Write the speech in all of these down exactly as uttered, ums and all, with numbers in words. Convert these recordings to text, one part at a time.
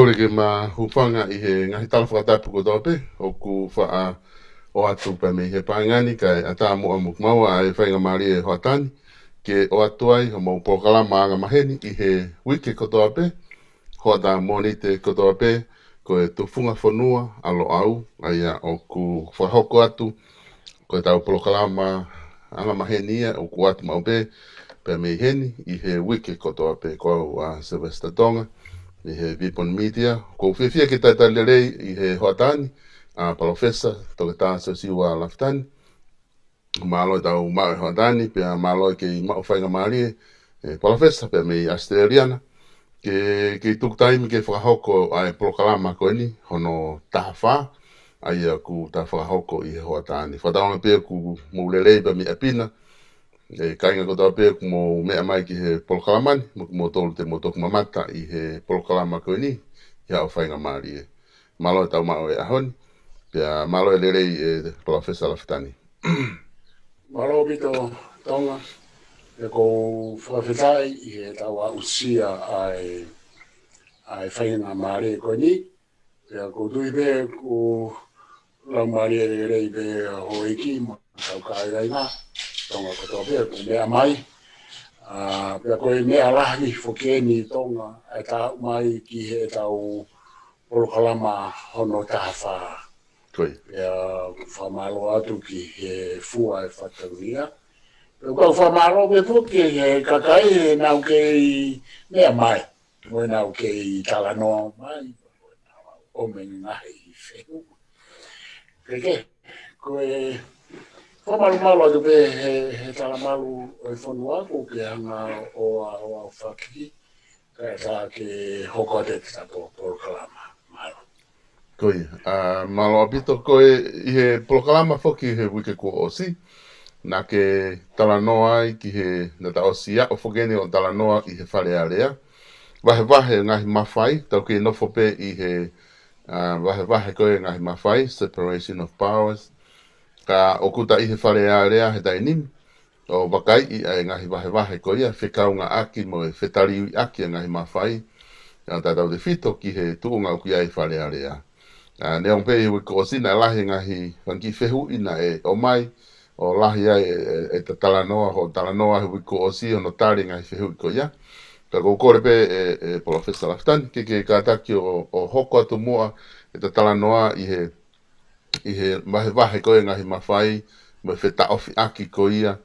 Kole ke ma hūfanga ʻi he ngaahi tala fakatapu kotoa pē ʻoku faʻa ʻoatu pē mei he paenga ni, kae ʻatā muʻa mo kimaua ʻa e faingamālie ʻe Hoatani ke ʻoatu ai homou polokalama angamaheni ʻi he uike kotoa pē, hoʻatā Mōnite kotoa pē, ko e Tufunga Fonua ʻa Loʻau, ʻa ia ʻoku fakahoko atu ko ʻetau polokalama angamaheni ia ʻoku ʻoatu maʻu pē pē mei heni ʻi he uike kotoa pē. Ko au ʻa Sylvester Tonga ʻi he Vipon Media. ʻOku ou fiefia ke talitali lelei ʻi he hoʻatā ni ʻa Palōfesa Toketā Siosiua Lafitani. Mālō ʻetau maʻu e hoʻatā ni, pea mālō e kei maʻu faingamālie ʻe Palōfesa pē mei ʻAositelēlia na ke, ke tuku taimi ke fakahoko ʻa e polokalama ko eni hono taha fā, ʻa ia ʻoku ta fakahoko ʻi he hoʻatā ni. Fakatauange pē ʻoku mou lelei pē mei ʻapi na, ʻe kāinga kotoa pē ʻoku mou meʻa mai ki he polokalama ni, mo kimoutolu te mou toki mamata ʻi he polokalama ko eni, ʻi haʻo faingamālie. Mālō ʻetau maʻu e ʻaho ni, pea mālō e lelei ʻe Palōfesa Lafitani. Mālō ʻaupito Tonga, pea ʻoku ou fakafetaʻi ʻi heʻetau aʻusia ʻa e, ʻa e faingamālie ko eni, pea ʻoku ou tui pē ʻoku laumālie lelei pē houʻeiki mo ʻetau kāinga Tonga kotoa pē ʻoku meʻa mai. ʻA, pea ko e meʻa lahi foki eni Tonga, ʻa e taʻu mai ki heʻetau polokalama hono taha fā. Ko ia. Pea ʻoku fakamālō atu ki he fua e fatongia. Pea ʻoku ou fakamālō pē foki he kakai he naʻa nau kei meʻa mai, mo e naʻa nau kei talanoa mai, ʻo me ngaahi fehuʻi. Ke ke, ko e fakamalumalu atu pē he, he talamalu ʻo e fonua ʻoku ke hanga ʻo, ʻo, ʻo fakahā, kae ʻatā ke hoko atu e tapo polokalama. Mālō. Ko ia, ʻa, mālō ʻaupito. Ko e, ʻi he polokalama foki he uike kuo ʻosi, naʻa ke talanoa ai ki he, naʻa ta ʻosi aʻu foki eni ʻo talanoa ʻi he Fale Alea. Vahevahe ngaahi mafai, tau kei nofo pē ʻi he, ʻa, vahevahe ko e ngaahi mafai, separation of powers. Ka ʻoku ta ʻi he Fale Alea he taimi ni, ʻo vakaiʻi ʻa e ngaahi vahevahe ko ia, fekauʻaki mo e fetaliuiʻaki ʻa e ngaahi mafai, ʻa tautau tefito ki he tuʻunga ʻoku ʻi ai e Fale Alea. ʻA, neongo pē ʻi he uike kuo ʻosi naʻe lahi e ngaahi fanga kiʻi fehuʻi naʻe ʻomai, ʻo lahi ai e, e, e ta talanoa, hoʻo talanoa he uike kuo ʻosi hono tali e ngaahi fehuʻi ko ia. Ka ʻoku ou kole pē ʻe, ʻe Palōfesa Lafitani, ke ke kātaki ʻo, ʻo hoko atu muʻa e ta talanoa ʻi he ʻi he vahevahe ko e ngaahi mafai, mo e fetaʻofiʻaki ko ia,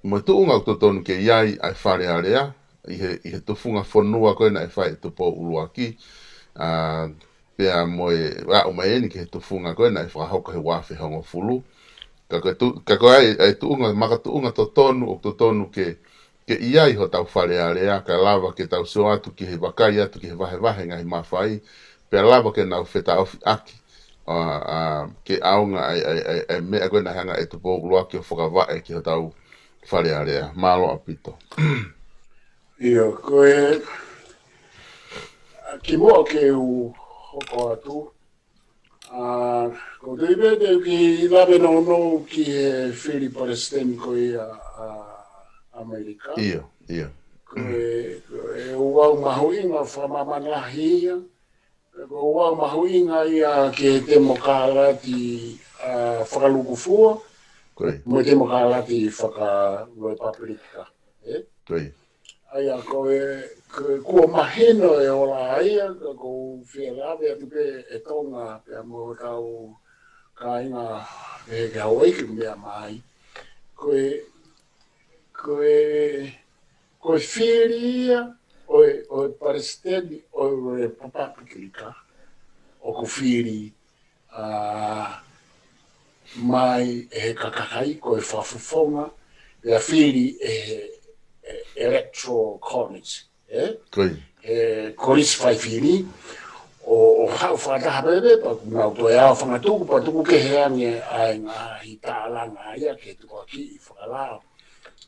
mo e tuʻunga ʻoku totonu ke ʻi ai ʻa e Fale Alea, ʻi he, ʻi he tufunga fonua ko ē naʻe fai ʻe Tupou ʻUluaki, ʻa, pea mo e aʻu mai eni ki he tufunga ko ē naʻe fakahoko he ua afe hongofulu. Ka ko e tu-, ka ko e ʻa e, ʻa e tuʻunga, makatuʻunga totonu, ʻoku totonu ke ke ʻi ai hotau Fale Alea, kae lava ke tau sio atu ki he vakai atu ki he vahevahe ngaahi mafai, pea lava ke nau fetaʻofiʻaki, ʻa, ʻa, ke ʻaonga ai, ai, ai, ai meʻa ko ē naʻe hanga ʻe Tupou ʻUluaki ʻo fakavaʻe ki hotau Fale Alea. Mālō ʻaupito. ʻIo, ko e, ʻa, kimuʻa ke u hoko atu, ʻa, ʻoku ou tui pē te u kiʻi lave nounou ki he fili palesiteni ko ia ʻa ʻAmelika. ʻIo, ʻio. Ko e, ko e ouau mahuʻinga fakamāmani lahi ia. Ko e ouau mahuʻinga ia ki he temokalati, ʻa, fakalūkufua, ko ia, mo e temokalati fakalepapulika. ʻE? Ko ia. ʻA ia ko e, ko e kuo mahino e ola ia, ka ʻoku ou fie lave atu pē ʻe Tonga, pea mo hotau kāinga, ʻe ke houʻeiki meʻa mai. Ko e, ko e, ko e fili ia ʻo e, ʻo e palesiteni ʻo e lepapulika, ʻoku fili ʻa, mai ʻe he kakai ko e fakafofonga, pea fili ʻe he, ʻe, Electoral College, ʻe? Ko ia. He kolisi faifili, ʻo, ʻo haʻu fakataha pē pea kuo nau toe ʻaofangatuku, pea tuku kehe ange ʻa e ngaahi tālanga ia ke tukuakiʻi fakalao.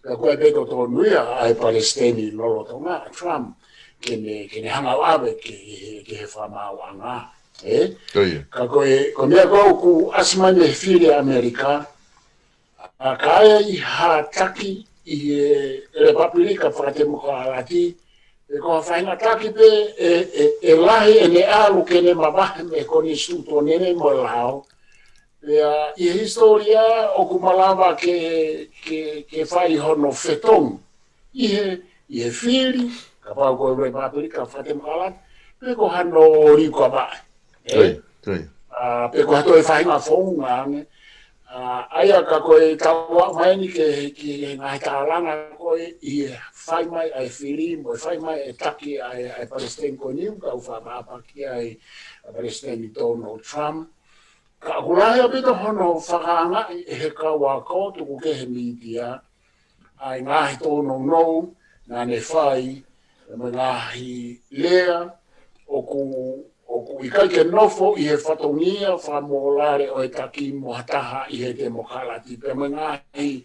Pea ko e pē totonu ia ʻa e palesiteni lolotonga, ʻa Trump, ke ne, ke ne hanga ʻo ʻave ki he, ki he fakamaauʻanga, ʻe? Ko ia. Ka ko e, ko e meʻa ko ē ʻoku ʻasi mai mei he fili ʻAmelika, ʻa, ka ʻi ai ha taki ʻi he lepapulika fakatemokalati, Pe ko ha faʻahinga taki pē ʻe, ʻe, ʻe lahi ʻene ʻalu ke ne mavahe mei he konisitūtone mo e lao. Pea ʻi he hisitōlia ʻoku malava ke, ke, ke fai hono fetongi ʻi he, ʻi he fili, kapau ko e Republican, fakatemokalati, pe ko hano liukavaʻe. Ē? Ko ia, ko ia. ʻA, pe ko ha toe faʻahinga founga ange. ʻA, ʻa ia ka ko e tau aʻu mai eni ki he, ki he ngaahi tālanga ko ē ʻi he fai mai ʻa e fili mo e fai mai e taki ʻa e, ʻa e Palesiteni ko eni, ka u fakamāpaki ai ʻa Palesiteni Donald Trump. Ka ʻoku lahi ʻaupito hono fakaangaʻi ʻe he kau ako tuku kehe mītia ʻa e ngaahi tōnounou naʻa ne fai, mo e ngaahi lea ʻoku, ʻoku ʻikai ke nofo ʻi he fatongia fakamōlale ʻo e taki mo ha taha ʻi he temokalati, pea mo e ngaahi,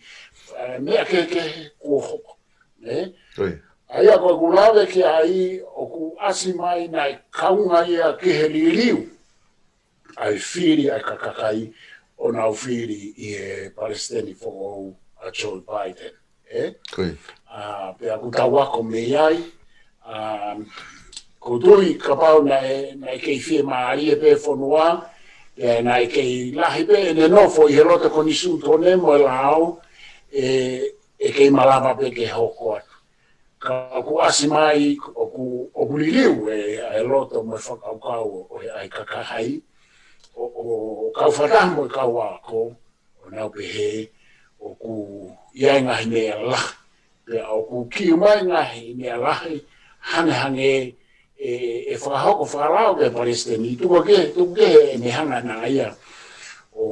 eh, meʻa kehekehe kuo hoko. Ē? Ko ia. ʻA ia ko ʻeku lave ki ai ʻoku ʻasi mai naʻe kaunga ia ki he liliu ʻa e fili ʻa e ka-, kakai ʻo nau fili ʻi he Palesiteni foʻou ʻa Joe Biden. Ē? Ko ia. ʻA, pea ʻoku tau ako mei ai, ʻa, ʻoku ou tui kapau naʻe, naʻe kei fiemālie pē fonua, pea naʻe kei lahi pē ʻene nofo ʻi he loto konisitūtone mo e lao, ʻe, ʻe kei malava pē ke hoko atu. Ka ʻoku ʻasi mai, ʻoku, ʻoku liliu e, ʻa e loto mo e fakakaukau ʻo e ʻa e kakai, ʻo, ʻo, ʻo kau fakataha mo e kau ako, ʻo nau pehē, ʻoku ʻi ai ngaahi meʻa lahi. Pea ʻoku kiʻi ʻomai ngaahi meʻa lahi, hangehangē ʻe, ʻe fakahoko fakalao ki he Palesiteni, tuku kehe, tuku kehe ʻene hanga naʻa ia ʻo,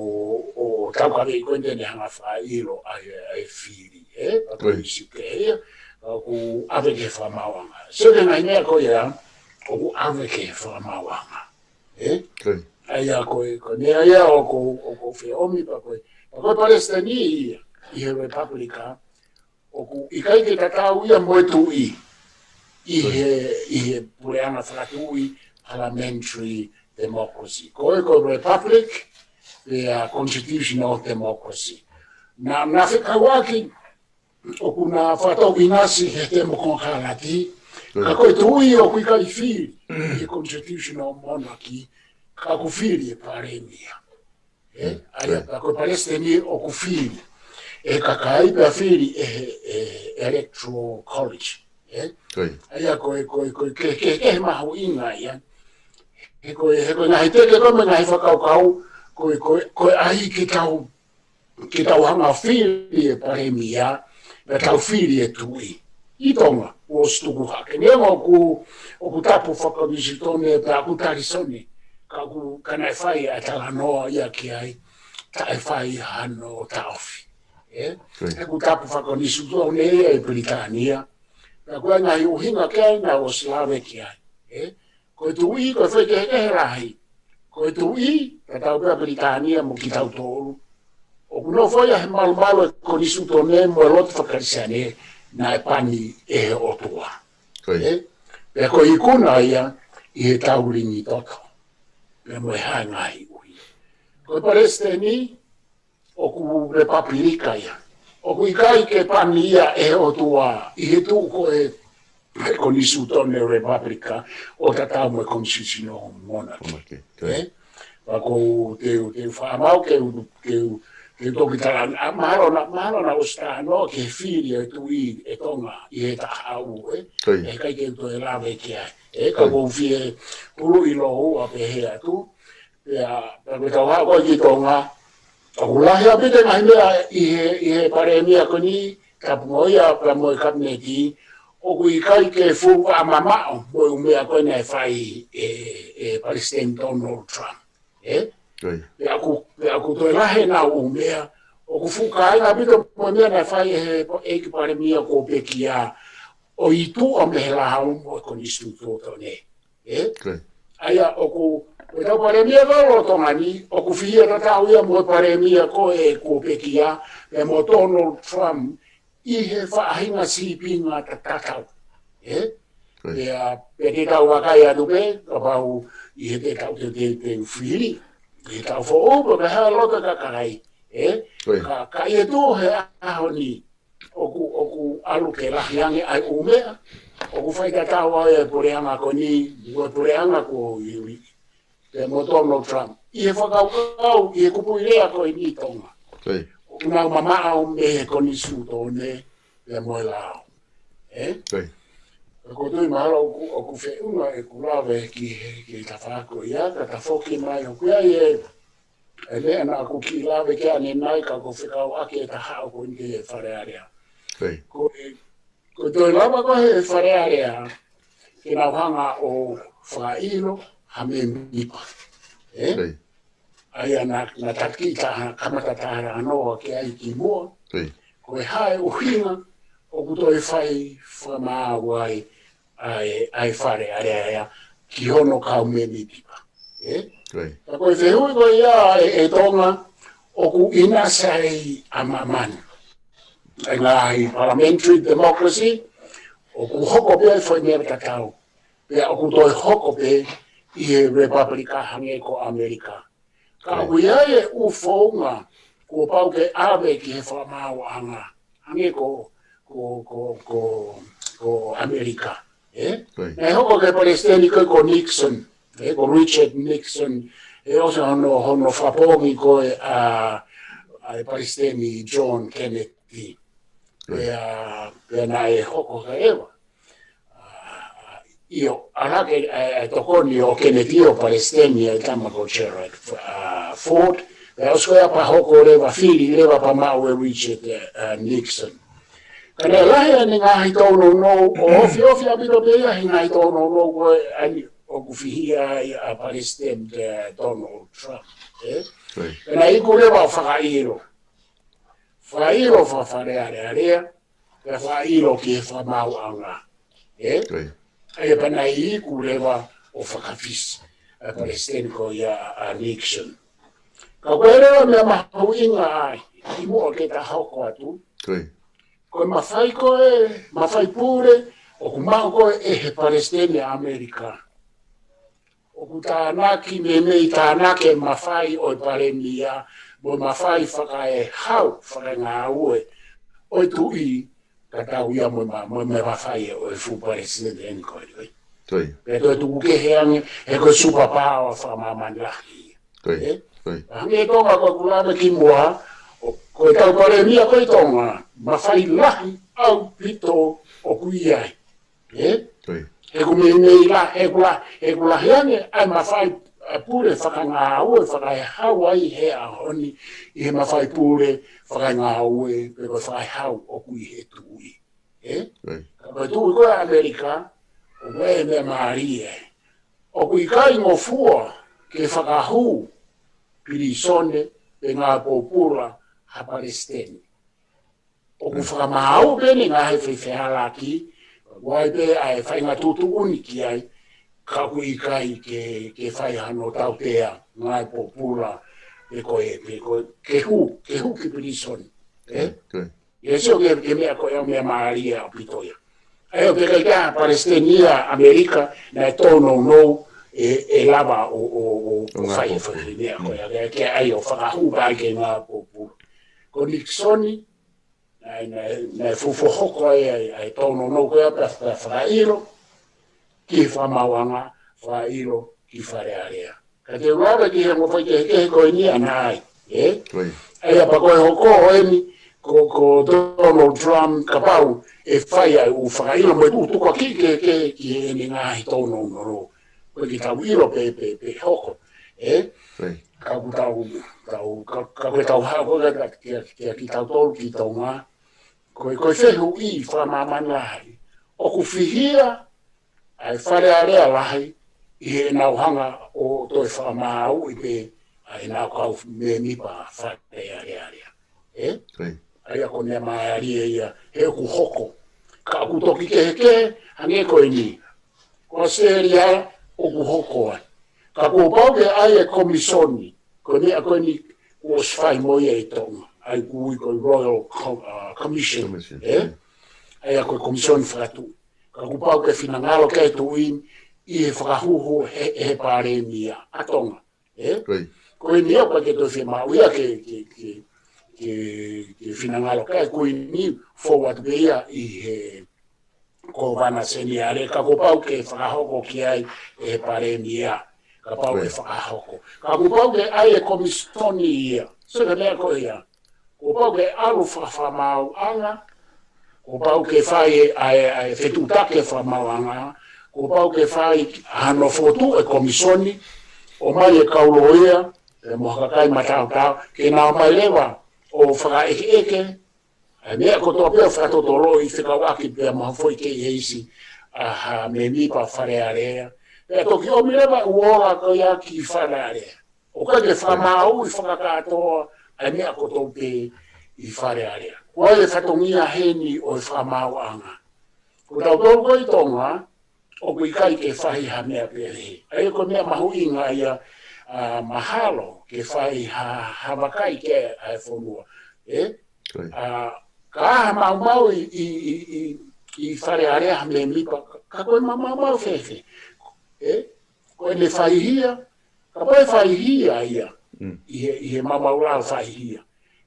ʻo taukaveʻi ko eni te ne hanga fakaʻilo ʻa e, ʻa e fili, ē? Pea ko e ʻīsiu kehe ia, ʻoku ʻave ki he fakamaauʻanga. Sio ki he ngaahi meʻa ko ia, ʻoku ʻave ki he fakamaauʻanga. Ē? Ko ia. ʻA ia ko e, ko e meʻa ia ʻoku, ʻoku ou fie ʻomi pea ko e, pea ko e Palesiteni ia, ʻi he Republican, ʻoku ʻikai ke tatau ia mo e tuʻi ʻi he, ʻi he puleʻanga fakatuʻi, parliamentary democracy. Ko e, ko e republic, pea constitutional democracy. Naʻa, naʻa fekauʻaki ʻoku na fakatau ʻinasi he temokalati, ka ko e tuʻi ʻoku ʻikai fili he constitutional monarchy, ka ʻoku fili e palēmia. Ē, ʻa ia, pea ko e Palesiteni ʻoku fili ʻe he kakai pea fili ʻe he, ʻe he Electoral College. Ē? Ko ia. ʻA ia ko e, ko e, ko e, ke, ke, ke mahuʻinga ia. He ko e, he ko e ngaahi teke ko e mo e ngaahi fakakaukau, ko e, ko e, ko e ʻai ke tau, ke tau hanga fili e palēmia, pea tau fili e tuʻi. ʻI Tonga, ʻosi tuku hake. Neongo ʻoku, ʻoku tapu fakakonisitūtone, pea ʻoku talisone, ka ʻoku, ka naʻe fai ʻa e talanoa ia ki ai, taʻe fai hano taʻofi. Ē? Ko ia. ʻOku tapu fakakonisitūtone ia ʻi Pilitānia. Pea ko e ngaahi ʻuhinga ke ai naʻa ʻosi lave ki ai. Ē? Ko e tuʻi, ko e faikehekehe lahi. Ko e tuʻi, ka tau pea Pilitānia mo kitautolu. ʻOku nofo ia he malumalu e konisitūtone mo e lotu faka-Kalisitiane naʻe pani ʻe he ʻOtua. Ko ia. Ē? Pea ko e ikuna ia ʻi he taulingi toto. Pea mo e hā e ngaahi ʻuhinga. Ko e Palesiteni, ʻoku Lepapilika ia. ʻOku ʻikai ke pani ia ʻe he ʻOtua ʻi he tuʻu ko e, e konisitūtone Lepapilika ʻo tatau mo e constitutional monarchy. Monarchy, ko ia. Ē? Pea ko u te u, te u fakamaau ke u, ke u, ke u toki tala, ʻa, mahalo naʻa, mahalo naʻa ʻosi talanoa ki he fili e tuʻi ʻe Tonga ʻi he taʻu, ē? Ko ia. He ʻikai ke u toe lave ki ai. Ē, ka Ko ia. Ko u fie ʻuluʻi lōua pehē atu. Pea, pea ko e tau haʻu ko ē ki Tonga, ʻoku lahi ʻaupito e ngaahi meʻa ʻi he, ʻi he palēmia ko eni, tapu mo ia, pea mo e kapineti, ʻoku ʻikai ke fuʻu fakamamaʻo mo e ʻū meʻa ko ē naʻe fai ʻe, ʻe Palesiteni Donald Trump. Ē? Ko ia. Pea ʻoku, pea ʻoku toe lahi ʻenau ʻū meʻa, ʻoku fuʻu kāinga ʻaupito mo e meʻa naʻe fai ʻe he, ʻe he palēmia kuo pekia, ʻo ʻi tuʻa mei he lao mo e konisitūtone. Ē? Ko ia. ʻA ia ʻoku, ko e tau palēmia ko ē ʻo Tonga ni, ʻoku fihia tatau ia mo e palēmia ko ē kuo pekia, pea mo Donald Trump ʻi he faʻahinga sīpinga ta-, tatau. Ē? Ko ia. Pea, pea te tau vakai atu pē, kapau ʻi he te tau te, te, te fili, ʻi he tau foʻou, pea pehē loto kakai. Ē? Ko ia. Ka, ka ʻi he tuʻu he ʻaho ni, ʻoku, ʻoku ʻalu ke lahi ange ʻa e ʻū meʻa, ʻoku faitatau ai e puleʻanga ko eni, mo e puleʻanga ko ē, pea mo Donald Trump. ʻI he fakakaukau, ʻi he kupuʻi lea ko eni Tonga. ʻOku nau mamaʻo mei he konisitūtone, pea mo e lao. ʻE? Ko e tui mahalo ʻoku, ʻoku feʻunga ʻeku lave ki he, ki he tafaʻaki ko ia, ka ta foki mai ʻoku ʻi ai e, e meʻa naʻa ku kiʻi lave ki ai ʻanenai ka ko e fekauʻaki e taha ʻoku ʻi he Fale Alea. Ko e, ko e toe lava ko ē he Fale Alea, ke nau hanga ʻo fakaʻilo ha mēmipa. ʻE? ʻA ia naʻa, naʻa ta kiʻi taha, kamata talanoa ki ai kimuʻa. Ko e hā e ʻuhinga ʻoku toe fai fakamaau ai ʻa e, ʻa e Fale Alea ia ki hono kau mēmipa. ʻE? Ka ko e fehuʻi ko ia ʻe, ʻe Tonga ʻoku ʻinasi ai ʻa māmani. ʻA e ngaahi parliamentary democracy, ʻoku hoko pē ʻa e foʻi meʻa tatau. Pea ʻoku toe hoko pē ʻi he Republika hangē ko ʻAmelika. Ka ʻoku ʻi ai e ʻū founga kuo pau ke ʻave ki he fakamaauʻanga. Hangē ko, ko, ko, ko, ko ʻAmelika. ʻE? Naʻe hoko ki he palesiteni ko, ko Nixon. ʻE, ko Richard Nixon. ʻE ʻosi hono, hono fakapoongi ko ē ʻa, ʻa e palesiteni John Kennedy. Pea, pea naʻe hoko ka eva. ʻIo, ʻa ia ke, ʻe, ʻe tokoni ʻo Kennedy ʻo palesiteni ʻa e tama ko Gerald, ʻa, Ford. Pea ʻosi ko ia pea hoko leva fili, leva pea maʻu ʻe Richard, ʻe, ʻa, Nixon. Ka naʻe lahi ʻene ngaahi tōnounou, ʻo ofiofi ʻaupito pē ia he ngaahi tōnounou ko ē ʻa eni ʻoku fihia ai ʻa Palesiteni, ʻe, Donald Trump. ʻE? Pea naʻe iku leva ʻo fakaʻilo. Fakaʻilo faka-Fale Alea, pea fakaʻilo ki he fakamaauʻanga. ʻE? ʻA ia pea naʻe iku leva ʻo fakafisi ʻa e palesiteni ko ia ʻa Nixon. Ka ko e leva meʻa mahuʻinga ai, kimuʻa ke ta hoko atu. Ko e mafai ko ē, mafai pule, ʻoku maʻu ko ē ʻe he palesiteni ʻa ʻAmelika. ʻOku tānaki, meimei tānaki e mafai ʻo e palēmia, mo e mafai fakaehau, fakangāue, ʻo e tuʻi, ka tau ia mo e ma-, mo e mafai ʻo e fuʻu palesiteni ko ē. Pea toe tuku kehe ange, he ko e superpower fakamāmani lahi. ʻE? Hangē ko ʻeku lave kimuʻa, ʻo, ko e tau palēmia ko ē Tonga, mafai lahi ʻaupito ʻoku ʻi ai. ʻE? He ʻoku meimei la, he ʻoku la, he ʻoku lahi ange ʻa e mafai, ʻa e pule fakangāue, fakaehau ai he ʻaho ni, ʻi he mafai pule fakangāue, pe ko e fakaehau ʻoku ʻi he tuʻi. ʻE? Ka ko e tuʻi ko ē ʻAmelika, ʻoku ʻi ai e meʻa mālie. ʻOku ʻikai ngofua ke fakahū pilīsone pe ngāue pōpula ha palesiteni. ʻOku fakamaau pē ʻene ngaahi fefehalaki, ʻoku ʻi ai pē ʻa e faʻahinga tuʻutuʻuni ki ai, ka ʻoku ʻikai ke, ke fai hano tautea ngāue pōpula, pe ko e, pe ko e, ke hū, ke hū ki pilīsone. ʻE? ʻIo, sio ki he, ki he meʻa ko ē ʻoku meʻa mālie ʻaupito ia. ʻA ia ʻoku ʻikai ke ʻi ai ha palesiteni ʻa ʻAmelika naʻe tōnounou ʻe, ʻe lava ʻo, ʻo, ʻo, ʻo fai e foʻi meʻa ko ia, ke, ke ʻai ʻo fakahū pē ki he ngāue pōpula. Ko Nikisoni, naʻe, naʻe, naʻe fuofua hoko ai ʻa e, ʻa e tōnounou ko ia pea, pea fakaʻilo ki he fakamaauʻanga, fakaʻilo ki Fale Alea. Ka te u lave ki he ongo faikehekehe ko eni ʻanenai, ʻe? ʻA ia pea ko e hoko eni, ko, ko Donald Trump kapau ʻe fai ʻa e ʻū fakaʻilo mo e ʻū tukuakiʻi kehekehe ki heʻene ngaahi tōnounou. Ko e ke tau ʻilo pē, pē, pē hoko, ʻe? Ka ʻoku tau, tau, ka, ka ko e tau haʻu ko ē kia, kia, kia kitautolu ki Tonga, ko e, ko e fehuʻi fakamāmani lahi. ʻOku fihia ʻa e Fale Alea lahi ʻi heʻenau hanga ʻo toe fakamaauʻi pē ʻa ʻenau kau mēmipa Fale Alea. ʻE? ʻA ia ko e meʻa mālie ia, he ʻoku hoko. Ka ʻoku toki kehekehe, hangē ko eni. Ko ʻAositelēlia ʻoku hoko ai. Ka kuo pau ke ʻai e komisoni, ko e meʻa ko eni kuo ʻosi fai mo ia ʻi Tonga. ʻA ia ʻoku ui ko e Royal Co-, uh, Commission. ʻE? ʻA ia ko e komisoni fakatuʻi. Ka kuo pau ke finangalo ki ai e tuʻi ʻi he fakahūhū he, he palēmia ʻa Tonga. ʻE? Ko eni ia ʻoku ʻikai ke toe fiemaʻu ia ke, ke, ke, ke, ke finangalo ki ai, ko eni fou atu pē ia ʻi he, Kōvana Seniale, ka kuo pau ke fakahoko ki ai ʻe he Palēmia. Kapau ʻe fakahoko. Ka kuo pau ke ʻai ʻe he Komisoni ia. So ka meʻa ko ia. Kuo pau ke ʻalu fakafakamaauʻanga. Kuo pau ke fai ʻa e, ʻa e fetuʻutaki fakamaauʻanga. Kuo pau ke fai hano fokotuʻu ʻe he Komisoni. ʻOmai ʻe he kau lōea, ʻe mo ha kakai mataotao. Ke nau ō mai leva ʻo fakaʻekeʻeke ʻa e meʻa kotoa pē ʻo fakatotoloʻi fekauʻaki pea mo ha foʻi keisi ʻa ha mēmipa Fale Alea. Pea toki ʻomi leva ʻa e ola ko ia ki Fale Alea. ʻOku ʻikai ke fakamaauʻi fakakātoa ʻa e meʻa kotoa pē ʻi Fale Alea. Ko e fatongia heni ʻo e fakamaauʻanga. Ko tautolu ko ē ʻi Tonga, ʻoku ʻikai ke fai ha meʻa pehē. ʻA ia ko e meʻa mahuʻinga ia, ʻa, mahalo ke fai ha, ha vakai ki ai ʻa e fonua. ʻE? ʻA, ka ha maumau ʻi, ʻi, ʻi, ʻi, ʻi Fale Alea ha mēmipa, ka, ka ko e maumau fēfē. ʻE? Ko ʻene faihia, kapau ʻe faihia ia, ʻi he, ʻi he maumau lao faihia.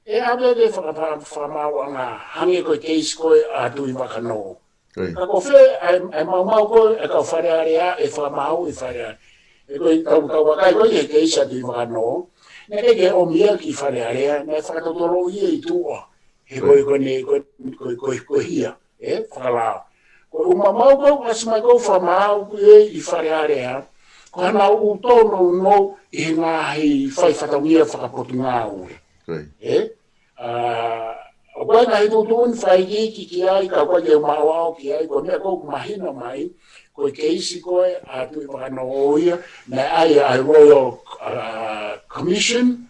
ʻE ʻave ke faka-, faka-, fakamaauʻanga hangē ko e keisi ko ē ʻa Tuʻivakanō. Ka ko fē ʻa e, ʻa e maumau ko ē ʻa e kau Fale Alea ʻe fakamaauʻi ʻi Fale Alea. ʻE ko e tau, tau vakai ko ē he keisi ʻa Tuʻivakanō. Naʻe ʻikai ke ʻomi ia ki Fale Alea, naʻe fakatotoloʻi ia ʻi tuʻa. He ko e, ko ʻene, ko e, ko e, ko e, ko e hia, ʻe, fakalao. Ko e ʻū maumau ko ē ʻoku ʻasi mai ko ē ʻo fakamaau ko ē ʻi Fale Alea, ko hanau ʻū tōnounou ʻi he ngaahi fai fatongia fakapotungāue. ʻE? ʻA, ʻoku ʻi ai e ngaahi tuʻutuʻuni fakaikiiki ki ai, ka ʻoku ʻikai ke u maʻoʻao ki ai, ko e meʻa ko ē ʻoku mahino mai, ko e keisi ko ē ʻa Tuʻivakanō ia, naʻe ʻai ʻa e Royal, ʻa, Commission,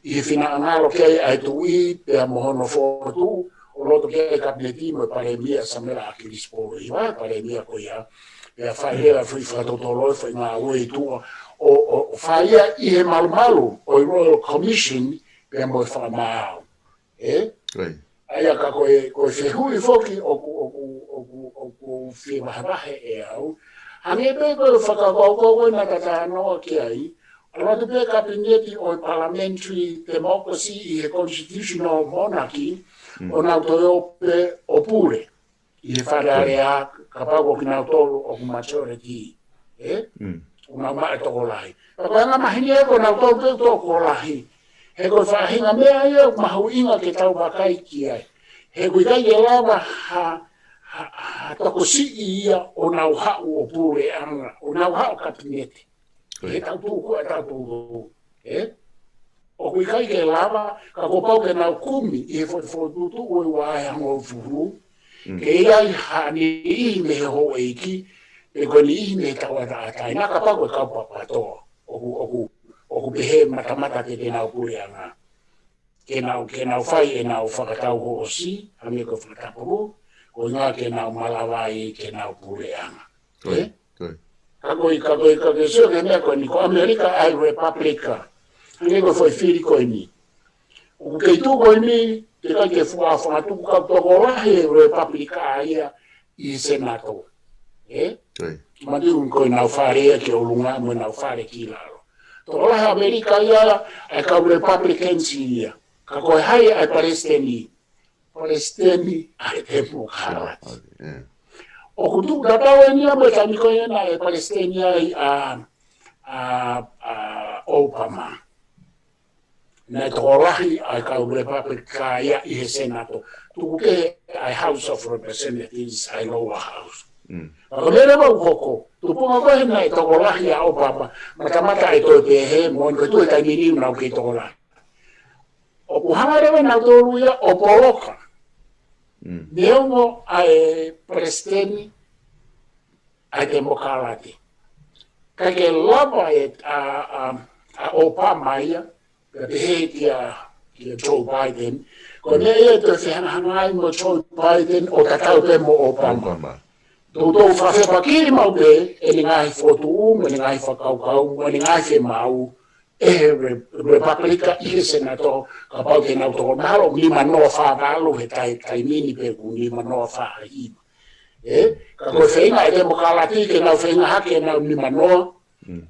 ʻi he finangalo ki ai ʻa e Tuʻi, pea mo hono fokotuʻu, ʻo loto ki ai ʻa e Kapineti mo e Palēmia Samiuela ʻAkilisi Polohiva, Palēmia ko ia, pea fai leva e foʻi fakatotolo, e foʻi ngāue ʻi tuʻa, ʻo, ʻo, ʻo fai ia ʻi he malumalu ʻo e Royal Commission, pea mo e fakamaau. ʻE? ʻA ia ka ko e, ko e fehuʻi foki ʻoku, ʻoku, ʻoku, ʻoku fie vahevahe ʻe au. Hangē pē ko e fakakaukau ko ē naʻa ta talanoa ki ai. ʻAlu atu pē Kapineti ʻo e parliamentary democracy ʻi he constitutional monarchy, ʻo nau toe ō pē ʻo pule ʻi he Fale Alea, kapau ko kinautolu ʻoku majority. ʻE? ʻOku nau maʻu e tokolahi. Ka ko e anga maheni ē ko nautolu pē tokolahi. He ko e faʻahinga meʻa ia ʻoku mahuʻinga ke tau vakai ki ai. He ʻoku ʻikai ke lava ha, ha, ha tokosiʻi ia ʻo nau haʻu ʻo puleʻanga, ʻo nau haʻu Kapineti. He tau tuku, he tau tuku. ʻE? ʻOku ʻikai ke lava, ka kuo pau ke nau kumi ʻi he foʻi fokotuʻutuʻu ʻo e ua afe hongofulu. Ke ʻi ai ha niʻihi mei he houʻeiki, pe ko e niʻihi mei he tauʻatāina, kapau ko e kau papatoa. ʻOku, ʻoku, ʻoku pehē matamata ke, ke nau puleʻanga. Ke nau, ke nau fai ʻenau fakatau hoosi, hangē ko e fakatapulu, ko e ʻuhinga ke nau malava ai ke nau puleʻanga. ʻE? Ka ko e, ka ko e, ka ko e sio ki he meʻa ko eni ko ʻAmelika ʻa e Repapilika. Hangē ko e foʻi fili ko eni. ʻOku kei tuʻu ko eni, teʻeki ai ke fuʻu fangatuku kau tokolahi ʻa e Repapilika ia ʻi he Senate. ʻE? Manatu ko ʻenau fale ia ki ʻolunga mo ʻenau fale ki lalo. Tokolahi ʻAmelika ia, ʻa e kau Republicans ia. Ka ko e hai ʻa e palesiteni? Palesiteni ʻa e Temokalati. ʻOku tuʻu tatau eni ia mo e taimi ko ē naʻe palesiteni ai ʻa, ʻa, ʻa Obama. Naʻe tokolahi ʻa e kau Repapilika ia ʻi he Senate. Tuku kehe ʻa e House of Representatives, ʻa e lower house. Ka ko e meʻa leva ʻoku hoko, tupunga ko ē naʻe tokolahi ʻa Obama, matamata ʻe toe pehē, moʻoni ko e tuʻu he taimi ni ʻoku nau kei tokolahi. ʻOku hanga leva ʻe nautolu ia ʻo poloka. Neongo ʻa e palesiteni ʻa e Temokalati. ʻIkai ke lava ʻe, ʻa, ʻa, ʻa Obama ia, pea pehē kia, kia Joe Biden. Ko e meʻa ia ʻe toe fehangahangai mo Joe Biden ʻo tatau pē mo Obama. Toutou fakafepakiʻi maʻu pē ʻene ngaahi fokotuʻu, mo ʻene ngaahi fakakaukau, mo ʻene ngaahi fiemaʻu, ʻe he Re-, Repapilika ʻi he Senate, kapau te nau tokolahi, mahalo nimanoa fā valu he tai-, taimi ni pe ʻoku nimanoa fā hiva. ʻE, ka ko e feinga ʻa e Temokalati ke nau feinga hake ʻenau nimanoa,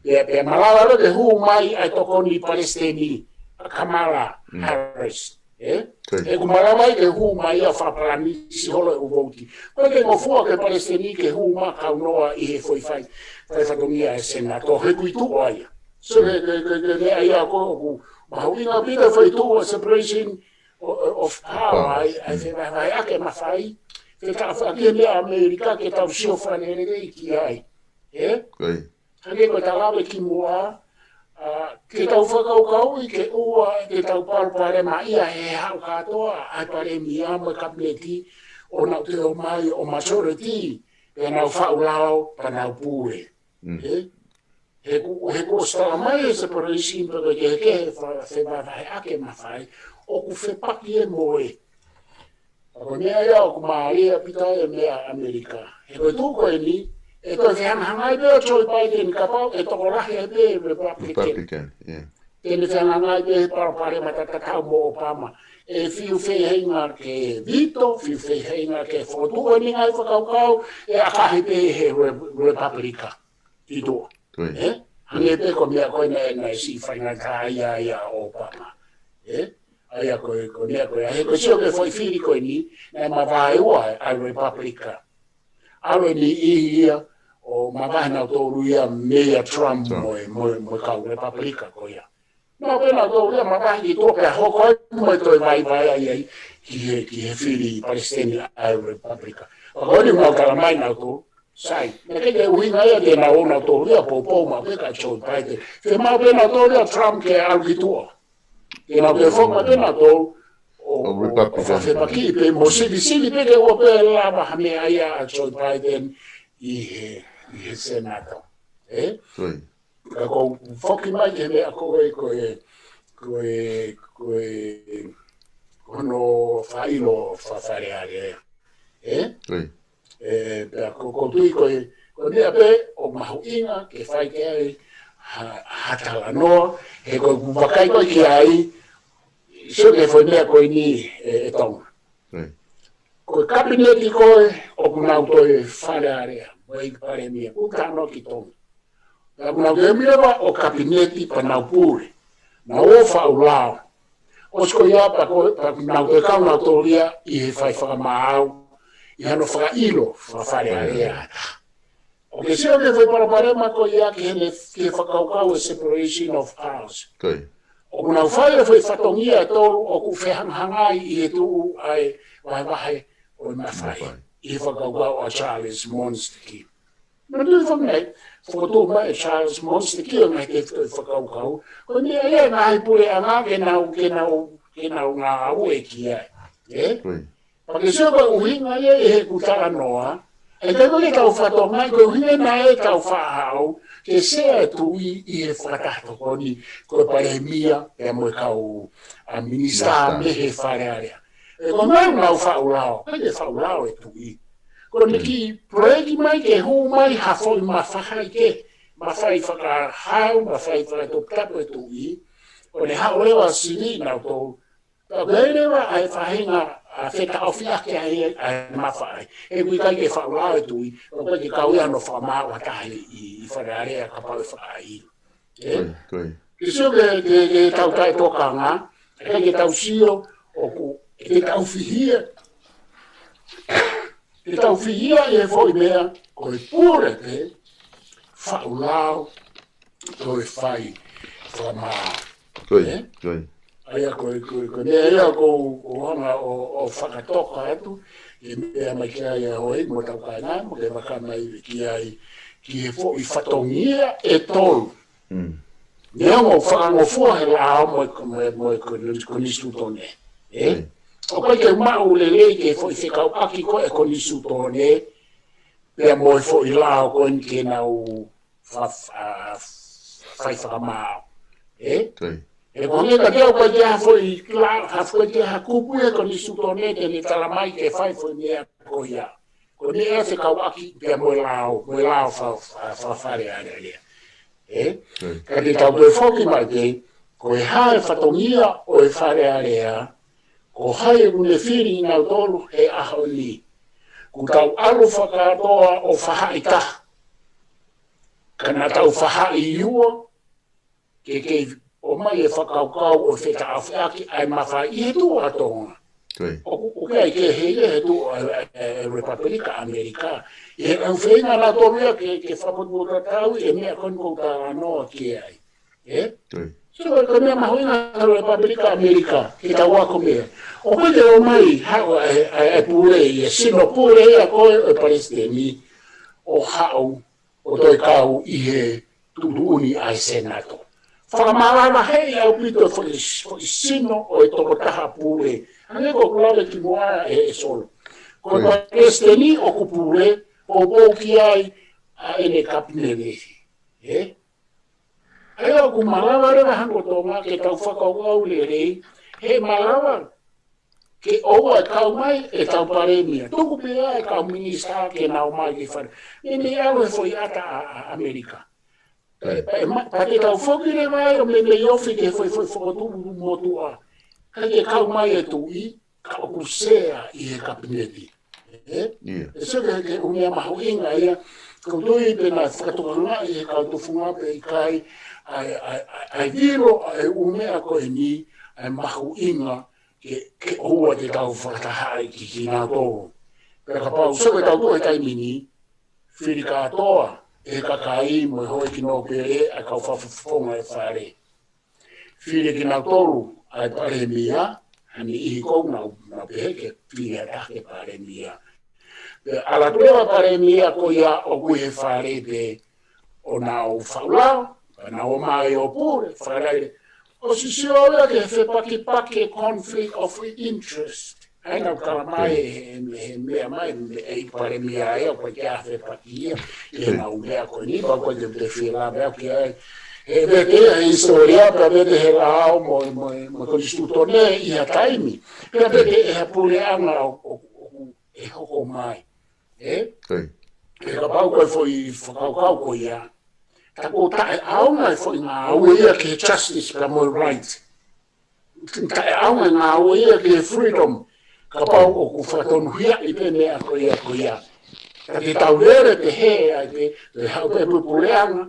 pea, pea malava leva ke hū mai ʻa e tokoni palesiteni, ʻa Kamala Harris. Ē? He ʻoku malava ai ke hū mai ʻa e fakapalanisi holo e ʻū vouti. Ko e ke ngofua ke palesiteni ke hū mai kau noa ʻi he foʻi fai, fai fatongia e Senate. He ʻoku ʻi tuʻa ia. So he, he, he, he meʻa ia ko ʻoku mahuʻinga pē ke fai tuʻu ʻa e separation of, of power, ʻa e, ʻa e fevahevaheʻaki e mafai. Fetaʻa faki e meʻa ʻAmelika ke tau sio fakalelei ki ai. Ē? Hangē ko e tala mai kimuʻa, ʻa, ke tau fakakaukauʻi ke ʻoua, ke tau palopalema ia he haʻu kātoa ʻa e palēmia mo e kapineti ʻo nau toe ō mai ʻo majority, pea nau faʻu lao, pea nau pule. Ē? He ʻoku, he ʻoku ʻosi tala mai e separation pe ko e kehekehe fa-, fevahevaheʻaki e mafai, ʻoku fepaki e moe. Ka ko e meʻa ia ʻoku mālie ʻaupito e meʻa ʻAmelika. He ko e tuʻu ko eni, ʻe toe fehangahangai pē ʻa Joe Biden kapau ʻe tokolahi ai pē Republican. Republican, yeah. Te ne fehangahangai pē he palopalema tatau mo Obama. ʻE fiu fēfē ʻa e ke veto, fiu fēfē ʻa e ke fokotuʻu ʻa e ngaahi fakakaukau, ʻe ʻakahi pē he Re-, Republican. ʻI tuʻa. Ē? Hangē pē ko e meʻa ko ē naʻe, naʻe siʻi faingataʻaʻia ai ʻa Obama. Ē? ʻA ia ko e, ko e meʻa ko ē, he ko e sio ki he foʻi fili ko eni, naʻe mavaeua ʻa e Republican. ʻAlu e niʻihi ia, ʻo mavahe nautolu ia mei a Trump mo e, mo e, mo e kau Republican ko ia. Nau pē nautolu ia mavahe ʻi tuʻa pea hoko ai mo e toe vaivai ai ai ki he, ki he fili palesiteni ʻa e Republican. Ka ko eni mau tala mai nautolu, sai. Naʻe ʻikai ke ʻuhinga ia ke nau ō nautolu ia poupou maʻu pē kia Joe Biden. Fiemaʻu pē nautolu ia Trump ke ʻalu ki tuʻa. Ke nau toe foki mai pē nautolu ʻo, ʻo Republican. Fefepaki pē mo silisili pē ke ʻoua pē lava ha meʻa ia ʻa Joe Biden ʻi he, ʻi he Senate. Ē? Ka ko e foki mai ki he meʻa ko e, ko e, ko e, ko e, ko hono fakaʻilo faka-Fale Alea. Ē? Ē, pea ko, ko e tui ko e, ko e meʻa pē ʻoku mahuʻinga ke fai ki ai ha, ha talanoa, he ko e ʻoku vakai ko ē ki ai, sio ki he foʻi meʻa ko eni ē, ē Tonga. Ko e kapineti ko ē ʻoku nau toe Fale Alea, mo e palēmia, ʻoku talanoa ki Tonga. Pea ʻoku nau kei ʻomai leva ʻo kapineti pea nau pule. Nau ō faʻu lao. ʻOsi ko ia pea ko, pea nau toe kau nautolu ia ʻi he fai fakamaau, ʻi hano fakaʻilo faka-Fale Alea ʻa e taha. ʻOku ke sio ki he foʻi palopalema ko ia ki heʻene, ki he fakakaukau e separation of powers. ʻOku nau fai e foʻi fatongia ʻe tolu ʻoku fehangahangai ʻi he tuʻu ʻa e vahevahe ʻo e mafai. ʻI he fakakaukau ʻa Charles Monson ki. Nau tui fanga nei, fokotuʻu mai ʻe Charles Monson ki ʻo ngaahi tefitoʻi fakakaukau. Ko e meʻa ia ngaahi puleʻanga ke nau, ke nau, ke nau ngāue ki ai. Ē? Pea ke sio ko e ʻuhinga ia ʻi heʻeku talanoa, ʻe ʻikai ko e ke tau fatongia, ko e ʻuhinga naʻe tau faʻao, ke sea e tuʻi ʻi he fakataha tokoni, ko e palēmia, pea mo e kau, ʻa minisitā mei he Fale Alea. Ē ko e ngaahi nau faʻu lao, ʻikai ke faʻu lao e tuʻi. Ko ʻene kiʻi break mai ke hū mai ha foʻi mafai ke, mafai fakahau, mafai fakatoputapu e tuʻi, ko ʻene haʻu leva sili nautolu, pea ʻoku ʻi ai leva ʻa e faʻahinga ʻa e fetaʻofiʻaki ʻa e, ʻa e mafai. ʻOku ʻikai ke faʻu lao e tuʻi, ʻoku ʻikai ke kau ia ʻi hano fakamaau ha taha ʻi, ʻi Fale Alea kapau ʻe fakaʻilo. Ē? Ke sio ki he, ki he, ki he tau taʻetokanga, ʻikai ke tau sio, ʻoku, ke tau fihia, ke tau fihia ʻi he foʻi meʻa, ko e pule pē, faʻu lao, toe fai fakamaau. Ē? ʻA ia ko e, ko e, ko e meʻa ia ko, ko hanga ʻo, ʻo fakatoka atu, ʻi he meʻa mai ki ai ʻa hoi, mo tau kāinga, mo ke vakai mai ki ai, ki he foʻi fatongia ʻe tolu. Neongo ʻoku fakangofua he lao mo e, mo e, mo e ko, konisitūtone. Ē? ʻOku ʻikai ke maʻu lelei ke foʻi fekauʻaki ko e konisitūtone, pea mo e foʻi lao ko eni ke nau fa-, fa-, fai fakamaau. Ē? He ko e hangē ka te au ʻikai ke ha foʻi lao, ha foʻi ke ha kupu he konisitūtone te ne tala mai ke fai foʻi meʻa ko ia. Ko e meʻa fekauʻaki pea mo e lao, mo e lao fa-, fa-, faka-Fale Alea. Ē? Ka te tau toe foki mai pē, ko e hā e fatongia ʻo e Fale Alea, ko hai ʻoku ne fili nautolu he ʻaho ni. Kuo tau ʻalu fakakātoa ʻo faʻahi taha. Ka naʻa tau faʻahi ua, ke kei ʻo ʻomai e fakakaukau ʻo fetaʻafiʻaki ʻa e mafai ʻi he tuʻu ʻa Tonga. ʻOku, ʻoku ʻikai ke he ia he tuʻu ʻa e, ʻa e, ʻa e Republic ʻAmelika. ʻI he ʻau feinga nautolu ia ke, ke fakapotopoto tatau e meʻa ko eni ʻoku ou talanoa ki ai. ʻE? So, ko e meʻa mahuʻinga ʻa e Republic ʻAmelika, ke tau ako mei ai. ʻOku ʻikai ke ʻomai, haʻu ʻa e, ʻa e, ʻa e pule ia, sino pule ia ko e, ʻo e Palesiteni, ʻo haʻu, ʻo toe kau ʻi he tuʻutuʻuni ʻa e Senato. Fakamalava he ʻaupito foʻi, foʻi sino ʻo e tokotaha pule. Hangē ko ʻeku lave kimuʻa ʻe, ʻe Solo. Ko e Palesiteni ʻoku pule, poupou ki ai ʻa ʻene kapineti. ʻE? ʻA ia ʻoku malava leva hangē ko Tonga ke tau fakakaukau lelei, he malava ke ʻoua ʻe kau mai e kau palēmia. Tuku pē ʻa e kau minisitā ke nau ō mai ki fale. Meimei ʻalu he foʻi ʻata ʻa, ʻa ʻAmelika. Pea, pea, ma-, pea te tau foki leva ai ʻo meimei ofi ki he foʻi, foʻi fokotuʻu motuʻa. ʻIkai ke kau mai e tuʻi, ka ʻoku sea ʻi he kapineti. ʻE? ʻE sio ki he, ki he ʻū meʻa mahuʻinga ia, ʻoku ou tui pē naʻe fakatokangaʻi ʻe he kau tufunga pe ʻikai, ʻa e, ʻa e, ʻa e, ʻa e vilo, ʻa e ʻū meʻa ko eni, ʻa e mahuʻinga ke, ke ʻoua te tau fakatahaʻi ki, kinautolu. Pea kapau, sio ki he tau tuʻu he taimi ni, fili kātoa ʻe he kakai mo e houʻeiki nōpele ʻa e kau fakafofonga e fale. Fili kinautolu ʻa e palēmia, ha niʻihi ʻoku nau, nau pehē ke fili ha taha ke palēmia. Pea ʻalu atu leva e palēmia ko ia ʻoku ʻi he fale pē ʻo nau faʻu lao, pea nau ō mai ʻo pule, fakalele. ʻOsi sio ia ki he fepakipaki e conflict of interest. ʻA ia naʻa ku tala mai, he, he, he meʻa mai, he palēmia ia, ʻoku ʻikai ke ʻi ai ha fepaki ia, ʻi heʻenau meʻa ko eni, pea ʻoku ʻikai te u fie lave au ki ai. He vete ia he hisitōlia, pea vete he lao mo, mo, mo e konisitūtone ʻi ha taimi. Pea vete ʻe ha puleʻanga ʻo, ʻo, ʻo, ʻe hoko mai. ʻE? He kapau ko e foʻi fakakaukau ko ia, tā ko e taʻeʻaonga e foʻi ngāue ia ki he justice pea mo e right. Taʻeʻaonga e ngāue ia ki he freedom, kapau ʻoku fakatonuhiaʻi pē meʻa ko ia, ko ia. Ka te tau lele pē he, ʻai pē, te haʻu pē puleʻanga,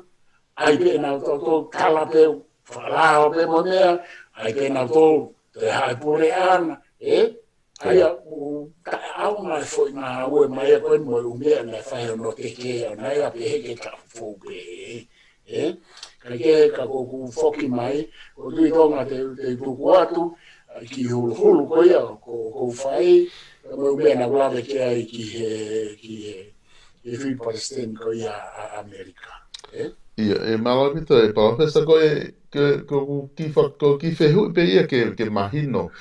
ʻai pē nautolu tala pē, fakalao pē mo e meʻa, ʻai pē nautolu, te haʻu e puleʻanga, ʻe? ʻA ia, ʻoku taʻeʻaonga e foʻi ngāue mai ia ko eni mo e ʻū meʻa naʻe fai hono teke, ʻo nai a pehē ke taʻu foʻou pē, ʻe? Ka ke, ka ko ʻeku foki mai, ʻoku ou tui Tonga te, te tuku atu, ʻa e kiʻi huluhulu ko ia, ʻoku, ʻoku ou fai, mo e ʻū meʻa naʻa ku lave ki ai ki he, ki he, ki he fili palesiteni ko ia ʻa, ʻa ʻAmelika. ʻE? ʻIo, ʻe mālō ʻaupito e Palōfesa ko e, ko, ko e kiʻi fa-, ko e kiʻi fehuʻi pē ia ke, ke mahino,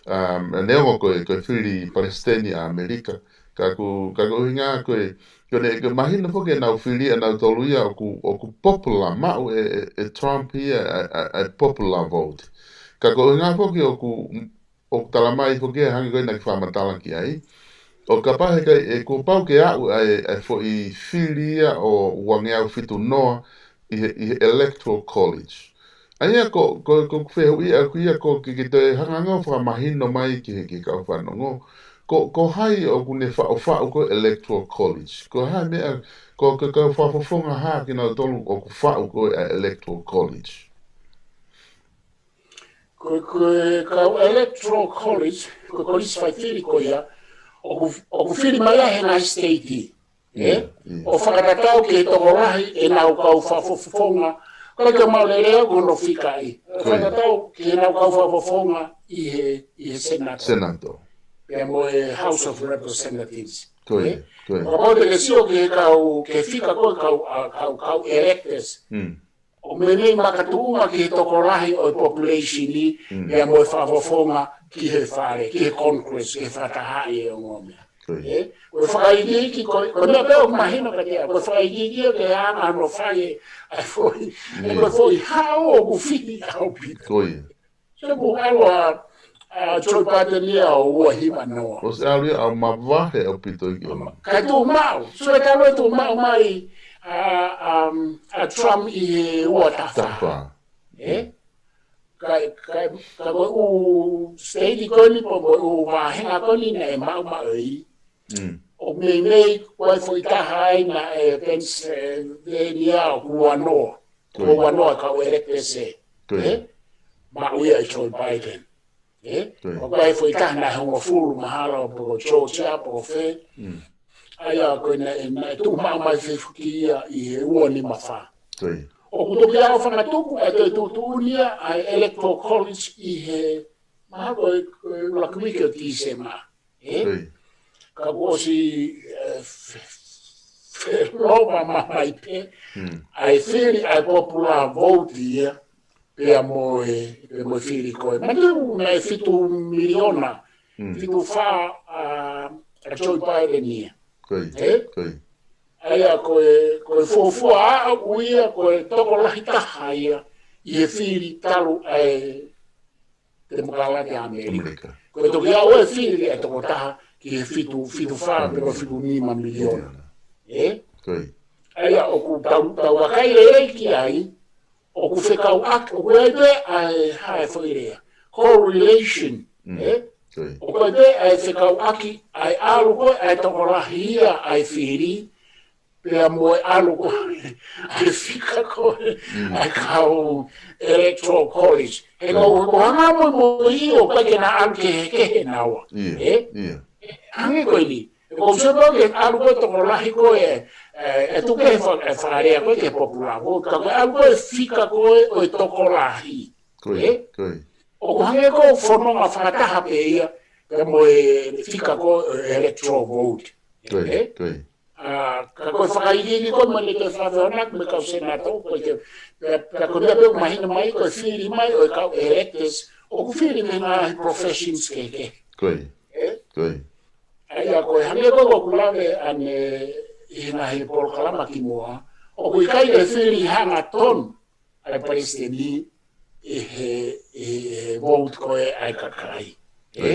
um, neongo ko e, ko e fili palesiteni ʻa ʻAmelika. Ka ʻoku, ka ko e ʻuhinga ko e, ko ʻene, ko e mahino foki ʻenau fili ʻanautolu ia ʻoku, ʻoku popular maʻu ʻe, ʻe, ʻe Trump ia ʻa, ʻa, ʻa e popular vote. Ka ko e ʻuhinga foki ʻoku, ʻoku tala mai foki ʻe hangē ko ena ke fakamatala ki ai. ʻO kapau he ʻikai, ʻe kuo pau ke aʻu ʻa e, ʻa e foʻi fili ia ʻo uangeau fitu noa ʻi he, ʻi he Electoral College. ʻA ia ko, ko, ko e fehuʻi ʻaʻaku ia ko ke, ke toe hanga ʻo fakamahino mai ki he, ki he kau fanongo. Ko, ko hai ʻoku ne faʻufaʻu ko e Electoral College. Ko e hā e meʻa, ko, ko e kau fakafofonga hā kinautolu ʻoku faʻu ko e ʻa e Electoral College. Ko, ko e kau Electoral College, ko e kolisi faifili ko ia, ʻoku, ʻoku fili mai ai he ngaahi siteiti. ʻE? ʻIo, ʻio. ʻO fakatatau ki he tokolahi ʻenau kau fakafofonga. Ko e ke mau lele au ko hono fika ʻi. Ko ia. Fakatatau ki heʻenau kau fakafofonga ʻi he, ʻi he Senato. Senato. Pea mo e House of Representatives. Ko ia, ʻE? Ko ia. Kapau te ke sio ki he kau, ki he fika ko e kau, ʻa, kau, kau electors. Mm. ʻO meimei makatuʻunga ki he tokolahi ʻo e population ʻi, Mm. pea mo e fakafofonga ki he fale, ki he Congress, ki he fakatahaʻi e ongo meʻa. Ko ia. ʻE? Ko e fakaikiiki, ko, ko e meʻa pē ʻoku mahino kiate au, ko e fakaikiiki ke anga hono fai e, ʻa e foʻi, ʻIo. ko e foʻi hao ʻoku fili ʻaupito. Ko ia. Sio ki he ʻalu ʻa, ʻa Joe Biden ia ʻo ua hiva noa. ʻOsi ʻalu ia ʻo mavahe ʻaupito ʻi ʻolunga. Kae tuʻu maʻu, sio ki he ʻalu ʻo tuʻu maʻu mai ʻa, um, ʻa Trump ʻi he ua taha fā. Taha fā. ʻE? Ka, ka, ka ko e ʻū siteiti ko eni pea mo e ʻū vāhenga ko eni naʻe maʻu maʻu ʻi. Mm. ʻO meimei ko e foʻi taha ai naʻe Pennsylvania ʻoku ua noa. Ko ia. Ko ua noa kau electors ē. Ko ia. ʻE? maʻu ia ʻe Joe Biden. ʻE? ʻOku ʻi ai e foʻi taha naʻe hongofulu mahalo pe ko Georgia pe ko fē. ʻA ia ko ē naʻe, naʻe tuʻu maʻu mai fefukia ʻi he ua nima fā. ʻOku toki ʻi ai e fanga tupu ʻe toe tuʻutuʻuni ia ʻa e Electoral College ʻi he mahalo ko e, ko e ʻuluaki uike ʻo Tīsema. ʻE? Ka kuo ʻosi, ʻe, fe-, felova mai pē ʻa e fili ʻa e popular vote ia, pea mo e, pea mo e fili ko ē. Manatuʻi naʻe fitu miliona, fitu fā, ʻa, ʻa Joe Biden ia. ʻE? ʻA ia ko e, ko e fuofua ʻaʻaku ia, ko e tokolahi taha ia ʻi he fili talu ʻa e Temokalati ʻa ʻAmelika. Ko e toki ʻalu e fili ʻa e tokotaha ki he fitu, fitu fā pe ko e fitu nima miliona. ʻE? ʻA ia ʻoku tau, tau vakai lelei ki ai, ʻoku fekauʻaki, ʻoku ʻi ai pē ʻa e, ʻa e foʻi lea, correlation. ʻE? ʻOku ʻi ai pē ʻa e fekauʻaki ʻa e ʻalu ko ē ʻa e tokolahi ia ʻa e fili, pea mo e ʻalu ko ē ʻa e fika ko ē ʻa e kau Electoral College. He ko, ko e anga mo, mo ia ʻoku ʻikai ke na ʻalu kehekehe naua. ʻE? Hangē ko eni. Ko e sio pē ke ʻalu ko ē tokolahi ko ē, ʻe, ʻe tuku e fa-, e fakalea ko ē ke popular vote. Ka ko e ʻalu ko ē fika ko ē ʻo e tokolahi. ʻE? ʻOku hangē ko e fononga fakataha pē ia, pea mo e fika ko ē Electoral Vote. ʻE? ʻA, ka ko e fakaikiiki ko ē mo ʻene toe fakafehoanaki mo e kau Senatō, ko e ke, pea, pea ko e meʻa pē ʻoku mahino mai, ko e fili mai ʻo e kau electors, ʻoku fili mei he ngaahi professions kehekehe. ʻE? ʻA ia ko e hangē ko ē ʻoku lave ʻanenai ʻi he ngaahi polokalama kimuʻa, ʻoku ʻikai ke fili hangatonu ʻa e palesiteni ʻi he, ʻi he vote ko ē ʻa e kakai. ʻE?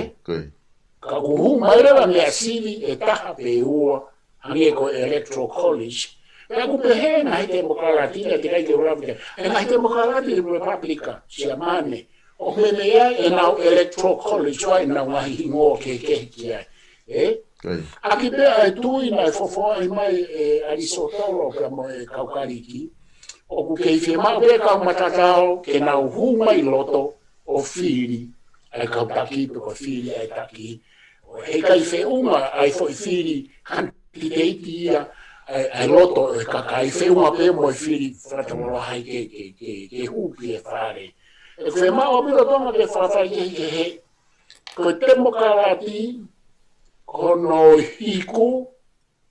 Ka ʻoku hū mai leva meʻa sivi ʻe taha pe ua, hangē ko e Electoral College. Pea ʻoku pehē ngaahi Temokalati, naʻe teʻeki ai ke u lave ki ai. ʻE ngaahi Temokalati, Republican, Siamane. ʻOku meimei ʻi ai ʻenau Electoral College, ʻa ʻenau ngaahi hingoa kehekehe ki ai. ʻE? ʻAki pē ʻa e tui naʻe fofoaʻi mai ʻe ʻAlisitotolo pea mo e kau Kalisi. ʻOku kei fiemaʻu pē kau matatau ke nau hū mai loto ʻo fili ʻa e kau taki pe ko e fili ʻa e taki. ʻO heʻikai feʻunga ʻa e foʻi fili kanititeiti ia ʻa e, ʻa e loto ʻo e kakai, feʻunga pē mo e fili fakatokolahi ke, ke, ke, ke hū ki he fale. ʻOku fiemaʻu ʻaupito Tonga ke fakafaikehekeheʻi. Ko e Temokalati, ko hono hiku,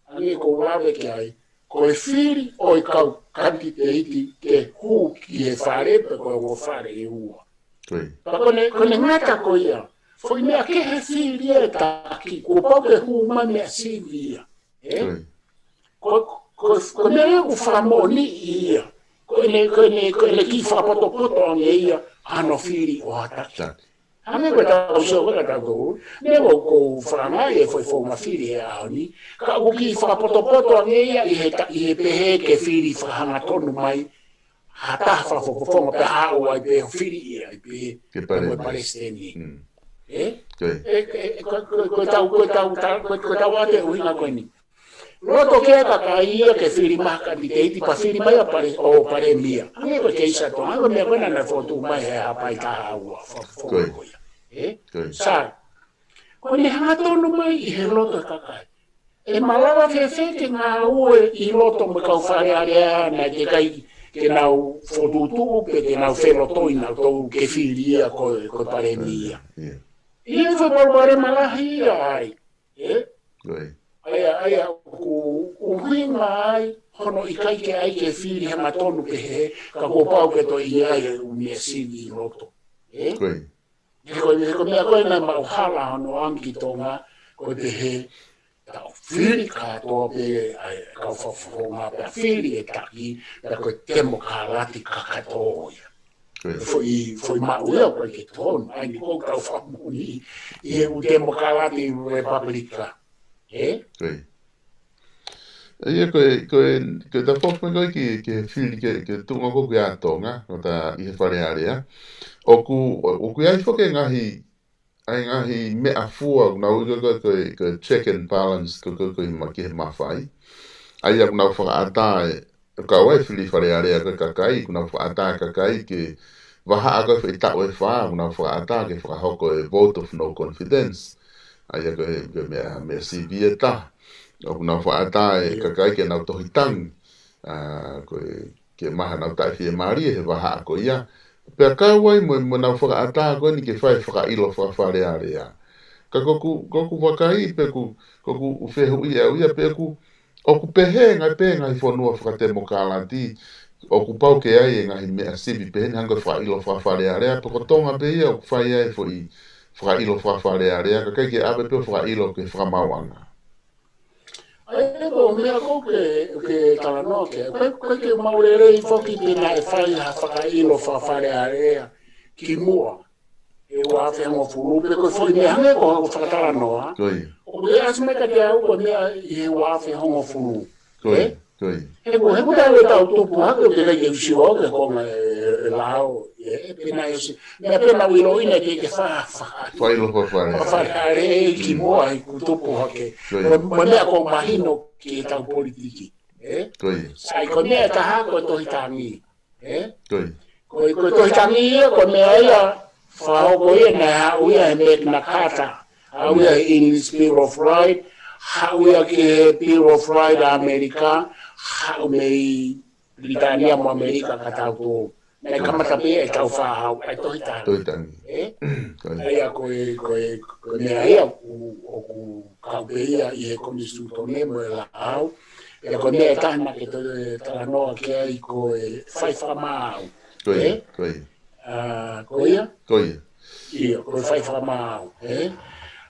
hangē ko ʻeku lave ki ai, ko e fili ʻo e kau kanititeiti ke hū ki he fale pe ko e ongo fale ʻe ua. Pea ko ʻene, ko ʻene ngata ko ia, foʻi meʻa kehe fili ʻa e taki, kuo pau ke hū mai meʻa sivi ia. ʻE? Ko, ko, ko e meʻa ia ʻoku fakamoʻoniʻi ia. Ko ʻene, ko ʻene, ko ʻene kiʻi fakapotopoto ange ia, hano fili ʻo ha taki. Hangē ko ʻetau sio ko ē ka tau tō. Neongo ʻoku ou fakangaʻi e foʻi founga fili he ʻaho ni. Ka ʻoku kiʻi fakapotopoto ange ia ʻi he ta-, ʻi he pehē ke fili fakahangatonu mai ha taha fakafofonga pea haʻu ai pē ʻo fili ia ai pē. Ke pale mai. Palesiteni. ʻE? ʻE, ʻe, ʻe, ko, ko, ko ʻetau, ko ʻetau, ta-, ko, ko ʻetau ʻoatu e ʻuhinga ko eni. Loto ki ai e kakai ia ke fili mai ha kanititeiti pea fili mai ʻa pale-, ʻo palēmia. Hangē ko e keisi ʻa Tonga, hangē ko e meʻa ko ena naʻe fotu mai he Haʻapai taha ua, fo-, fo-, ko ia. ʻE? Sai. Ko ʻene hangatonu mai ʻi he loto ʻo e kakai. ʻE malava fēfē ke ngāue ʻi loto mo e kau Fale Alea naʻe teʻeki ai ke nau fokotuʻutuʻu pe ke nau felotoi nautolu ke fili ia ko e, ko e palēmia. ʻI he foʻi palopalema lahi ia ai. ʻE? ʻA ia, ʻa ia, ʻoku ʻuhinga ai hono ʻikai ke ʻai ke fili hangatonu pehē, ka kuo pau ke toe ʻi ai e ʻū meʻa sivi ʻi loto. ʻE? He ko e, he ko e meʻa ko ē naʻe maʻu hala hono ʻange ki Tonga, ko e pehē, tau fili kātoa pē ʻa e kau fakafofonga, pea fili e taki, pea ko e temokalati kakato ia. Foʻi, foʻi maʻu ia ʻoku ʻikai ke tonu, ʻa eni ʻoku tau fakamoʻoni, ʻi he ʻū temokalati Republican. ʻE? ʻA ia ko e, ko e, ko e tafoki mai ko ē ki, ki he fili ke, ke tuʻunga ko ē ki ʻa Tonga, ʻo tā ʻi he Fale Alea. ʻOku, ʻoku ʻi ai foki e ngaahi, ʻa e ngaahi meʻafua, ʻoku nau ui ko e, ko e, ko e check and balance, ko e, ko e, ko e ma-, ki he mafai. ʻA ia ʻoku nau fakaʻatā e, ʻo kau ai e fili Fale Alea ko e kakai, ʻoku nau fakaʻatā e kakai ke, vahaʻa ko ē foʻi taʻu ʻe fā, ʻoku nau fakaʻatā ke fakahoko e vote of no confidence. ʻA ia ko e, ko e meʻa, meʻa sivi ʻe taha. ʻOku nau fakaʻatā e kakai ke nau tohi tangi. ʻA, ko e, ke maʻu haʻanau taʻefiemālie he vahaʻa ko ia. Pea kau ai mo, mo ʻenau fakaʻatā ko eni ke fai fakaʻilo fakafalealea. Ka ko ʻeku, ko ʻeku vakai pe ʻoku, ko ʻeku fehuʻi ʻe au ia pe ʻoku ʻoku pehē ngaahi pē ngaahi fonua fakatemokālati, ʻoku pau ke ʻi ai e ngaahi meʻa sivi pehē ni hangē ko e fakaʻilo fakafalealea, pe ko Tonga pē ia ʻoku fai ai e foʻi fakaʻilo fakafalealea, kae ʻikai ke ʻave pē ʻo fakaʻilo ki he fakamaauʻanga. ʻA ia ko e meʻa ko ē ke, ke talanoa ki ai, ko e, ko e ke maʻu lelei foki pe naʻe fai ha fakaʻilo fakafalealea kimuʻa he ua afe hongofulu, pe ko e foʻi meʻa hangē ko e fakatalanoa. Ko ia. ʻOku ʻasi mai kiate au ko e meʻa ʻi he ua afe hongofulu. Ko ia, ē? Ko ia. He ko, he ko e taʻu ʻe tau tupu hake, ʻoku teʻeki ai ke u sio au ki he konga e, e lao, ē, pe naʻe ʻosi. Meʻa pe naʻa ku ʻiloʻi naʻe teʻeki ke fa, fa, Fakaʻilo fakafalealea. Fakafalealea kimuʻa heʻeku tupu hake. Ko ia. Mo, mo e meʻa ʻoku mahino ki heʻetau politiki, ē? Ko ia. Sai ko e meʻa ʻe taha ko e tohi tangi. Ē? Ko ia. Ko e, ko e tohi tangi ia, ko e meʻa ia, fakahoko ia naʻe haʻu ia he Magna Carta, haʻu ia he English Bill of Rights, haʻu ia ki he Bill of Rights ʻa ʻAmelika, haʻu mei Pilitānia mo ʻAmelika ka tau tō. Naʻe kamata pē ʻetau fakahau, ʻa e tohi tangi. Tohi tangi. Ē? Ko ia. ʻA ia ko e, ko e, ko e meʻa ia ʻoku, ʻoku kau pē ia ʻi he konisitūtone mo e lao. Pea ko e meʻa ʻe taha naʻa ke toe talanoa ki ai ko e fai fakamaau. Ko ia, ē? Ko ia. ʻA, ko ia? Ko ia. ʻIo, ko e fai fakamaau, ē?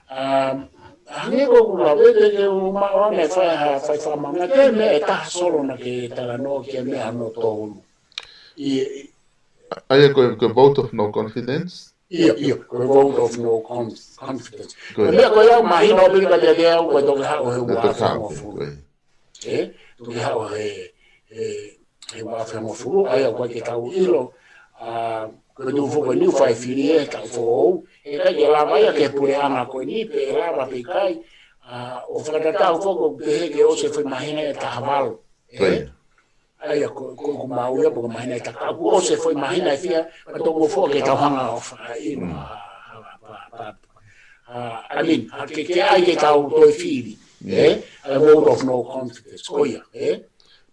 ʻA, hangē ko ʻeku lave pē ke u maʻu ʻa e fai ha, fai fakamaau. Naʻa ke meʻa ʻe taha Solo naʻa ke talanoa ki ai meʻa hono tolu. ʻI, ʻA ia ko e, ko e vote of no confidence? ʻIo, ʻio, ko e vote of no con-, confidence. Ko ia. Ko e meʻa ko ia mahino pē kiate au ko e toki haʻu he ua afe hongofulu. Ko ia. Ē, toki haʻu he, he, he ua afe hongofulu, ʻa ia ʻoku ʻikai ke tau ʻilo, ʻa, ko e tuʻu foʻou ko eni ʻoku fai fili he taʻu foʻou, ʻe ʻikai ke lava ia ki he puleʻanga ko eni, pe ʻe lava pe ʻikai, ʻa, ʻo fakatatau foki ʻoku pehē ke ʻosi e foʻi māhina ʻe taha valu. Ē? Ko ia. ʻA ia ko, ko, ko maʻu ia pe ko e māhina ʻe taha, ka kuo ʻosi e foʻi māhina ʻe fiha, pea toki ʻosi ke tau hanga ʻo fakaʻilo, Mm. ʻa, ʻa, ʻa, ʻa, ʻa, I mean, ʻa, ke, ke ʻai ke tau toe fili, Mm. ē? ʻA e vote of no confidence, ko ia, ē?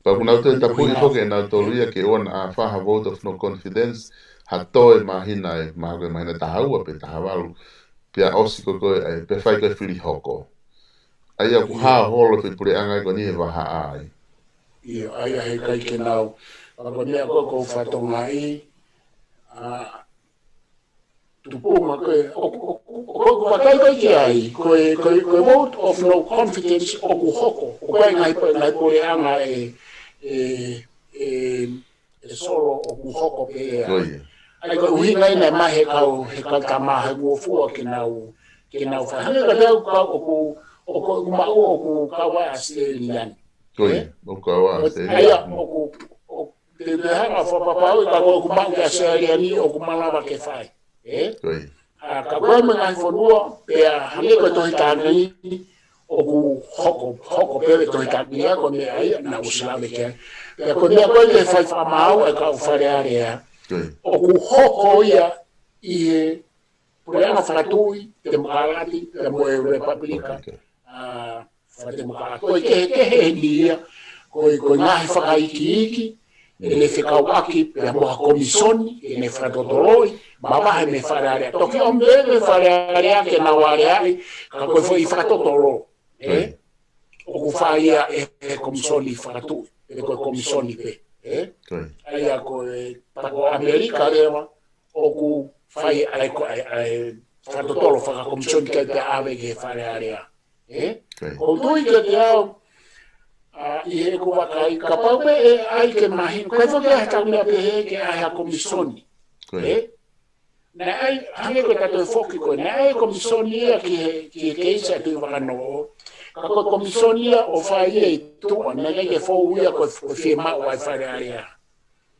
Pea ʻoku nau toe Ko e tapui ʻuhinga foki ʻe nautolu ia ke ʻoua naʻa fai ha vote of no confidence, ha toe māhina ʻe, mahalo ko e māhina ʻe taha ua pe taha valu, pea ʻosi ko ē, ʻa e, pea fai ko ē fili hoko. ʻA ia ʻoku ʻIo. hao holo e foʻi puleʻanga ko eni he vahaʻa ai. ʻIo, ʻa ia heʻikai ke nau. Pea ko e meʻa ko ē ʻoku ou fakatokangaʻi, ʻa, tupunga ko ē, ʻo, ʻo, ʻo, ʻo, ʻoku vakai ko ē ki ai, ko e, ko e, ko e vote of no confidence ʻoku hoko, ʻoku ʻi ai ngaahi pu-, ngaahi puleʻanga ʻe, ʻe, ʻe, ʻe Solo ʻoku hoko pē ia. Ko ia. ʻA ia ko e ʻuhinga ia naʻe maʻu he kau, he kau tama he ngofua ke nau, ke nau fai. Hangē kiate au kau ʻoku, ʻoku, ʻoku maʻu ʻoku kau ai ʻAositelēlia ni. Ko ia, Ē? ʻoku kau ai ʻAositelēlia. ʻA ia, ʻoku, ʻoku, te, te hanga fakapapauʻi ka ko ʻeku maʻu ki ʻAositelēlia ni ʻoku malava ke fai. Ē? Ko ia. ʻA, ka ko e meʻa ngaahi fonua, pea hangē ko e tohi tangi, ʻoku hoko, hoko pē e tohi tangi ia, ko e meʻa ia, naʻa ku ʻosi lave ki ai. Pea ko e meʻa ko ē ke fai fakamaau, ʻa e kau Fale Alea. Ko ia. ʻOku hoko ia ʻi he puleʻanga fakatuʻi, temokalati, pea mo e Lepapulika. Lepapulika. ʻA, fakatemokalati. Ko e kehekehe eni ia, ko e, ko e ngaahi fakaikiiki, ʻene fekauʻaki, pea mo ha komisoni, ʻene fakatotoloʻi, mavahe mei Fale Alea. Toki ʻomi pē mei Fale Alea ke nau aleaʻi, ka ko e foʻi fakatotolo. Ē? Ko ia. ʻOku fai ia ʻe he komisoni fakatuʻi, ʻe ko e komisoni pē. Ē? Ko ia. ʻA ia ko e, pea ko ʻAmelika leva, ʻoku fai ʻa e ko, ʻa e, ʻa e fakatotolo fakakomisoni kae pea ʻave ki he Fale Alea. Ē? Ko ia. ʻOku ou tui kiate au, ʻa, ʻi heʻeku vakai, kapau pē ʻe ʻai ke mahino, ko e foki ʻa e tau meʻa pehē ke ʻai ha komisoni. Ko ia. Ē? Naʻe ʻai, hangē ko e tatou foki ko ē, naʻe ʻai komisoni ia ki he, ki he keisi ʻa Tuʻivakanō. Ka ko e komisoni ia ʻoku fai ia ʻi tuʻa, naʻe ʻikai ke fou ia ko e, ko e fiemaʻu ʻa e Fale Alea.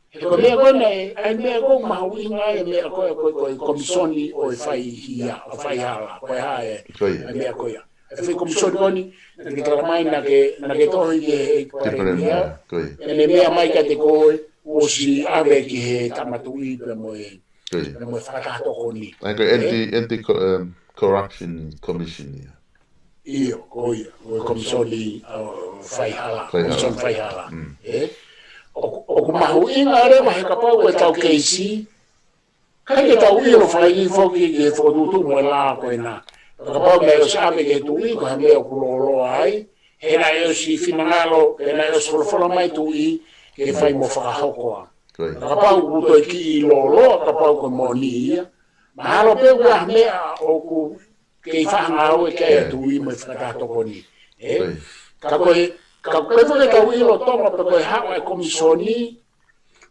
He ko e meʻa ko ē naʻe, ʻa e meʻa ko ē mahuʻinga ʻa e meʻa ko ē, ko e, ko e komisoni ʻo e fai hia, ʻo e fai hala, ko e hā ē, Ko ia. ʻa e meʻa ko ia. ʻA e foʻi komisoni ko eni, naʻa ke talamai naʻa ke, naʻa ke tohi ki he Ki he Palēmia, Palēmia, ko ia. ʻene meʻa mai kiate koe, ʻosi ʻave ki he Tama Tuʻi pea mo e, Ko ia. Pea mo e fakataha tokoni. ʻA ia ko e Ē? Anti, Anti Co-, um, Corruption Commission ia. ʻIo, ko ia, ko e komisoni, uh, faihala, Faihala. Komisoni faihala. Mm. Ē? ʻOku, ʻoku mahuʻinga leva he kapau ko e tau keisi, ʻikai ke tau ʻilo fai foki ki he fokotuʻutuʻu mo e lā ko ena. Kapau naʻe ʻosi ʻave ki he tuʻi, ko ha meʻa ʻoku lōloa ai, he naʻe ʻosi finangalo, he naʻe ʻosi folofola mai tuʻi, ke fai mo fakahoko ā. Ko ia. Kapau ʻoku toe kiʻi lōloa, kapau ko e moʻoni ia. Mahalo pē ʻoku ʻi ai ha meʻa ʻoku kei fakangāue ki ai ʻa e Ē. tuʻi mo e fakataha tokoni. Ē? Ko ia. Ka ko e, ka ko e foki tau ʻilo Tonga pe ko e haʻu ʻa e komisoni,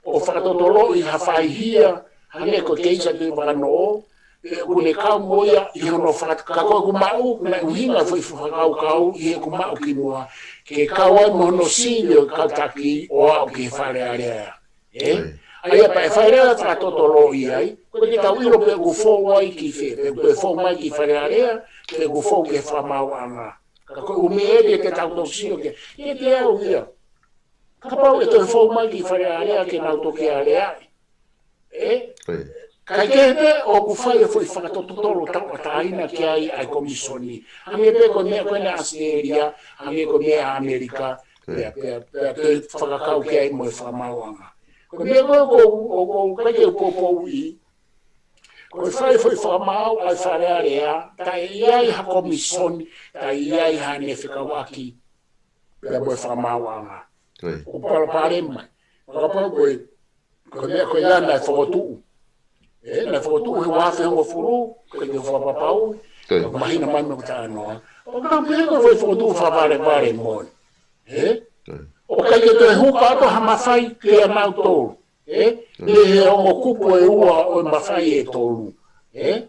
ʻo fakatotoloʻi ha faihia, hangē ko e keisi ʻa Tuʻivakanō, ē, ʻoku ne kau mo ia ʻi hono fakat-, ka ko ʻeku maʻu, naʻe ʻuhinga foʻi fakakaukau ʻi heʻeku maʻu kimuʻa, ke kau ai mo hono sivi ʻo e kau taki ʻo aʻu ki he Fale Alea. Ē? Ē. ʻA ia pea ʻe Fale Alea fakatotoloʻi ai, ko e ke tau ʻilo pe ʻoku fou ai ki fē, pe ʻoku fou mai ki Fale Alea, pe ʻoku fou ki he fakamaauʻanga. Ka ko e ʻū meʻa ē te tau toki sio ki ai, ʻikai te u ʻilo ia. Kapau ʻe toe fou mai ki Fale Alea ke nau toki aleaʻi. Ē? Ko ia. Kae kehe pē ʻoku fai e foʻi fakatotolo tauʻatāina ki ai ʻa e komisoni. Hangē pē ko e meʻa ko ena ʻAositelēlia, hangē ko e meʻa ʻAmelika, Ko ia. pea, pea, pea toe fakakau ki ai mo e fakamaauʻanga. Ko e meʻa ko ē ʻoku, ʻoku, ʻoku ʻikai ke u poupouʻi. Ko e fai foʻi fakamaau ʻa e Fale Alea, taʻe ʻi ai ha komisoni, taʻe ʻi ai haʻane fekauʻaki, pea mo e fakamaauʻanga. Ko ia. ʻOku palopalema. Kapau ko e, ko e meʻa ko ia naʻe fokotuʻu. Ē, naʻe fokotuʻu he uaafe hongofulu, ko e fakapapau, Ko ia. ka mahino mai mo talanoa. ʻO ka pehē ko e fokotuʻu fakavalevale moʻoni. Ē? Ko ia. ʻOku ʻikai ke toe huka atu ha mafai kiate kinautolu. Ē? Ko ia. Mei he ongo kupu ʻe ua ʻo e mafai ʻe tolu. Ē?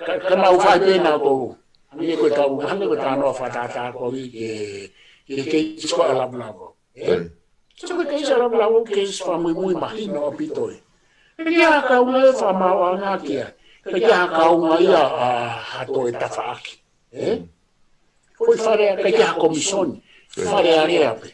Ka, ka nau fai pē nautolu. Hangē ko e tau, hangē ko e talanoa fakatātā ko ē ki he, ki he keisi ko ē ʻa Lavulavu. Ē? Ko ia. Sio ko e keisi ʻa Lavulavu, keisi fakamuimui mahino ʻaupito ē. ʻIkai ke ʻi ai ha kaunga ʻe fakamaauʻanga ki ai. ʻIkai ke ʻi ai ha kaunga ia ʻa ha toe tafaʻaki. Ē? Mm. Foʻi Fale Alea, ʻikai ke ʻi ai ha komisoni. Ko ia. Fale Alea pē.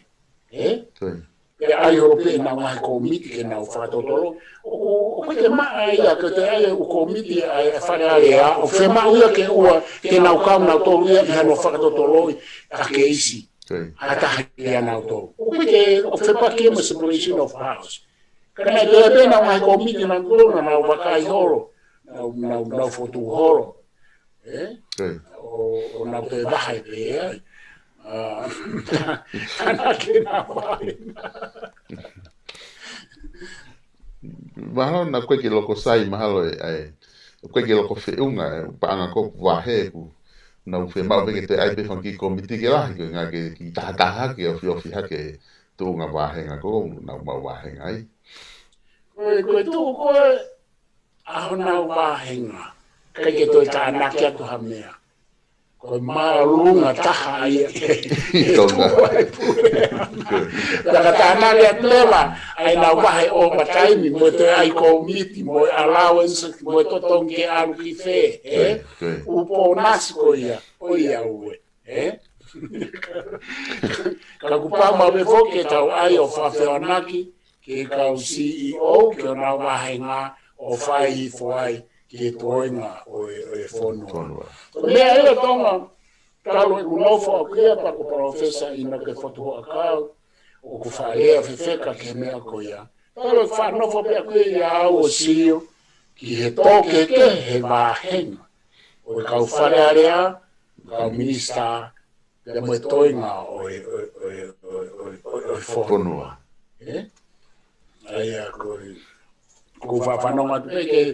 Ē? Ko ia. Pea ʻai holo pē ʻenau ngaahi kōmiti ke nau fakatotolo. ʻOku, ʻoku ʻikai ke maʻa ia ke toe ʻai e ʻū kōmiti ʻa e Fale Alea, ʻoku fiemaʻu ia ke ua, ke nau kau nautolu ia ʻi hano fakatotoloʻi ʻa e keisi. Ko ia. Ha taha ia nautolu. ʻOku ʻikai ke, ʻoku fepaki mo e separation of powers. Ka naʻe toe pē ʻenau ngaahi kōmiti nautolu naʻa nau vakai holo. Nau, nau, nau fotu holo. Ē? Ko ia. ʻO, ʻo nau toe vahe pē ai. ʻA, ka naʻe ʻikai ke nau vahe. Mahalo naʻe ʻikai ke loko sai, mahalo ē, ʻa ē. ʻIkai ke loko feʻunga, ē, paʻanga ko ē ʻoku vahe ʻoku nau fiemaʻu pē ke toe ʻai pē fanga kiʻi kōmiti ke lahi, ko e ngaahi kiʻi tahataha ke ofiofi hake tuʻunga vāhenga ko ē ʻoku nau maʻu vāhenga ai. Ko e, ko e tuʻu ko ē ʻa honau vāhenga, ʻikai ke toe tānaki atu ha meʻa. Ko e māʻolunga taha ia ke, ke Tonga. Tuʻu ai e puleʻanga. Pea ka tānaki atu leva, ʻa ʻenau vahe ʻovatāimi, mo e toe ʻai kōmiti, mo e allowance, mo e totongi ke ʻalu ki fē, ē? Ko ia, ko ia. ʻŪ pōnasi ko ia, ʻoiauē, ē? Ka kuo pau maʻu pē foki ke tau ʻai ʻo fakafehoanaki, ki he kau C E O, ki honau vāhenga ʻo fai hifo ai ki he toenga ʻo e, ʻo e fonua. Fonua. Ko e meʻa ia Tonga, talu ʻeku nofo ʻaʻaku ia pea ko Palōfesa ʻInoke Fotu Huʻakau, ʻoku faʻa lea fefeka ki he meʻa ko ia. Talu ʻeku faʻa nofo pē ʻaʻaku ia ʻo sio ki he tō kehekehe he vāhenga ʻo e kau Fale Alea, kau minisitā, pea mo e toenga ʻo e, ʻo e, ʻo e, ʻo e, ʻo e, ʻo e, ʻo e fonua. Fonua. Ē? ʻA ia ko e, ʻoku ou faʻa fanongo atu pē ki he,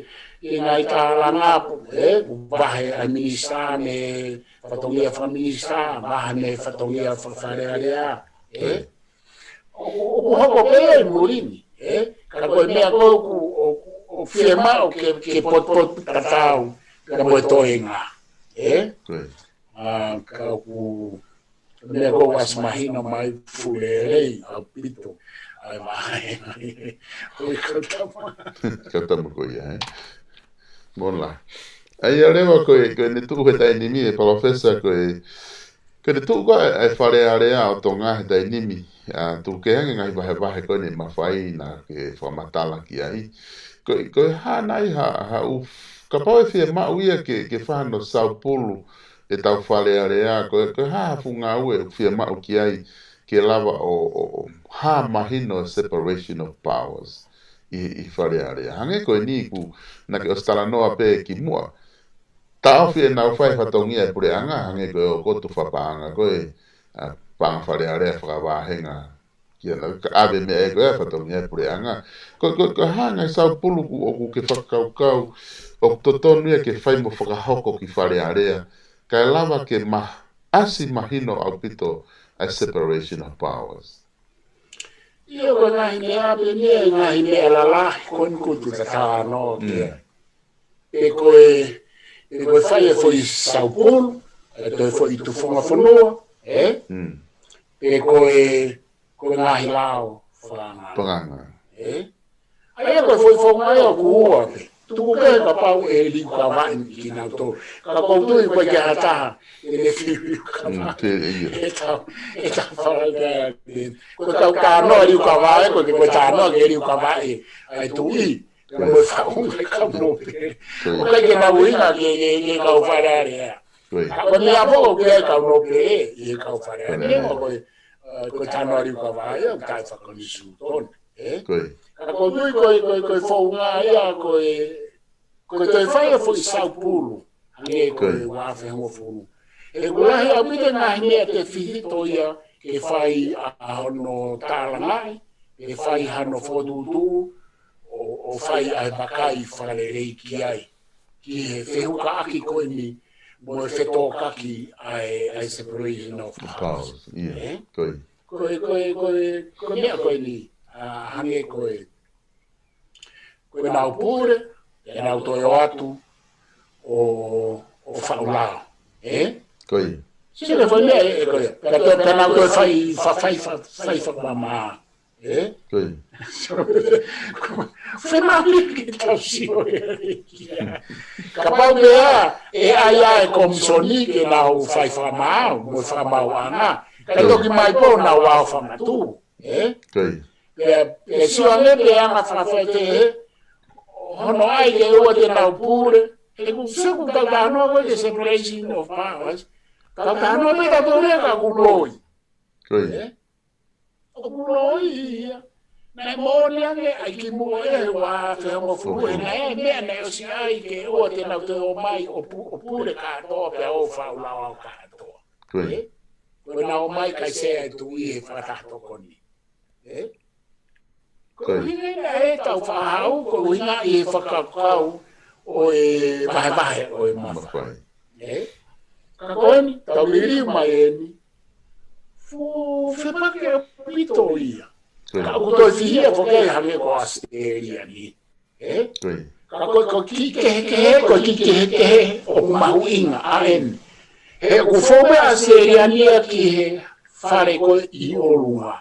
ki he ngaahi tālanga, ē? Vahe ʻa e minisitā mei he fatongia fakaminisitā, vahe mei he fatongia faka-, Fale Alea, ē? Ē. ʻOku, ʻoku hoko pē ia ʻi muli ni, ē? Ka ko e meʻa ko ē ʻoku, ʻoku, ʻoku fiemaʻu ke, ke potupotutatau, pea mo e toenga, ē? Ē. ʻA, ka ʻoku, meʻa ko ē ʻoku ʻasi mahino mai fuʻu lelei ʻaupito. ʻA e vāhenga. Ko e kau tama. Kau tama ko ia, ē? Mola. ʻA ia leva ko e, ko ʻene tuʻu he taimi ni, ē Palōfesa, ko e, ko ʻene tuʻu ko ē ʻa e Fale Alea ʻo Tonga he taimi ni, ʻa, tuku kehe ange ngaahi vahevahe ko ē naʻe mafai naʻa ke fakamatala ki ai. Ko, ko e hā nai ha, ha u, kapau ʻe fiemaʻu ia ke, ke fai hano saupulu ʻetau Fale Alea, ko, ko e hā ha fuʻu ngāue ʻoku fiemaʻu ki ai ke lava ʻo, ʻo, ʻo hā mahino e separation of powers ʻi, ʻi Fale Alea. Hangē ko eni kuo, naʻa ke ʻosi talanoa pē kimuʻa. Taʻofi ʻenau fai fatongia e puleʻanga, hangē ko e ʻoku tufa paʻanga ko e, ʻa, paʻanga Fale Alea fakavahenga. Kia na ka ʻave meʻa ʻe ko e fatongia e puleʻanga. Ko, ko, ko e hā nai saupulu ʻoku, ʻoku ke fakakaukau, ʻoku totonu ia ke fai mo fakahoko ki Fale Alea. Kae lava ke ma, ʻasi mahino ʻaupito ʻa e separation of powers. ʻIo, ko e ngaahi meʻa pē meʻa, ngaahi meʻa lalahi, ko eni kuo tuʻu tatano, Mm. ke. Pe ko e, pe ko e fai e foʻi saupulu, ʻe toe foʻi tufunga fonua, ē? Mm. Pe ko e, ko e ngaahi lao, fanga. Fanga. Ē? ʻA ia ko e foʻi founga ia ʻoku ua pē. Tuku kehe kapau ʻe liukavaʻi kinautolu. Ka ʻoku ou tui ʻoku ʻikai ke ʻi ai ha taha, ʻe ne fiu liukavaʻi. Mm, te, ʻio. ʻEtau, ʻetau fale pē. Ko e kau talanoa liukavaʻi, ko e, ko e talanoa ke liukavaʻi ʻa e tuʻi. Ko e mo e faʻunga e kau nōpele. Ko e. ʻOku ʻikai ke nau ʻuhinga ki he, ki he, ki he kau Fale Alea. Ko e. Ka ko e meʻa foki ʻoku ʻi ai e kau nōpele, ʻi he kau Fale Alea. Fale Alea. Ko e, ʻa, ko e talanoa liukavaʻi, ʻoku taʻefakakonisitūtone. Ē? Ko e. Ka ʻoku ou tui ko e, ko e, ko e founga ia, ko e, ko e toe fai e foʻi saupulu. Hangē ko e Ko e. ua afe hongofulu. ʻOku lahi ʻaupito e ngaahi meʻa tefito ia ke fai ʻa hono tālangaʻi, ke fai hano fokotuʻutuʻu, ʻo, ʻo fai ʻa e vakai fakalelei ki ai. Ki he fehukaʻaki ko eni, mo e fetōkaki ʻa e, ʻa e separation of powers. Powers, ʻio. Ē? Ko e. Ko e, ko e, ko e, ko e meʻa ko eni, ʻa, hangē ko e, ko ʻenau pule, ʻenau toe ō atu, ʻo, ʻo faʻu lao. Ē? Ko ia. Sio ki he foʻi meʻa ē, ē, ko ia. Pea toe, pea nau toe fai, fa-, fai, fa-, fai fakamāmā. Ē? Ko ia. Fiemaʻu ke tau sio ē. Kapau pē ʻe ʻi ai ʻa e komisoni ke nau fai fakamaau, mo e fakamaauʻanga. Kae toki mai pē ʻo nau aofangatuʻu. Ē? Ko ia. Pea, pea sio ange pē anga fakafaifekau, hono ʻai ke ʻoua te nau pule. ʻOku sio ʻoku tau talanoa ko e separation of powers. Tau talanoa pē tau tole ka ʻoku loi. Ko ia. Ē? ʻOku loi ia. Naʻe moʻoni ange ʻa e kimuʻa ʻi he ua afe hongofulu. Naʻe meʻa naʻe ʻosi ʻai ke ʻoua te nau toe ō mai ʻo pu-, ʻo pule kātoa pea ō faʻu lao kātoa. Ko ia. Ē? Ko ʻenau ō mai kae sē ʻa e tuʻi he fakataha tokoni. Ē? Ko e Ko e. ʻuhinga ia ʻetau fakahau, ko e ʻuhinga ʻi he fakakaukau ʻo e vahevahe ʻo e mafai. Mafai. Ē? Ka ko eni, tau liliu mai eni. Fuʻu fepaki ʻaupito ia. Ko e. Ka ʻoku toe fihia foki hangē ko ʻAositelēlia ni. Ē? Ko e. Ka ko e, ko e kiʻi kehekehe, ko e kiʻi kehekehe ʻoku mahuʻinga ʻa eni. He ʻoku fou mai ʻAositelēlia ni ia ki he fale ko ē ʻi ʻolunga.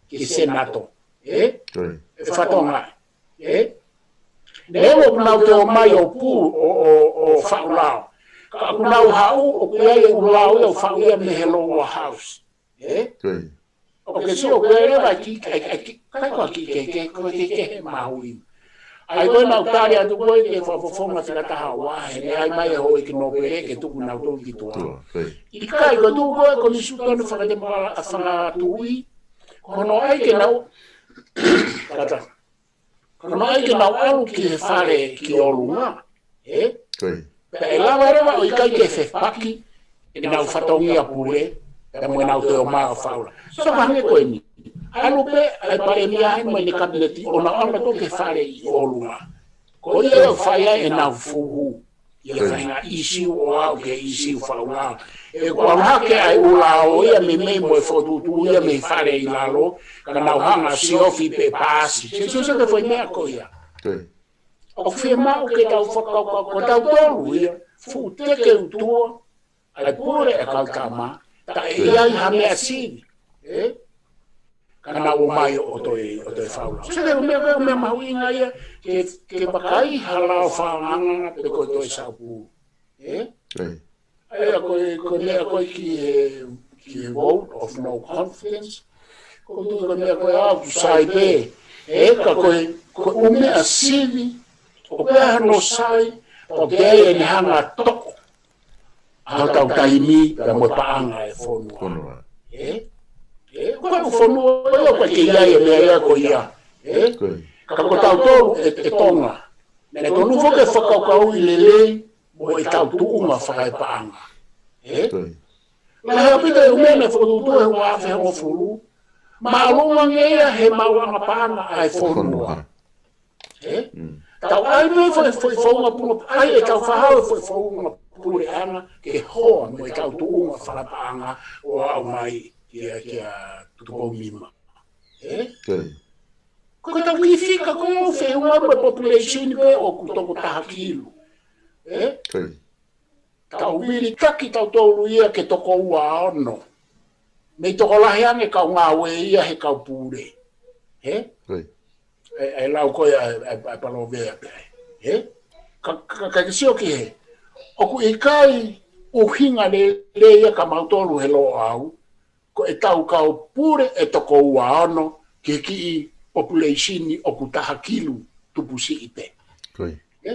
Ki he Senato. Ē? Ko e. ʻE fatongia. Ē? Neongo ʻoku nau toe ō mai ʻo pu-, ʻo, ʻo, ʻo faʻu lao. Ka ʻoku nau haʻu, ʻoku ʻi ai e ʻū lao ia ʻoku faʻu ia mei he lower house. Ē? Ko e. ʻOku ke sio ko e leva ki, ki, ki, ki, kai ko e kiʻi kehekehe, ko e kiʻi kehekehe mahuʻinga. ʻA ia ko ʻenau tali atu ko ē ke fakafofonga fika taha ua, he naʻe ʻai mai e houʻeiki nōpele ke tuku nautolu ki tuʻa. Tuʻa, ko e. ʻIkai ko e tuʻu ko ē e komisitūtone fakatemokala-, fakatuʻi, ko hono ʻai ke nau, kata, ko hono ʻai ke nau ʻalu ki he fale ki ʻolunga. Ē? Ko e. Pea ʻe lava leva ʻo ʻikai ke fepaki ʻenau fatongia pule, pea mo ʻenau toe ō mai ʻo faʻu lao. So, hangē ko eni. ʻAlu pē ʻa e palēmia ʻi mo ʻene kapineti ʻo nau ʻalu nautolu ki he fale ʻi ʻolunga. Ko ia ʻoku fai ai ʻenau fuhu. ʻIa Ko e. fai ha ʻīsiu ʻo aʻu ki he ʻīsiu faʻu lao. ʻOku ʻalu hake ʻa e ʻū lao ia meimei mo e fokotuʻutuʻu ia mei he fale ʻi lalo, ka nau hanga siofi pē paasi. Sio, sio, sio ki he foʻi meʻa ko ia. Ko e. ʻOku fiemaʻu ke tau fakakaukau, ko tautolu ia, fuʻu teke utua, ʻa e pule ʻa e kau tama, taʻe ʻi ai ha meʻa sivi, ē? Ka nau ō mai ʻo toe, ʻo toe faʻu lao. Sio ki he meʻa, meʻa, meʻa mahuʻinga ia, ke, ke vakai ha lao fakaʻangaʻanga pe ko e toe saupulu. Ē? Ko e. ʻA ia ko e, ko e meʻa ko ē ki he, ki he vote of no confidence. Ko e tuʻu ko e meʻa ko ē ʻoku sai pē. Ē, ka ko e, ko e ʻū meʻa sivi, ʻoku ʻi ai hano sai, ʻoku ʻi ai ʻene hanga ʻo toʻo ʻa hotau taimi pea mo e paʻanga ʻa e fonua. Fonua. Ē? Ē, ko e fonua ia ʻoku ʻikai ke ʻi ai e meʻa ia ko ia. Ē? Ko ia. Ka ko tautolu ʻe, ʻe Tonga, naʻe tonu foki ke fakakaukauʻi lelei mo ʻetau tuʻunga fakaepaʻanga. Ē? Ko ia. Lahi ʻaupito e ʻū meʻa naʻe fokotuʻutuʻu he ua afe hongofulu, māʻolunga ange ia he maʻuʻanga paʻanga ʻa e fonua. Fonua. Ē? Mm. Tau ʻai pē foʻi, foʻi founga pule, ʻai ʻetau fakahau e foʻi founga puleʻanga ke hoa mo ʻetau tuʻunga fakapaʻanga ʻo aʻu mai kia, kia Tupou Nima. Ē? Ko ia. Ko ʻetau kiʻi fika ko ē ʻoku feʻunga mo e population pē ʻoku toko taha kilu. Ē? Ko ia. Tau vilitaki tautolu ia ke toko ua ono. Mei tokolahi ange kau ngāue ia he kau pule. Ē? Ko ia. ʻE, ʻe lau ko ia ʻa e, ʻa e, ʻa e palōvea pē. Ē? Ka, ka, ka ke sio ki hē. ʻOku ʻikai ʻuhinga lelei ia kia mautolu he Loʻau, ko ʻetau kau pule ʻe toko ua ono ki he kiʻi population ʻoku taha kilu tupu siʻi pē. Ko ia. Ē?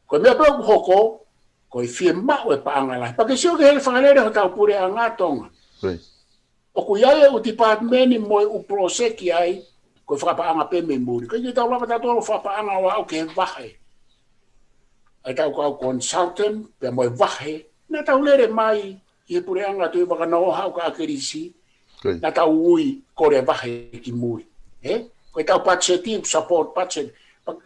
Ko e meʻa pē ʻoku hoko, ko e fiemaʻu e paʻanga lahi. Pea ke sio ki he fakalele hotau puleʻanga Tonga. Ko ia. ʻOku ʻi ai e ʻū department mo e ʻū poloseki ai, ko e fakapaʻanga pē mei muli. ʻIkai ke tau lava tautolu fakapaʻanga ʻo aʻu ki he vahe. ʻA ʻetau kau consultant, pea mo e vahe, naʻa tau lele mai ʻi he puleʻanga Tuʻivakanō, haʻu kia ʻAkilisi, Ko ia. Naʻa tau ui kole vahe ki mui. Ē? Ko ʻetau budget ʻi, support budget. Pa-,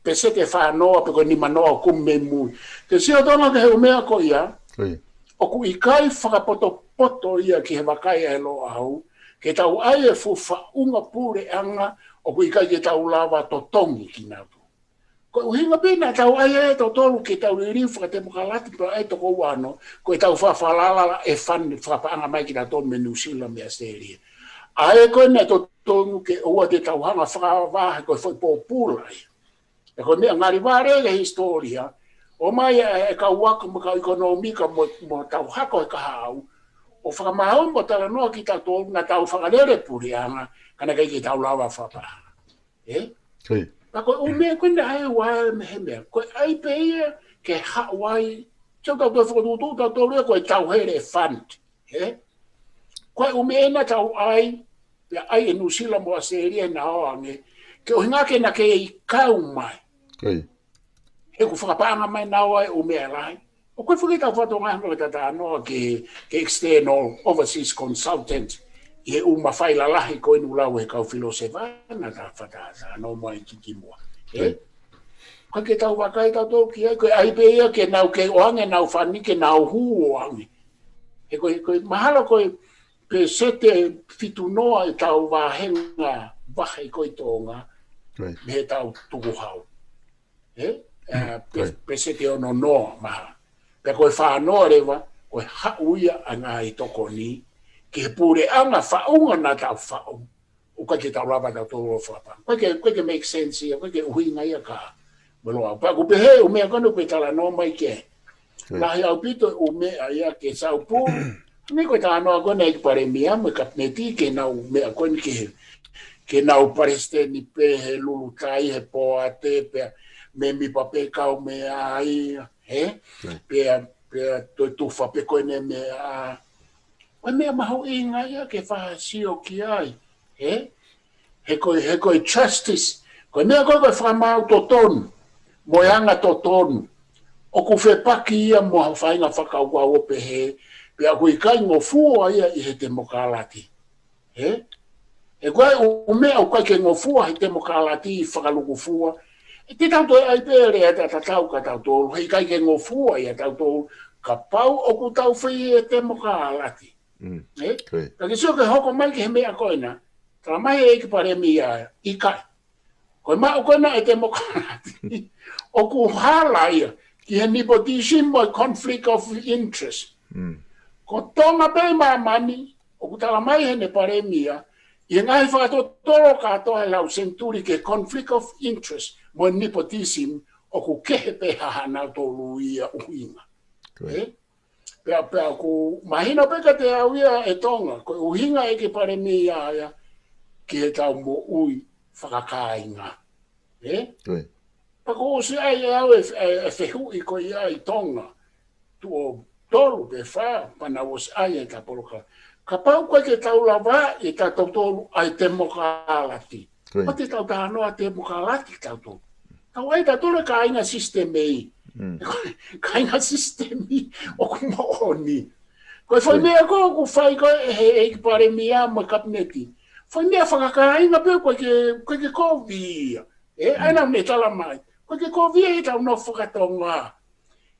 peseti ʻe fānoa pe ko e nimanoa ʻoku mei mui. Ke sio Tonga ki he ʻū meʻa ko ia. Ko ia. ʻOku ʻikai fakapotopoto ia ki he vakai ʻa e Loʻau. Ke tau ʻai e fuʻu faʻunga puleʻanga ʻoku ʻikai ke tau lava totongi kinautolu. Ko e ʻuhinga pē naʻa tau ʻai ai tautolu ke tau liliu fakatemokalati pea ʻai toko ua ono, ko ʻetau fakafalala e fund fakapaʻanga mai kinautolu mei Nuʻusila mo ʻAositelēlia. ʻA ē ko ē naʻe totonu ke ʻoua te tau hanga fakavahe ko e foʻi pōpula ia. Pea ko e meʻa ngali vale he hisitōlia, ʻomai e, e kau ako mo e kau ʻekonōmika mo, mo tau hako he kahaʻu, ʻo fakamaau mo talanoa kitautolu naʻa tau fakalele puleʻanga, ka naʻe ʻikai ke tau lava fakapaʻanga. Ē? Ko ia. Ka ko e ʻū meʻa ko ē naʻe ʻai ʻo ʻai mei he meʻa. Ko e ʻai pē ia ke haʻu ai. Tau tau tau fokotuʻutuʻu tautolu ia ko e tauhele e fund. Ē? Ko e ʻū meʻa naʻa tau ʻai, pea ʻai ʻe Nuʻusila mo ʻAositelēlia naʻa ō ange. Ke ʻuhinga ke na kei kau mai. Ko ia. He ʻoku fakapaʻanga mai naua e ʻū meʻa lahi. ʻOku ʻikai foki ke tau fakatonga hanga ʻo talanoa ki he, ki he external overseas consultant ʻi he ʻū mafai lalahi ko eni ʻoku lau ʻe he kau filōsefa naʻa tau fakatalanoa mai ki, ki muʻa. Ē? Ko ia. ʻIkai ke tau vakai tautolu ki ai, ko e ʻai pē ia ke nau kei ō ange ʻenau fund ke nau hū ʻo ange. He ko e, ko e mahalo ko e peseti ʻe fitu noa ʻetau vāhenga vahe ko ē ʻi Tonga. Ko ia. Mei heʻetau tukuhau. Ē? Ē, pe-, Ko ia. peseti ʻe ono noa mahalo. Pea ko e fā noa leva, ko e haʻu ia ʻa e ngaahi tokoni, ki he puleʻanga faʻunga naʻa tau faʻu, ʻoku ʻikai ke tau lava tautolu ʻo fakapaʻanga. ʻIkai ke, ʻikai ke make sense ia, ʻikai ke ʻuhinga ia kia Loʻau. Pea ʻoku pehē ʻū meʻa ko eni ʻoku talanoa mai ki ai. Ko ia. Lahi ʻaupito ʻū meʻa ia ke sau pū. Ni ko e talanoa ko eni ʻa e ʻEiki Palēmia mo e Kapineti ki heʻenau meʻa ko eni ki he, ki heʻenau palesiteni pē he lulutai, he poate, pea mēmipa pē kaumeʻa ai, ē? Ko ia. Pea, pea toe tufa pē ko eni meʻa. Ko e meʻa mahuʻinga ia ke fakasio ki ai, ē? He ko e, he ko e justice, ko e meʻa ko ē ko e fakamaau totonu, mo e anga totonu, ʻoku fepaki ia mo ha faʻahinga fakakaukau ʻo pehē, pea ʻoku ʻikai ngofua ia ʻi he temokalati. Ē? He ko e ʻū meʻa ʻoku ʻikai ke ngofua he temokalati fakalukufua, ʻe te tau toe ʻai pē lea ta-, tatau kia tautolu, he ʻikai ke ngofua ia tautolu, kapau ʻoku tau fai e temokalati. Mm. Ē? Ko ia. Ka ke sio ke hoko mai ki he meʻa ko ena, tala mai ʻe he ʻEiki Palēmia, ʻikai. Ko e maʻu ko ena e temokalati. ʻOku hala ia, ki he nepotism mo e conflict of interest. Mm. Ko Tonga pē ʻi māmani, ʻoku tala mai ʻe heʻene Palēmia, ʻi he ngaahi fakatotolo kātoa he lau senituli ki he conflict of interest, mo e nepotism, ʻoku kehe pē haʻanautolu ia ʻuhinga. Ko ia. Ē? Pea, pea ʻoku mahino pē kiate au ia ʻe Tonga, ko e ʻuhinga ʻEiki Palēmia ia, ki heʻetau moʻui fakakāinga. Ē? Ko ia. Pea kuo ʻosi ʻai ʻe au e, e, e fehuʻi ko ia ʻi Tonga. Tuʻo tolu pe fā, pea naʻa ku ʻosi ʻai e ta polokalama. Kapau ʻoku ʻikai ke tau lava ʻe tautolu ʻa e temokalati. Ko ia. Ko e tau talanoa temokalati tautolu. Tau ʻai tautolu e kāinga sisitemi. Mm. Kāinga sisitemi ʻoku moʻoni. Ko e foʻi meʻa ko ē ʻoku fai ko ē ʻe he, ʻEiki Palēmia mo e Kapineti. Foʻi meʻa fakakāinga pē ʻoku ʻikai ke, ʻikai ke kovi ia. ʻE, ʻa ia naʻa ne talamai. ʻOku ʻikai ke kovi ia ʻi heʻetau nofo fakatonga.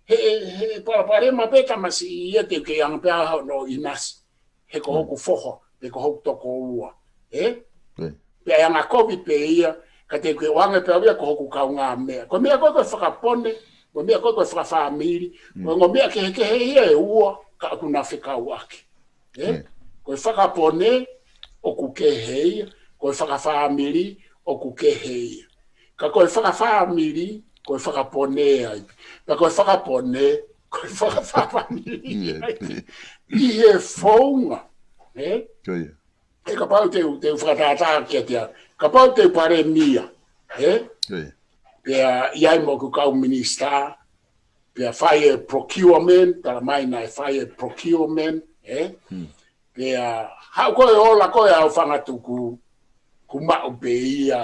He, he, he palopalema pē tamasiʻi ia te u kei anga pē ʻa hono ʻinasi. He ko hoku foha, pe ko hoku tokoua. ʻE? Pea ʻe anga kovi pē ia, ka te u kei ʻoange pē au ia ko hoku kaungāmeʻa. Ko e meʻa ko ē ko e fakapone, ko e meʻa ko ē ko e fakafāmili, ko e ongo meʻa kehekehe ia ʻe ua, ka ʻoku na fekauʻaki. ʻE? Ko e fakapone, ʻoku kehe ia, ko e fakafāmili, ʻoku kehe ia. Ka ko e fakafāmili, ko e fakapone ai. Ka ko e fakapone, ko e fakafāmili ai. ʻI he founga. ʻE? Ko ia. ʻE kapau te u, te u fakatātā kiate au. Kapau te u palēmia. ʻE? Ko ia. Pea ʻi ai mo ʻeku kau minisitā. Pea fai e procurement, talamai naʻe fai e procurement. ʻE? Hmm. Pea haʻu ko ē ʻo ola ko ē ʻa e fanga tuku, kuo maʻu pē ia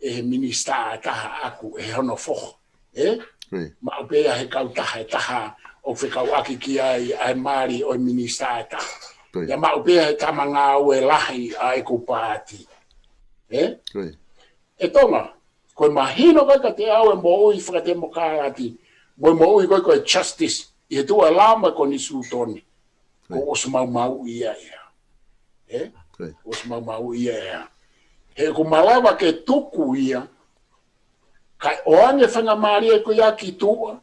ʻe he minisitā ʻe taha ʻaku ʻe hono foha. ʻE? Maʻu pē ia he kautaha ʻe taha ʻoku fekauʻaki ki ai ʻa e mali ʻo e minisitā ʻe taha. Ia maʻu pē ia he tama ngāue lahi ʻa ʻeku paati. ʻE? ʻE Tonga, ko e mahino ko ē kiate au e moʻui fakatemokalati, mo e moʻui ko ē ko e justice, ʻi he tuʻu ʻa e lao mo e konisitūtone. Kuo ʻosi maumauʻi ia ʻe au. ʻE? Kuo ʻosi maumauʻi ia ʻe au. He ʻoku malava ke tuku ia, kae ʻoange faingamālie ko ia ki tuʻa,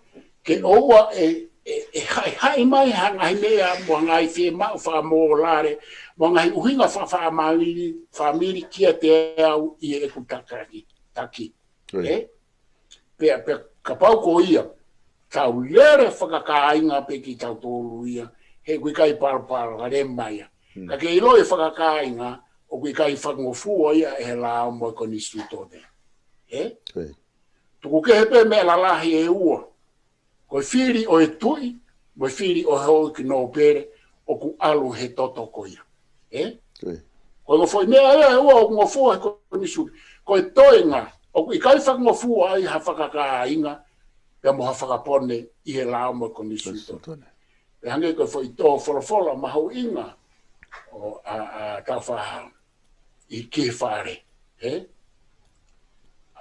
ke ʻoua ʻe, ʻe, ʻe haʻihaʻi mai ha ngaahi meʻa mo ha ngaahi fiemaʻu fakamōlale, mo ha ngaahi ʻuhinga fakafāmili, fāmili kiate au ʻi heʻeku taki, taki. ʻE? Pea, pea kapau ko ia, tau lele fakakāinga pē kitautolu ia, he ʻoku ʻikai palopalema ia. Ka ke ʻilo e fakakāinga, ʻoku ʻikai fakangofua ia ʻe he lao mo e konisitūtone. ʻE? Tuku kehe pē meʻa lalahi ʻe ua. Ko e fili ʻo e tuʻi, mo e fili ʻo e houʻeiki nōpele, ʻoku ʻalu he toto ko ia. ʻE? Ko e ongo foʻi meʻa ia ʻe ua ʻoku ngofua he konisitūtone. Ko e toenga, ʻoku ʻikai fakangofua ai ha fakakāinga, pea mo ha fakapone ʻi he lao mo e konisitūtone. Pea hangē ko e foʻi tō folofola mahuʻinga ʻo, ʻa, ʻa Tāufaʻāhau ʻi he fale, ʻe?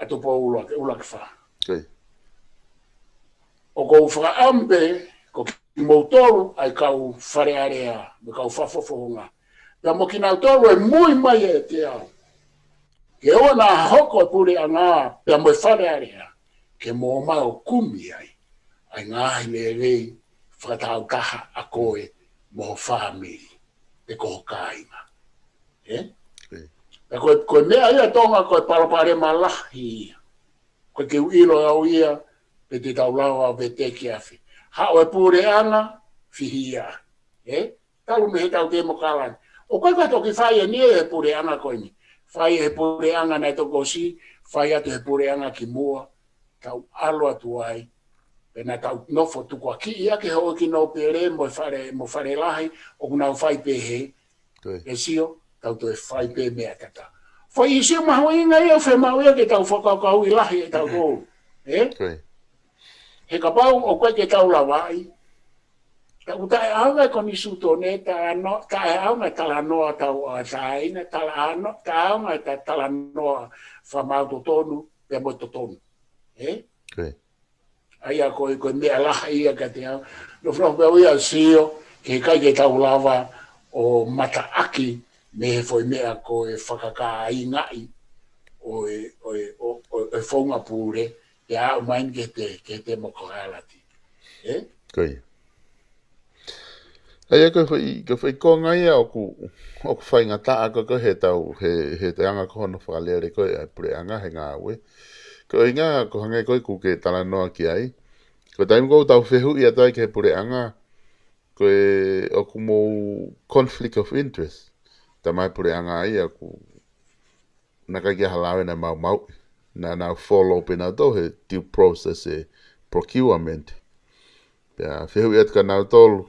ʻA Tupou ʻUluaki, ʻUluaki Fā. ʻOku ou fakaʻamu pē, ko kimoutolu ʻa e kau Fale Alea, mo e kau fakafofonga. Pea mo kinautolu ʻe mui mai ʻiate au. Ke ʻoua naʻa hoko e puleʻanga, pea mo e Fale Alea, ke mou ō mai ʻo kumi ai ʻa e ngaahi lelei fakatāutaha ʻa koe mo ho fāmili, pe ko ho kāinga. ʻE? Pea ko e, ko e meʻa ia Tonga ko e palopalema lahi ia. Ko e ke u ʻilo au ia, pe te tau lava ʻo veteki afe. Haʻu e puleʻanga, fihia. ʻE? Talu mei heʻetau temokalati. ʻOku ʻikai ke toki fai eni ʻe he puleʻanga ko eni. Fai ʻe he puleʻanga naʻe toki ʻosi, fai atu ʻe he puleʻanga kimuʻa. Tau ʻalu atu ai. Pea naʻa tau nofo tukuakiʻi ʻaki e houʻeiki nōpele mo e fale, mo e fale lahi, ʻoku nau fai pehē. ʻE sio, tau toe fai pē meʻa tatau. Foʻi ʻīsiu mahuʻinga ia ʻoku fiemaʻu ia ke tau fakakaukauʻi lahi ʻe tautolu. ʻE? He kapau ʻoku ʻikai ke tau lavaʻi, ʻoku taʻeʻaonga e konisitūtone, taʻeʻaonga e talanoa tauʻatāina, taʻeʻaonga e talanoa fakamaau totonu, pea mo e totonu. ʻE? ʻA ia ko e, ko e meʻa lahi ia kiate au. Nofonofo pē au ia ʻo sio, ke ʻikai ke tau lava ʻo mataʻaki mei he foʻi meʻa ko e fakakāingaʻi ʻo e, ʻo e, ʻo, ʻo, ʻo e founga pule, pea aʻu mai ki he, ki he temokalati. ʻE? ʻA ia ko e foʻi, ko e foʻi konga ia ʻoku, ʻoku faingataʻa ko ē heʻetau, he, he anga ko hono fakalele ko ē ʻa e puleʻanga he ngāue. Ko e ʻuhinga, ko e hangē ko ē ʻoku ke talanoa ki ai. Ko e taimi ko ē ʻoku tau fehuʻi atu ai ki he puleʻanga, ko e ʻoku mou conflict of interest. Talamai puleʻanga ia ʻoku naʻe ʻikai ke ʻi ai ha lao naʻe maumauʻi. Naʻa nau follow pē nautolu he due process e procurement. Pea fehuʻi atu kia nautolu,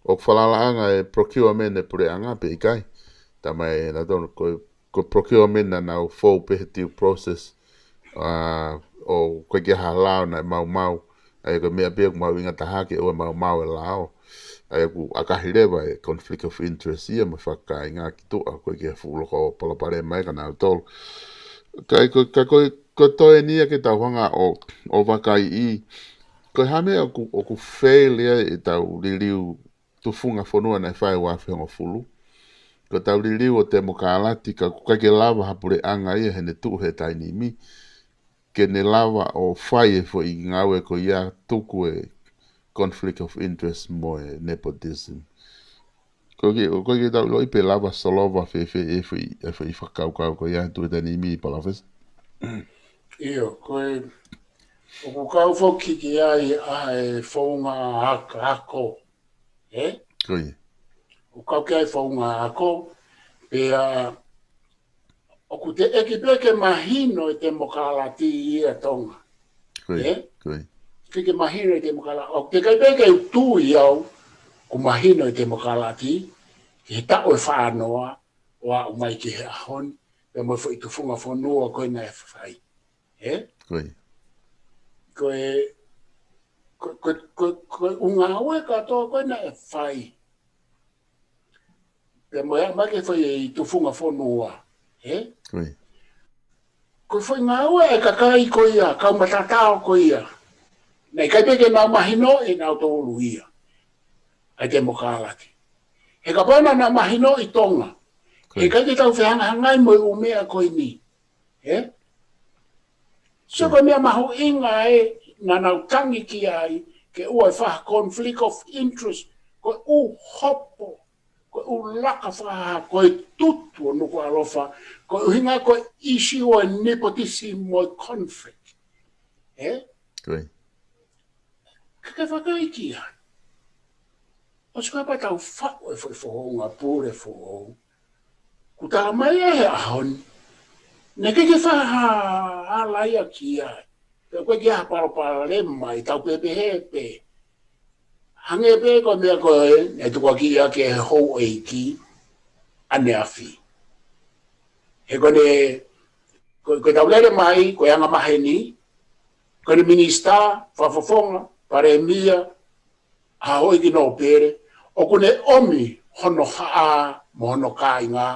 ʻoku falalaʻanga e procurement e puleʻanga pe ʻikai. Talamai ʻe nautolu ko, ko procurement naʻa nau follow pē he due process. ʻA, ʻoku ʻikai ke ʻi ai ha lao naʻe maumau. ʻA ia ko e meʻa pē ʻoku mahuʻinga taha ke ʻoua ʻe maumau e lao. ʻA ia ʻoku ʻakahi leva e conflict of interest ia mo e fakakāinga ki tuʻa, ʻoku ʻikai ke fuʻu loko palopalema ia kia nautolu. Ka ko, ka ko, ko e toe eni ia ke tau hanga ʻo, ʻo vakaiʻi. Ko e hā e meʻa ʻoku, ʻoku fail ai ʻetau liliu tufunga fonua naʻe fai ua afe hongofulu. Ko ʻetau liliu ʻo temokalati ka ʻoku ʻikai ke lava ha puleʻanga ia heʻene tuʻu he taimi ni ke ne lava ʻo fai e foʻi ngāue ko ia tuku e conflict of interest mo e nepotism. Ko e, ko e tau ʻiloʻi pe lava solova fēfē e foʻi, e foʻi fakakaukau ko ia tuʻu he taimi ni, Palōfesa? ʻIo, ko e, ʻoku kau foki ki ai ʻa e founga ak-, ako, ē? Ko ia. ʻOku kau ki ai founga ako, pea ʻoku teʻeki pē ke mahino e temokalati ia Tonga. Ko ia, ē? Ko ia. Ke, ke mahino e temokalati. ʻOku teʻeki pē ke u tui au ʻoku mahino e temokalati, ki he taʻu ʻe fānoa, ʻo aʻu mai ki he ʻaho ni, pea mo e foʻi tufunga fonua ko ē naʻe fai. Ē? Ko ia. Ko e, ko, ko, ko, ko e ʻū ngāue kātoa ko ē naʻe fai. Pea mo e aʻu mai ki he foʻi tufunga fonua. Ē? Ko ia. Ko e foʻi ngāue e kakai ko ia, kau matatao ko ia. Naʻe ʻikai pē ke nau mahinoʻi ʻe nautolu ia ʻa e temokalati. He kapau naʻa nau mahinoʻi Tonga, ko ia, he ʻikai ke tau fehangahangai mo e ʻū meʻa ko eni. Ē? So ko e meʻa mahuʻinga ē naʻa nau tangi ki ai, ke ʻoua ʻe fai ha conflict of interest, ko e ʻū hopo, ko e ʻū laka fakahā, ko e tutu ʻo Nukuʻalofa, ko e ʻuhinga ko e issue ʻo e nepotism mo e conflict. Ē? Ko ia. Ka ke vakai ki ai. ʻOsi ko ia pea tau faʻu e foʻi founga pule foʻou. Kuo talamai ʻe he ʻaho ni, naʻe ʻikai ke fai ha ala ia ki ai. Pea ʻoku ʻikai ke ʻi ai ha palopalema ʻi heʻetau pehē pē. Hangē pē ko e meʻa ko ē naʻe tukuakiʻi ʻaki ʻe he houʻeiki ʻaneafi. He ko ʻene, ko, ko ʻetau lele mai, ko e anga maheni, ko ʻene minisitā fakafofonga, palēmia, ʻa e houʻeiki nōpele, ʻoku ne ʻomi hono haʻa mo hono kāinga,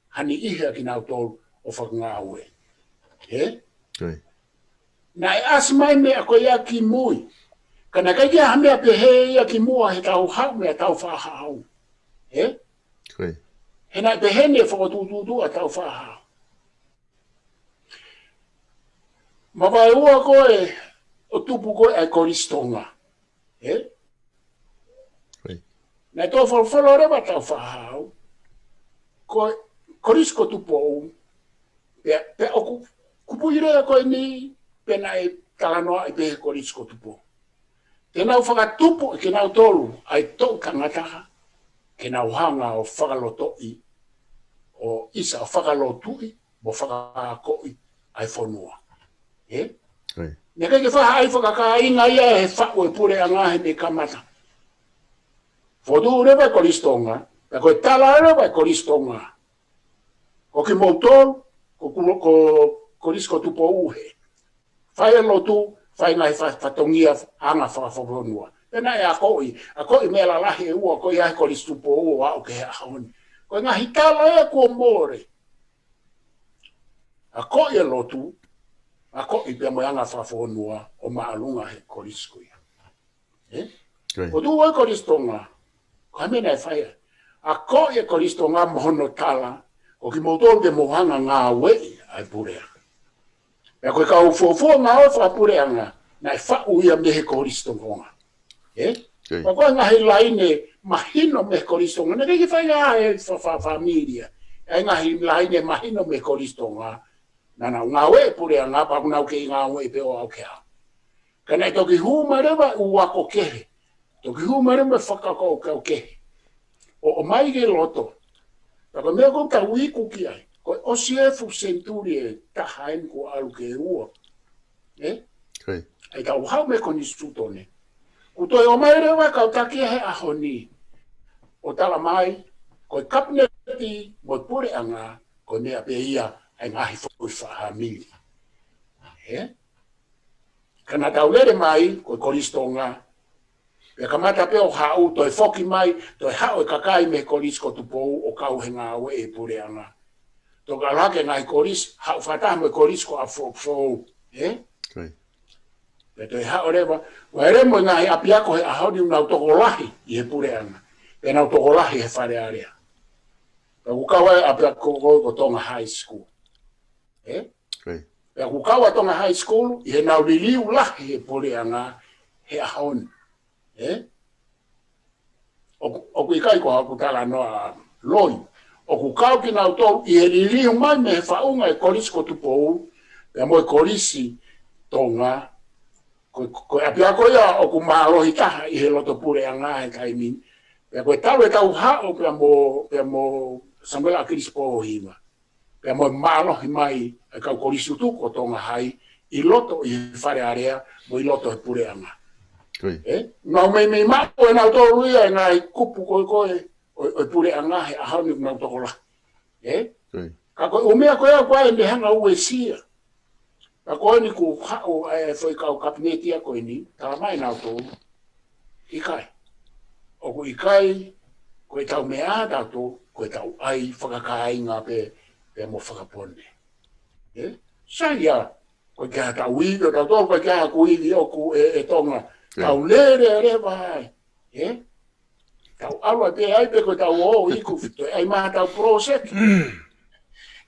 ha niʻihi ʻa kinautolu ʻo fakangāue. Ē? Ko ia. Naʻe ʻasi mai meʻa ko ia ki mui. Ka naʻe ʻikai ke ʻi ai ha meʻa pehē ia kimuʻa heʻetau haʻu mei heʻetau faʻahaʻu. Ē? Ko ia. He naʻe pehē ni e fokotuʻutuʻu ʻa ʻetau faʻahaʻu. Mavaeua ko ē ʻo tupu ko ē ʻa e Kolisi Tonga. Ē? Ko ia. Naʻe tō folofola leva ʻetau faʻahaʻu, ko e Kolisi ko Tupou, pea, pea ʻoku kupuʻi lea ko eni, pea naʻe talanoaʻi pē he Kolisi ko Tupou. Te nau fakatupu ʻe kinautolu ʻa e toʻu tangata, ke nau hanga ʻo fakalotoʻi, ʻo ʻisa ʻo fakalotuʻi, mo fakaakoʻi ʻa e fonua. Ē? Ko ia. Naʻe ʻikai ke fai ha ʻai fakakāinga ia he faʻu e puleʻanga heʻene kamata. Fokotuʻu leva e Kolisi Tonga, pea ko e tala leva e Kolisi Tonga. Ko kimoutolu, ko kulo, ko Kolisi ko Tupou ē. Fai e lotu, fai ngaahi fa-, fatongia anga fakafonua. Pea naʻe akoʻi, akoʻi meʻa lalahi ʻe ua ko ia he Kolisi Tupou ʻo aʻu ki he ʻaho ni. Ko e ngaahi tala ia kuo mole. Akoʻi e lotu, akoʻi pea mo e anga fakafonua ʻo māʻolunga he kolisi ko ia. Ē? Ko ia. Ko e tuʻu ʻa e Kolisi Tonga, ko e hā e meʻa naʻe fai ai? Akoʻi e Kolisi Tonga mo hono tala, ko kimoutolu te mou hanga ʻo ngāueʻi ʻa e puleʻanga. Pea ko e kau fuofua ngāue fakapuleʻanga, naʻe faʻu ia mei he Kolisi Tonga. Ē? Ko ia. Pea ko e ngaahi laine mahino mei he Kolisi Tonga, naʻe ʻikai ke fai ai e fa-, fa-, fāmili ia. ʻA e ngaahi laine mahino mei he Kolisi Tonga, naʻa nau ngāueʻi e puleʻanga, pea ʻoku nau kei ngāueʻi pē ʻo aʻu ki he ʻaho ni. Ka naʻe toki hū mai leva e ʻū ako kehe. Toki hū mai leva e fakakaukau kehe. ʻO, ʻomai ki loto. Pea ko e meʻa ʻoku tau iku ki ai. Ko e ʻosi e fuʻu senituli ʻe taha eni kuo ʻalu ki he ua. Ē? ʻA ia tau haʻu mei he konisitūtone. Kuo toe ʻomai leva e kau taki he ʻaho ni ʻo tala mai, ko e kapineti mo e puleʻanga, ko e meʻa pē ia ʻa e ngaahi foʻi fāmili. Ē? Ka naʻa tau lele mai, ko e Kolisi Tonga. Pea kamata pē ʻo haʻu, toe foki mai, toe haʻu e kakai mei he Kolisi ko Tupou ʻo kau he ngāue ʻi he puleʻanga. Toki ʻalu hake e ngaahi kolisi, haʻu fakataha mo e Kolisi ko ʻApifoʻou. Ē? Pea toe haʻu leva, ʻo ʻalu mo e ngaahi ʻapiako he ʻaho ni ʻoku nau tokolahi ʻi he puleʻanga. Pea nau tokolahi he Fale Alea. Pea kuo kau ai e ʻapiako ko, ko Tonga High School. Ē? Pea kuo kau ʻa Tonga High School ʻi heʻenau liliu lahi he puleʻanga he ʻaho ni. Ē? ʻOku, ʻoku ʻikai ko haʻaku talanoa loi. ʻOku kau kinautolu ʻi he liliu mai mei he faʻunga e Kolisi ko Tupou, pea mo e Kolisi Tonga, ko, ko e ʻapiako ia ʻoku mālohi taha ʻi he loto puleʻanga he taimi ni. Pea ko e talu ʻetau haʻu pea mo, pea mo Samuela ʻAkilisi Pōhiva. Pea mo e mālohi mai e kau kolisi utu ko Tonga Hai ʻi loto ʻi he Fale Alea mo ʻi loto he puleʻanga. Ē? Nau meimei maʻu ʻe nautolu ia e ngaahi kupu ko ē ko ē ʻo, ʻo e puleʻanga he ʻaho ni ʻoku nau tokolahi. Ē? Ka ko e ʻū meʻa ko ē ʻoku ʻi ai e meʻa hanga uesia. Ka ko eni kuo haʻu e foʻi kau kapineti ia ko eni, tala mai nautolu. ʻIkai. ʻOku ʻikai, ko ʻetau meʻa ʻatautolu, ko ʻetau ʻai fakakāinga pē, pea mo fakapone. Ē? Sai ia, ko e ke ha tau ivi, ʻo tautolu, ko e ke ha ku ivi ʻoku ʻe, ʻe Tonga. Tau lele leva ai. Ē? Tau ʻalu ai pē ai pē ko tau ō iku, toe ʻai mai ha tau project.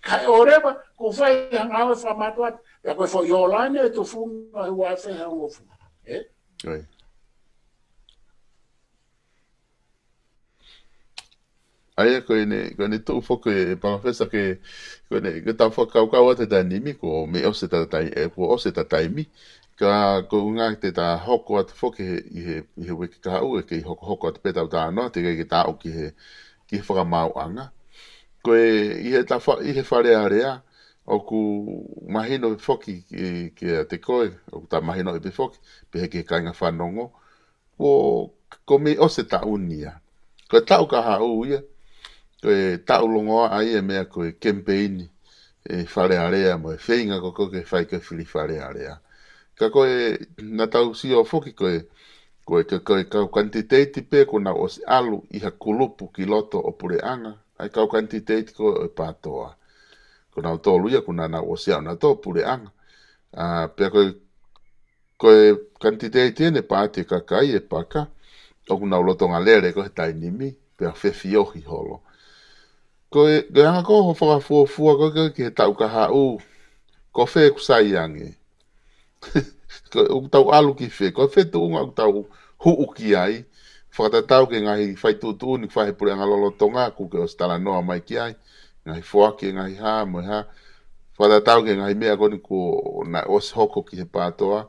Kae ʻoua leva, kuo fai ha ngāue fakamātoato. Pea ko e foʻi ola eni e tufunga ua afe hongofulu. Ē? ʻA ia ko ʻene, ko ʻene tuʻu foki e palōfesa ke, ko ʻene, ko ʻetau fakakaukau atu he taimi ni, kuo mei ʻosi ʻeta tai-, ē, kuo ʻosi ʻeta taimi. Ka ko e ʻuhinga te ta hoko atu foki he, ʻi he, ʻi he uike kahaʻu ʻe kei hokohoko atu pē ʻetau talanoa, teʻeki ke ta aʻu ki he, ki he fakamaauʻanga. Ko e, ʻi he ta fa-, ʻi he Fale Alea, ʻoku mahino foki ki, kiate koe, ʻoku ta mahinoʻi pē foki, pehē ki he kāinga fanongo, kuo, kuo mei ʻosi e taʻu ni ia. Ko e taʻu kahaʻu ia, ko e taʻu longoaʻa ia e meʻa ko e kemipeini e Fale Alea mo e feinga ko ē ke fai ko ē fili Fale Alea. Ka ko e, naʻa tau sio foki ko e, ko e, ko e, ko e kau kanititeiti pē kuo nau ʻosi ʻalu ʻi ha kulupu ki loto ʻo puleʻanga, ʻa e kau kanititeiti ko ē ʻo e PATOA. Ko nautolu ia kuo nau ʻosi ʻalu nautolu puleʻanga. ʻA, pea ko e ko e kanititeiti ʻeni e Paati e Kakai e Paka, ʻoku nau lolotonga lele ko ē he taimi ni, pea fefiohi holo. Ko e, ko e anga ko ē hoʻo fakafuofua ko ē ki he taʻu kahaʻu, ko fē ʻoku sai ange. Ko e, ʻoku tau ʻalu ki fē, ko fē tuʻunga ʻoku tau huʻu ki ai, fakatatau ki he ngaahi fai tuʻutuʻuni, fai he puleʻanga lolotonga, kuo ke ʻosi talanoa mai ki ai, ngaahi foaki, ngaahi hā, mo e hā, fakatatau ki he ngaahi meʻa ko eni kuo nau ʻosi hoko ki he PATOA.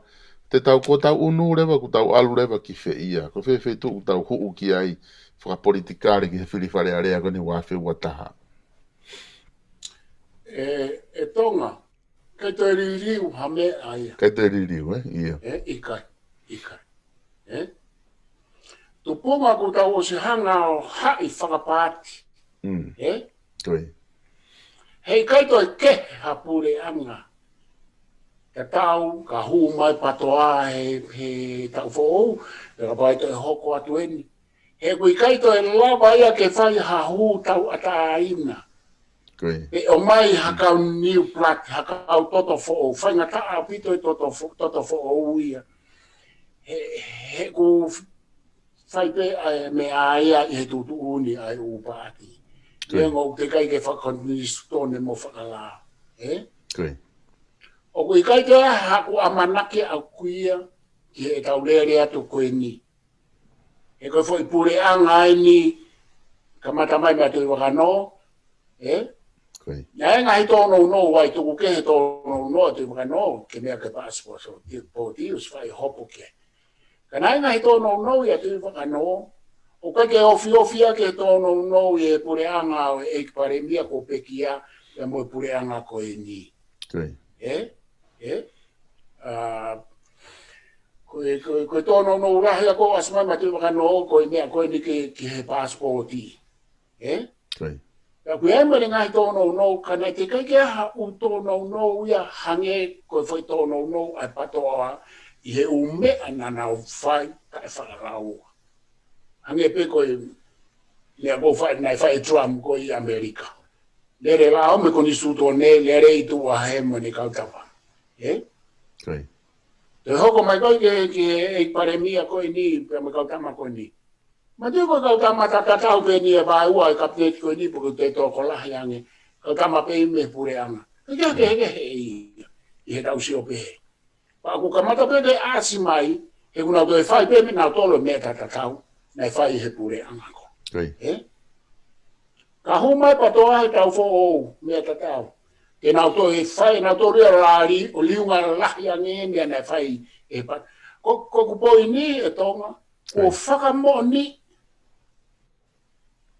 Te tau, kuo tau ʻunu leva, kuo tau ʻalu leva ki fē ia. Ko fē feituʻu ʻoku tau huʻu ki ai, fakapolitikale ki he fili Fale Alea ko eni ua afe ua taha. ʻE, ʻe Tonga, ʻikai toe liliu ha meʻa ia. ʻIkai toe liliu, ē? ʻIo. ʻE, ʻikai, ʻikai. Ē? Tupunga kuo tau ʻosi hanga ʻo haʻi fakapaati. Mm. Ē? Ko ia. Heʻikai toe kehe ha puleʻanga. Tatau, ka hū mai PATOA he, he taʻu foʻou, pea kapau ʻe toe hoko atu eni. He ʻoku ʻikai toe lava ia ke fai ha hū tauʻatāina. Ko ia. Pe ʻomai ha kau new blood, ha kau toto foʻou, faingataʻa ʻaupito e toto fo-, toto foʻou ia. He, he ʻoku fai pē ʻa e meʻa ia ʻi he tuʻutuʻuni ʻa e ʻū paati. Ko ia. Neongo ʻoku teʻeki ai ke fakakonisitūtone mo fakalao. Ē? Ko ia. ʻOku ʻikai ke ʻi ai haku ʻamanaki ʻaʻaku ia ki heʻetau lele atu ko eni. He ko e foʻi puleʻanga ʻeni, kamata mai mei Tuʻivakanō, ē? Ko ia. Naʻe ngaahi tōnounou ai, tuku kehe tōnounou ʻa Tuʻivakanō, ke meʻa ki he paasi pōti, ʻosi fai hopo ki ai. Ka naʻe ngaahi tōnounou ia Tuʻivakanō, ʻoku ʻikai ke ofiofi ʻa e tōnounou ʻi he puleʻanga ʻo e ʻEiki Palēmia kuo pekia, ia mo e puleʻanga ko eni. Ē? Ē? ʻA, ko e, ko e, ko e tōnounou lahi ʻa ko ʻasi mai matuʻi vakanoa ko e meʻa ko eni ki, ki he passport. Ē? Pea ko e meʻa le ngaahi tōnounou, ka naʻe teʻeki ke ʻi ai ha ʻū tōnounou ia hangē ko e foʻi tōnounou ʻa e PTOA ʻi he ʻū meʻa naʻa nau fai kae fakalaua. Hangē pē ko e meʻa ko e fai, naʻe fai ʻe Trump ko ē ʻi ʻAmelika. Lele lao mo e konisitūtone, lele ʻi tuʻa he mo ʻene kau tama. Ē? Toe hoko mai ko ē ki he, ki he ʻEiki Palēmia ko eni, pea mo e kau tama ko eni. Matuʻi ko e kau tama tatau pē eni ʻe vaeua ʻi he kapineti ko eni pe ko e tokolahi ange. Kau tama pē eni mei he puleʻanga. Ka ʻikai ke kehekehe ia ʻi heʻetau sio pehē. Pea ʻoku kamata pē ke ʻasi mai, he ʻoku nau toe fai pē meʻa nautolu meʻa tatau naʻe fai ʻe he puleʻanga ko ē. Ē? Ka hū mai PTOA heʻetau foʻou meʻa tatau. Ke nau toe fai, nautolu ia lali, ʻo liunga lahi ange meʻa naʻe fai ʻe he pa-, ko, ko ʻeku poini ʻe Tonga, kuo fakamoʻoni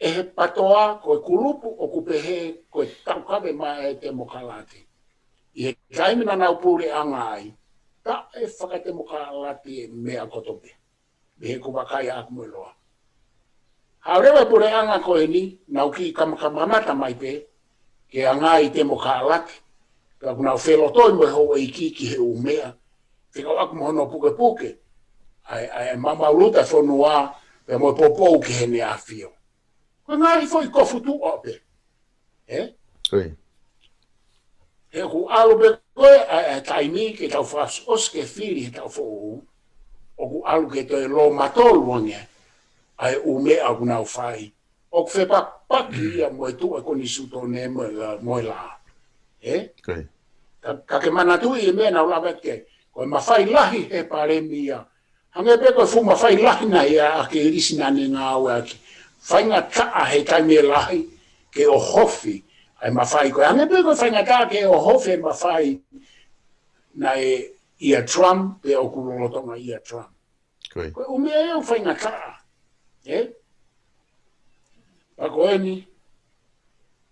ʻe he PTOA ko e kulupu ʻoku pehē ko e taukave mai ʻa e temokalati. ʻI he taimi naʻa nau puleʻanga ai, taʻefakatemokalati e meʻa kotoa pē. Mei he ʻoku vakai ʻaku mo e loa. Haʻu leva e puleʻanga ko eni, nau kiʻi kamakamata mai pē, ke anga ʻi temokalati. Pea ʻoku nau felotoi mo e houʻeiki ki he ʻū meʻa. Fekauʻaki mo hono pukepuke ʻa e, ʻa e maumau luta fonua, pea mo e poupou ki heʻene ʻAfio. Ko e ngaahi foʻi kofu tuʻa pē. Ē? He ʻoku ʻalu pē ko ē ʻa e, ʻa e taimi ke tau fakaʻosi ke fili heʻetau foʻou. ʻOku ʻalu ke toe lōmatolu ange ʻa e ʻū meʻa ʻoku nau fai. ʻOku fepakipaki ia mo e tuʻu ʻa e konisitūtone mo e, mo e laʻā. Ē? Ka, ka ke manatuʻi e meʻa naʻa ku lave ki ai. Ko e mafai lahi he palēmia. Hangē pē ko e fuʻu mafai lahi naʻe ʻi ai ʻa Kelisi naʻa ne ngāueʻaki. Faingataʻa he taimi lahi ke ʻohofi ʻa e mafai ko ē. Hangē pē ko e faingataʻa ke ʻohofi e mafai naʻe ʻi ai ʻa Trump, pe ʻoku lolotonga ʻi ai ʻa Trump. Ko e ʻū meʻa ia ʻoku faingataʻa. Ē? Pea ko eni,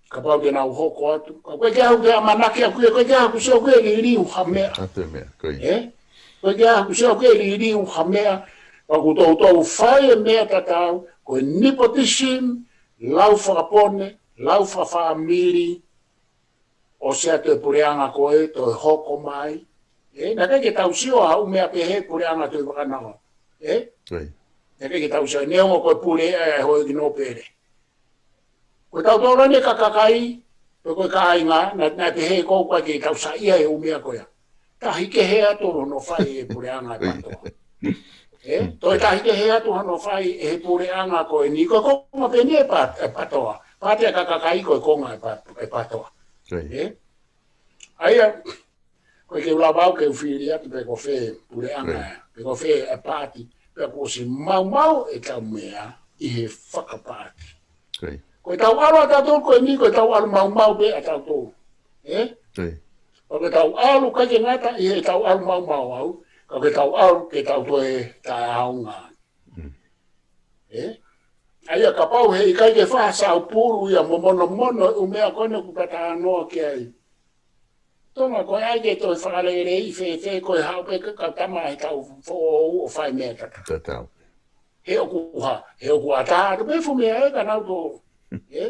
kapau te nau hoko atu. Ka ʻoku ʻikai ke u ʻamanaki ʻaku ia, ʻoku ʻikai ke u sio ʻoku liliu ha meʻa. Ē? ʻOku ʻikai ke u sio ʻoku liliu ha meʻa. Pea ʻoku toutou fai e meʻa tatau, ko e nepotism, lau fakapōne, lau fakafāmili, ʻosi atu e puleʻanga ko ē, toe hoko mai. Ē, naʻe ʻikai ke tau sio ha ʻū meʻa pehē puleʻanga Tuʻi Vakanau. Ē? Naʻe ʻikai ke tau sio, neongo ko e pule ʻa e houʻeiki nōpele. Ko e tau tolo ne ka kakai, pe ko e kāinga, naʻe, naʻe pehē ko ē ʻoku ʻikai ke tau saiʻia e ʻū meʻa ko ia. Tahi kehe atu hono fai e puleʻanga ʻa e PTOA. Ē? Toe tahi kehe atu hono fai e puleʻanga ko eni ko e konga pē eni e pa-, e PTOA. Pāti ʻa e kakai ko e konga e pa-, e PTOA. Ē? ʻA ia, ko e ke u lava au ke u fili atu pe ko fē puleʻanga, pe ko fē e pāti, pea kuo ʻosi maumau ʻetau meʻa ʻi he fakapaati. Ko e tau ʻalu ʻa tautolu ko eni, ko e tau ʻalu maumau pē ʻa tautolu. Ē? Ko e tau ʻalu ʻikai ke ngata ʻi he tau ʻalu maumau au, ka ko e tau ʻalu ke tau toe taʻeʻaonga. Ē? ʻA ia kapau he ʻikai ke fakasaupulu ia mo monomono e ʻū meʻa ko eni ʻoku pata noa ki ai. Tonga ko e ʻai ke toe fakaleleiʻi fēfē ko e haʻu pē ka, ka tama he tau foʻou ʻo fai meʻa tatau. Tatau. He ʻoku ha, he ʻoku ʻatā atu pē fuʻu meʻa ē ka nau tō. Ē?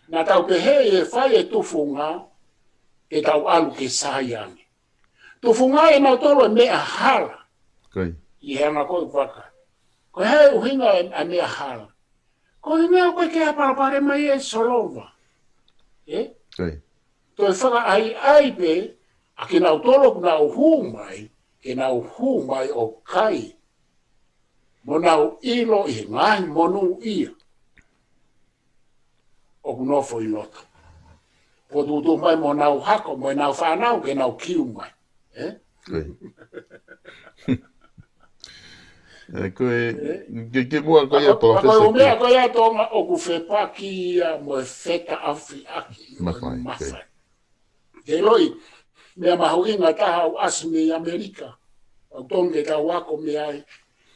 Naʻa tau pehē ʻe fai e tufunga, ke tau ʻalu ke sai ange. Tufunga ʻe nautolu e meʻa hala. ʻI he anga ko ē vaka. Ko e hā e ʻuhinga e, e meʻa hala. Ko e meʻa ko ē ke apalapale mai e solova. Ē? Toe fakaʻaiʻai pē, ʻa kinautolu ʻoku nau hū mai, ke nau hū mai ʻo kai. Mo nau ʻilo ʻi he ngaahi monūʻia ʻoku nofo ʻi loto. Potutu mai mo nau hako, mo nau fānau, ke nau kiu mai. Ē? Ko e, ke, ke mua ko ia, Palōfesa, ko e meʻa ko ia Tonga ʻoku fepaki ia mo e fetaʻafiʻaki. Mafai. Ke loi, meʻa mahuʻinga taha ʻoku ʻasi mei ʻAmelika. ʻOku tonu ke tau ako mei ai.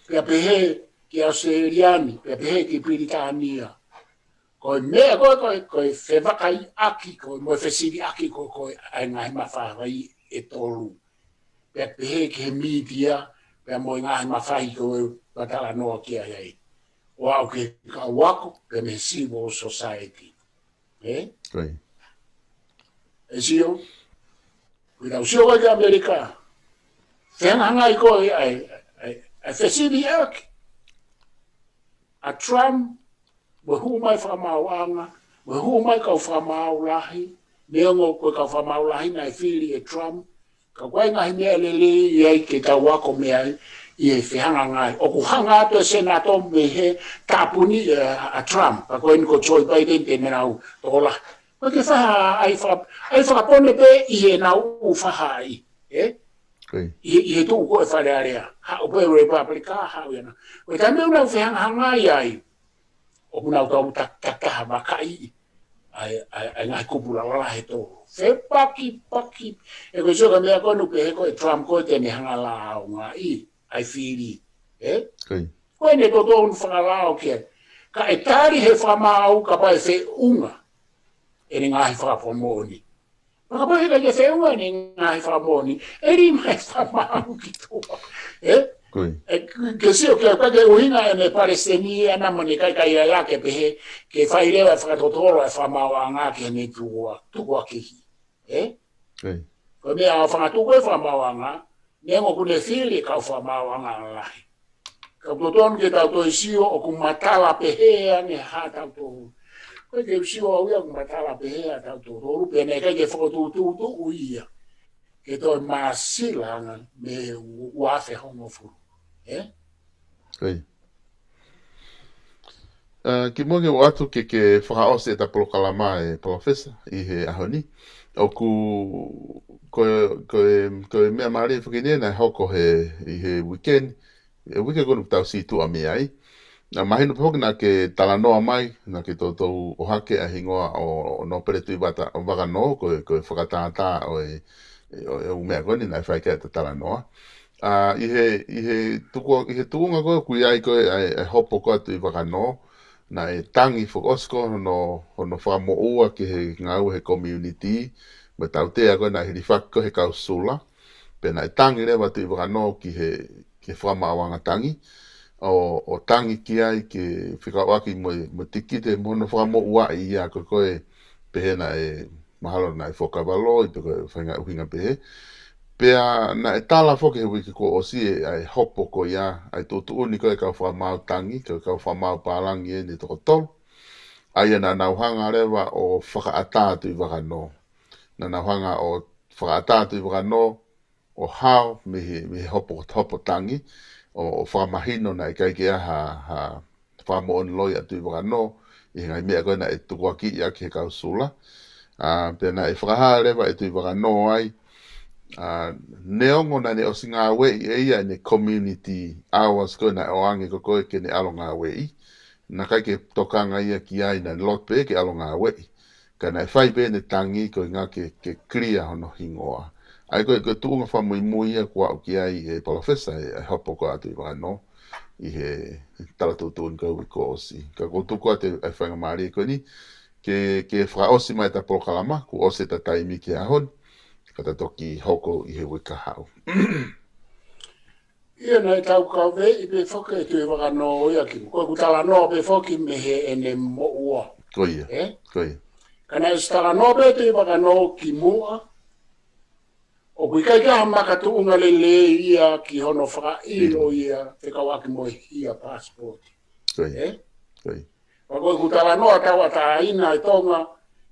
Pea pehē ki ʻAositelēlia ni, pea pehē ki Pilitānia. Ko e meʻa ko ē, ko e, ko e fevakaiʻaki, ko e mo e fesiliʻaki ko ē, ko e ʻa e ngaahi mafai ʻe tolu. Pea pehē ki he mītia, pea mo e ngaahi mafai ko ē ʻoku talanoa ki ai ai. ʻO aʻu ki he kau ako, pea mei he civil society. Ē? Ko ia. ʻE sio, ko ʻetau sio ko ē ki ʻAmelika. Fehangahangai ko ē ʻa e, ʻa e, ʻa e fesiliʻaki ʻa Trump, mo e hū mai fakamaauʻanga, mo e hū mai kau fakamaau lahi, neongo ko e kau fakamaau lahi naʻe fili ʻe Trump, ka ko e ngaahi meʻa lelei ia ke tau ako mei ai ʻi he fehangahangai. ʻOku hanga atu e Senate mei he tāpuni ʻa, ʻa Trump, ka ko eni ko Joe Biden te ne nau tokolahi. Ko e ke faha ai faka-, ai fakapone pē ʻi heʻenau ʻū fahaʻi, ē? Ko ia. ʻI, ʻi he tuʻu ko ē Fale Alea. Haʻu pē Republican, haʻu ia na. Ko e taimi ʻoku nau fehangahangai ai, ʻoku nau tau ta-, ta-, taha makaʻi ʻa e, ʻa e, ʻa e ngaahi kupu lalahi ʻe tolu. Fepakipaki. ʻE ko e sio ka meʻa ko ē ʻoku pehē ko ē Trump ko ē te ne hanga ʻo lāungaʻi ʻa e fili. Ē? Ko ia. Ko ʻene totonu fakalao ki ai. Ka ʻe tali he fakamaau kapau ʻe feʻunga ʻene ngaahi fakamoʻoni. Ka kapau he ʻikai ke feʻunga ʻene ngaahi fakamoʻoni, ʻe lī mai fakamaau ki tuʻa. Ē? Ko ia. ʻE, ke sio ki ai, ʻikai ke ʻuhinga ʻene palesiteni ʻana mo ʻene kaikaiʻanga ke pehē, ke fai leva e fakatotolo e fakamaauʻanga ki heʻene tukuakiʻi. Ē? Ko ia. Ko e meʻa ʻa e fanga tuku e fakamaauʻanga, neongo ʻoku ne fili kau fakamaauʻanga lahi. Ka ʻoku totonu ke tau toe sio ʻoku matala pehē ange haʻatautolu. Ko e ke u sio au ia ʻoku matala pehē haʻatautolu, pea naʻe ʻikai ke fokotuʻutuʻu ia ke toe māsila ange mei he ua afe hongofulu. Ē? Ko ia. ʻA, kimuʻa ke u ʻoatu ke, ke fakaʻosi ʻeta polokalama ʻe Palōfesa ʻi he ʻaho ni. ʻOku, ko e, ko e, ko e meʻa mālie foki eni naʻe hoko he, ʻi he weekend, ʻi he uike ko eni ʻoku tau situʻa mei ai. Naʻe mahino pē foki naʻa ke talanoa mai, naʻa ke toutou ʻohake ʻa e hingoa ʻo, ʻo Nōpele Tuʻivakanō, ko e, ko e fakatātā ʻo e, ʻo e ʻū meʻa ko eni naʻe fai ki ai ʻeta talanoa. ʻA, ʻi he, ʻi he tuku, ʻi he tuʻunga ko ē ʻoku ʻi ai ko ē ʻa e, ʻa e hopo ko ē ʻa Tuʻivakanō, naʻe tangi foki ʻosi ko ē hono, hono fakamoʻua ki he ngāue he community, mo e tautea ko ē naʻe hilifaki ko ē he kau Sula, pea naʻe tangi leva Tuʻivakanō ki he, ki he fakamaauʻanga tangi, ʻo, ʻo tangi ki ai ke fekauʻaki mo e, mo e tikite mo hono fakamoʻuaʻi ia ko ē ko ē pehē naʻe mahalo naʻe fuakava loi pe ko e faʻahinga ʻuhinga pehē. Pea naʻe tala foki he uike kuo ʻosi ʻa e, ʻa e hopo ko ia, ʻa e tuʻutuʻuni ko ē kau fakamaau tangi, ko e kau fakamaau pālangi eni ʻe toko tolu. ʻA ia naʻa nau hanga leva ʻo fakaʻatā Tuʻivakanō. Naʻa nau hanga ʻo fakaʻatā Tuʻivakanō, ʻo hao mei he, mei he hopo, hopo tangi, ʻo, ʻo fakamahino naʻe ʻikai ke ʻi ai ha, ha fakamoʻoni loi ʻa Tuʻivakanō, ʻi he ngaahi meʻa ko ē naʻe tukuakiʻi ʻaki he kau Sula. ʻA, pea naʻe fakahā leva ʻe Tuʻivakanō ai, ʻa, neongo naʻa ne ʻosi ngāueʻi ʻe ia ʻene community hours ko ē naʻe ʻoange ko ē ko ē ke ne ʻalu ʻo ngāueʻi, naʻe ʻikai ke tokanga ia ki ai, naʻa ne loto pē ke ʻalu ʻo ngāueʻi. Ka naʻe fai pē ʻene tangi koeʻuhinga ke, ke clear hono hingoa. ʻA ia ko e, ko e tuʻunga fakamuimui ia kuo aʻu ki ai ʻe Palōfesa ʻa e, ʻa e hopo ko ē ʻa Tuʻivakanō ʻi he tala tuʻutuʻuni ko ē uike kuo ʻosi. Ka ʻoku ou tuku atu ʻa e faingamālie ko eni ke, ke fakaʻosi mai ʻeta polokalama, kuo ʻosi ʻeta taimi ki he ʻaho ni, ka ta toki hoko ʻi he uike kahaʻu. ʻIa, naʻe tau kaveinga pē foki ʻe Tuʻivakanō ia ki, ko ʻeku talanoa pē foki mei heʻene moʻua. Ko ia. Ē? Ko ia. Ka naʻe ʻosi talanoa pē ʻe Tuʻivakanō kimuʻa, ʻoku ʻikai ke ʻi ai ha makatuʻunga lelei ia ki hono fakaʻilo ia fekauʻaki mo e hia passport. Ko ia. Ē? Ko ia. Pea ko ʻeku talanoa tauʻatāina ʻi Tonga,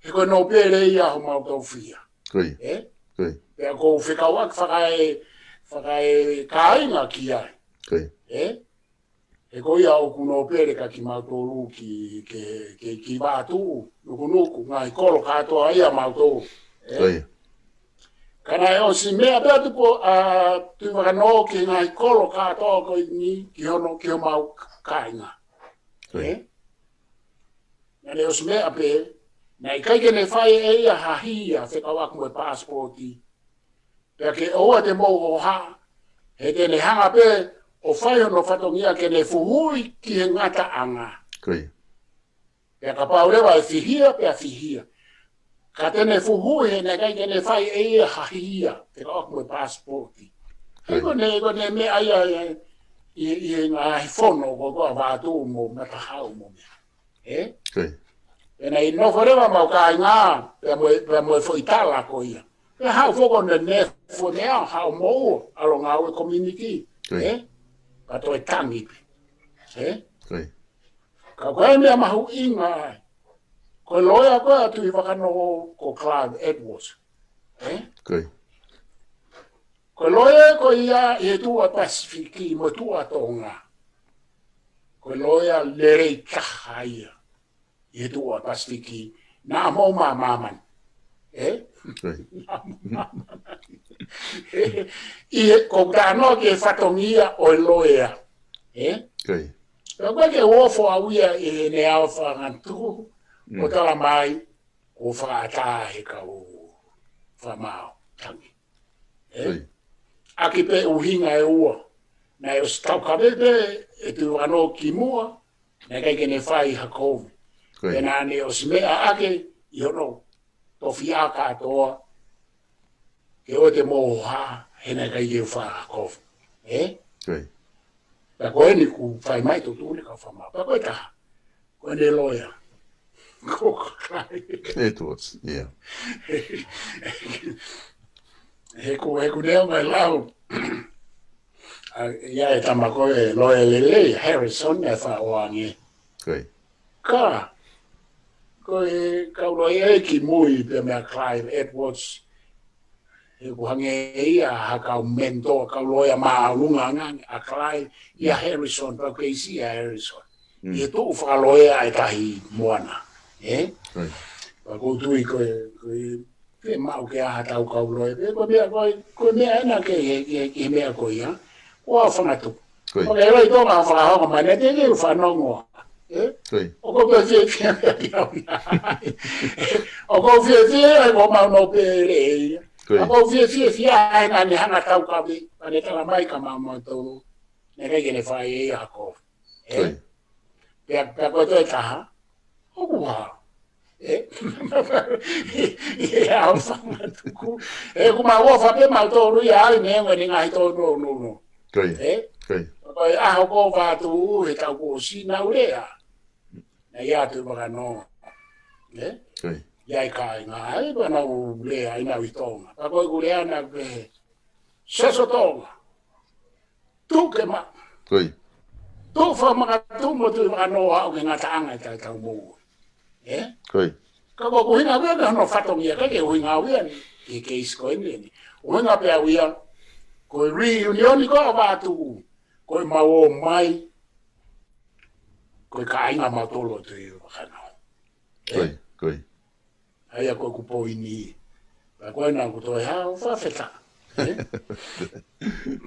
he ko e nōpele ia homau tofiʻa. Ko ia. Ē? Ko ia. Pea ʻoku ou fekauʻaki fakae, fakaekāinga ki ai. Ko ia. Ē? He ko ia ʻoku nōpele kia kimautolu ki, ke, ke, ki Vatuʻu, Nukunuku, ngaahi kolo kātoa ia ʻamautolu. Ē? Ko ia. Ka naʻe ʻosi meʻa pē atu pē ʻa Tuʻivakanō ki he ngaahi kolo kātoa ko eni ki hono, ki homau kāinga. Ko ia. Ē? Naʻa ne ʻosi meʻa pē, naʻe ʻikai ke ne fai ʻe ia ha hia fekauʻaki mo e passport. Pea ke ʻoua te mou ʻoha, he te ne hanga pē ʻo fai hono fatongia ke ne fuhuʻi ki he ngataʻanga. Ko ia. Pea kapau leva ʻe fihia, pea fihia. Ka te ne fuhu he naʻe ʻikai ke ne fai ʻe ia ha hia, fekauʻaki mo e pasipoti. He ko ʻene, ko ʻene meʻa ia, ia, ʻi, ʻi he ngaahi fono ko, ko ē ʻa Vatu mo Matahau mo meʻa. Ē? Pea naʻe nofo leva ʻemau kāinga, pea mo e, pea mo e foʻi tala ko ia. Pea haʻu foki ʻo ne nefo meʻa, haʻu mo ua, ʻalu ngāue community. Ē? Ka toe tangi pē. Ē? Ka ko e meʻa mahuʻinga ai. Ko e loea ko ē ʻa Tuʻivakanō ko Clive Edwards. Ē? Ko e loea ko ia ʻi he tuʻa Pasifiki mo e tuʻa Tonga. Ko e loea lelei taha ia ʻi he tuʻa Pasifiki. Naʻa mo ma māmani. Ē? ʻI he, ko e talanoa ki he fatongia ʻo e loea. Ē? Ka ko e ke ofo au ia ʻi heʻene ao fangatuku, ʻo tala mai, ʻo fakaʻatā he kau fakamaau tangi. Ē? ʻAki pē ʻuhinga ʻe ua. Naʻe ʻosi taukave pē ʻe Tuʻivakanō kimuʻa, naʻe ʻikai ke ne fai ha kovi. Pea naʻa ne ʻosi meʻa ake ʻi hono tofiʻa kātoa, ke ʻoua te mou hohaʻa, he naʻe ʻikai ke u fai ha kovi. Ē? Pea ko eni kuo fai mai ʻe he tuʻutuʻuni kau fakamaau. Pea ko e taha, ko ʻene loea. Ko Clive Edwards, yeah. He ko, he ko e neongo e lau. ʻA ia e tama ko e loea lelei, Harrison, ʻe faʻa ʻoange. Ka, ko e kau loea ʻe kimui pē meia Clive Edwards, he ʻoku hangē ia ha kau mentor, kau loea māʻolunga ange ʻa Clive, ʻia Harrison, pea ʻoku kei siʻi ʻa Harrison. ʻI he tuʻu fakaloea ʻa e Tahi Moana. Ē? Pea ʻoku ou tui ko e, ko e, fiemaʻu ke ʻi ai ha tau kau loea. Pea ko e meʻa ko e, ko e meʻa ena ke, ke, ke, ke meʻa ko ia. Ko au fangatuku. Ko e. Ko e loi Tonga fakahoko mai, naʻe teʻeki ke u fanongo. Ē? Ko e. ʻOku ou fiefia meʻa ki au ia. ʻOku ou fiefia ai ko mau no pele ia. Ko e. ʻOku ou fiefia ai naʻa ne hanga taukave, naʻa ne tala mai kia mautolu. Naʻe ʻikai ke ne fai ʻe ia ha kovi. Ē? Ko e. Pea, pea ko e toe taha. ʻOku hā. Ē? ʻI he ao fangatuku. Ē, ʻoku mau ʻofa pē mautolu ia ai ne ngaahi tōnounou. Ko e. Ē? Ko e. Ko e ʻaho ko Vatu he taʻu kuo ʻosi naʻa ku lea. Naʻe ʻi ai Tuʻivakanō. Ē? Ko e. ʻI ai e kāinga ai, pea naʻa ku lea ai naʻa ku ʻi Tonga. Pea ko ʻeku lea naʻa ku pehē, Siaosi ʻo Tonga. Tuku ke maʻu. Ko e. Tuku fakamakatuʻu mo Tuʻivakanō ʻo aʻu ki he ngataʻanga ʻe taʻetaau moʻui. Ē? Ko e. Ka ko ʻeku ʻuhinga au ia ki hono fatongia, ʻikai ke ʻuhinga au ia ni, ki he keisi ko eni eni. ʻUhinga pē au ia, ko e reunion ko ē ʻa Vatu, ko e mau ō mai, ko e kāinga mautolu ʻo Tuʻivakanō. Ē? Ko e, ko e. ʻA ia ko ʻeku poini. Pea ko ena ʻoku toe hao fakafetaʻi. Ē?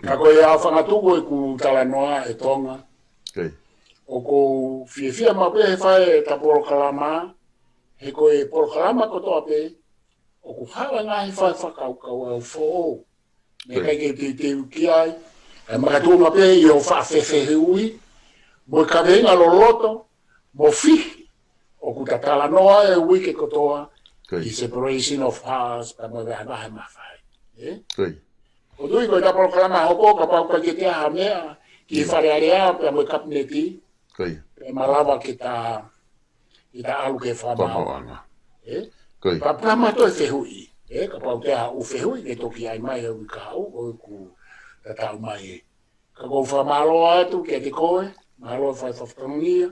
Ka ko e ao fangatuku ʻeku talanoa ʻe Tonga. Ko e. ʻOku ou fiefia maʻu pē he fai ʻeta polokalama, he ko e polokalama kotoa pē, ʻoku hala ngaahi fai fakakaukau au foʻou. Naʻe ʻikai ke teuteu ki ai, ʻa e makatuʻunga pē ʻi hoʻo faʻa fefehuʻi, mo e kaveinga loloto, mo e fihi, ʻoku ta talanoa e uike kotoa, ko e. ʻI he separation of powers, pea mo e vahevahe mafai. Ē? Ko e. ʻOku ou tui ko ʻeta polokalama hoko, kapau ʻoku ʻikai ke ʻi ai ha meʻa, ki he Fale Alea, pea mo e Kapineti, Ko e. Pea malava ke ta, ke ta ʻalu ki he fakamaauʻanga. Fakamaauʻanga. Ē? Ko e. Pea, pea ma toe fehuʻi. Ē, kapau ʻoku ʻi ai haʻo fehuʻi, ke toki ʻai mai he uike kahaʻu, ʻoku tatau mai ē. Ka ʻoku ou fakamālō atu kiate koe, mālō e fai fakafatongia,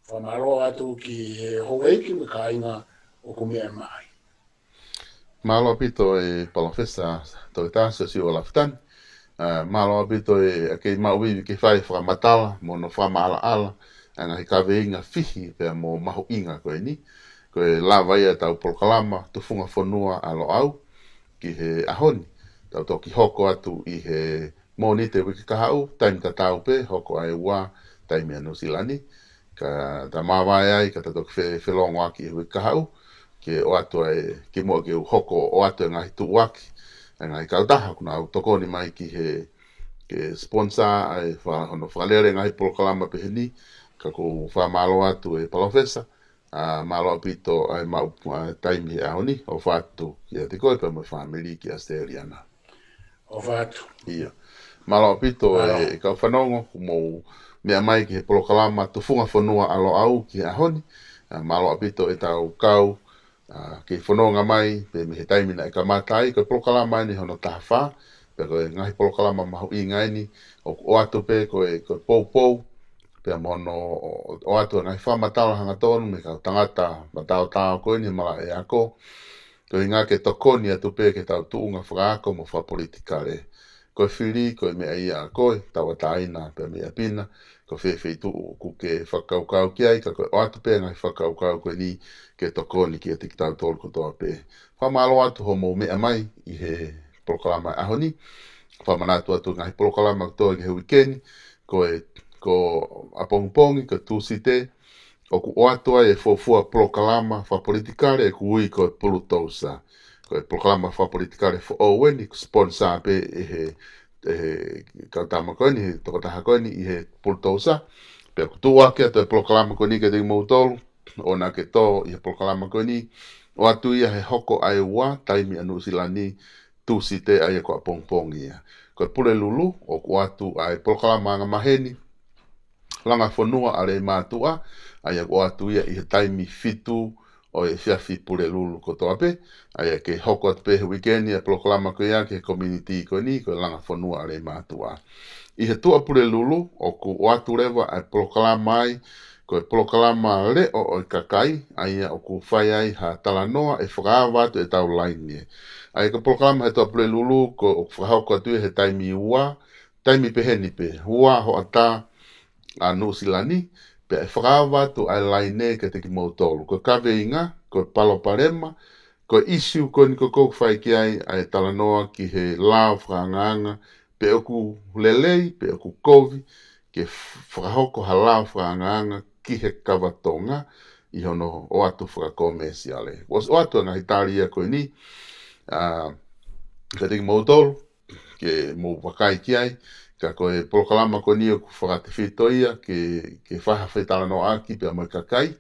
fakamālō atu ki he houʻeiki mo e kāinga ʻoku meʻa mai. Mālō ʻaupito e Palōfesa Toketā Siosiua Lafitani. ʻA, mālō ʻaupito e, ʻa e kei maʻu ivi ke fai fakamatala, mo hono fakamaʻalaʻala, ʻa e ngaahi kaveinga fihi pea mo mahuʻinga ko eni. Ko e lava ia ʻetau polokalama, Tufunga Fonua ʻa Loʻau, ki he ʻaho ni. Tau toki hoko atu ʻi he Mōnite uike kahaʻu, taimi tatau pē, hoko ʻa e ua, taimi ʻa Nuʻu Sila ni. Ka ta māvae ai, ka ta toki fe-, felōngoaki he uike kahaʻu, ke ʻoatu ai, ke muʻa ke u hoko ʻoatu e ngaahi tuʻuaki, ʻa e ngaahi kautaha, ʻoku nau tokoni mai ki he, ke sponsor ʻa e fa-, hono fakalele ngaahi polokalama pehē ni, ka ʻoku ou fakamālō atu e Palōfesa, ʻA, mālō ʻaupito ʻa e maʻu ʻa e taimi he ʻaho ni, ʻofa atu kiate koe pea mo e fāmili ki ʻAositelēlia na. ʻOfa atu. Ia. Mālō ʻaupito e kau fanongo, kuo mou meʻa mai ki he polokalama Tufunga Fonua ʻa Loʻau ki he ʻaho ni. ʻA, mālō ʻaupito ʻetau kau, ʻa, kei fononga mai, pea mei he taimi naʻe kamata ai, ko e polokalama eni hono taha fā, pea ko e ngaahi polokalama mahuʻinga eni, ʻoku ʻoatu pē ko e, ko e poupou, pea mo hono ʻo, ʻoatu e ngaahi fakamatala hangatonu mei he kau tangata mataotao ko eni he malaʻe ako, ko e ʻuhinga ke tokoni atu pē ki heʻetau tuʻunga fakaako mo fakapolitikale. Ko e fili, ko e meʻa ia ʻa koe, tauʻatāina pea mei ʻapi na, ko fē feituʻu ʻoku ke fakakaukau ki ai, ka ko e ʻoatu pē ngaahi fakakaukau ko eni ke tokoni kiate kitautolu kotoa pē. Fakamālō atu hoʻomou meʻa mai ʻi he polokalama ʻaho ni. Fakamanatu atu ngaahi polokalama kotoa ki he uike ni, ko e, ko ʻapongipongi, ko Tūsite, ʻoku ʻoatu ai e fuofua polokalama fakapolitikale ʻoku ui ko e Pulutousa. Ko e polokalama fakapolitikale foʻou eni, ʻoku sponsor pē ʻe he, ʻe he kau tama ko eni, he tokotaha ko eni ʻi he Pulutousa. Pea ʻoku tuʻuaki atu e polokalama ko eni kiate kimoutolu, ʻoua naʻa ke tō ʻi he polokalama ko eni, ʻoatu ia he hoko ʻa e ua, taimi ʻa Nuʻusila ni, Tūsite ʻa ia ko ʻapongipongi ia. Ko e Pulelulu, ʻoku ʻoatu ʻa e polokalama angamaheni, Langa Fonua ʻa Leimātuʻa, ʻa ia ʻoku ʻoatu ia ʻi he taimi fitu ʻo e efiafi Pulelulu kotoa pē, ʻa ia ke hoko atu pē he uike ni e polokalama ko ia ki he community ko eni, ko e Langa Fonua ʻa Leimātuʻa. ʻI he Tuʻapulelulu, ʻoku ʻoatu leva e polokalama ai, ko e polokalama Leʻo ʻo e Kakai, ʻa ia ʻoku fai ai ha talanoa ʻe fakaava atu ʻetau laine. ʻA ia ko e polokalama he Tuʻapulelulu, ko ʻoku fakahoko atu ia he taimi ua, taimi peheni pē, ua hoʻatā ʻa Nuʻusila ni, pea ʻe fakaava atu ʻa e laine kiate kimoutolu. Ko e kaveinga, ko e palopalema, ko e ʻisiū ko eni ʻoku ou fai ki ai ʻa e talanoa ki he lao fakaangaanga, pe ʻoku lelei, pe ʻoku kovi, ke f-, fakahoko ha lao fakaangaanga ki he kava Tonga ʻi hono ʻoatu fakakomēsiale. ʻOsi ʻoatu e ngaahi tali ia ko eni, ʻa, kiate kimoutolu, ke mou vakai ki ai, ka ko e polokalama ko eni ʻoku fakatefito ia, ke, ke fai ha fetalanoaʻaki pea mo e kakai,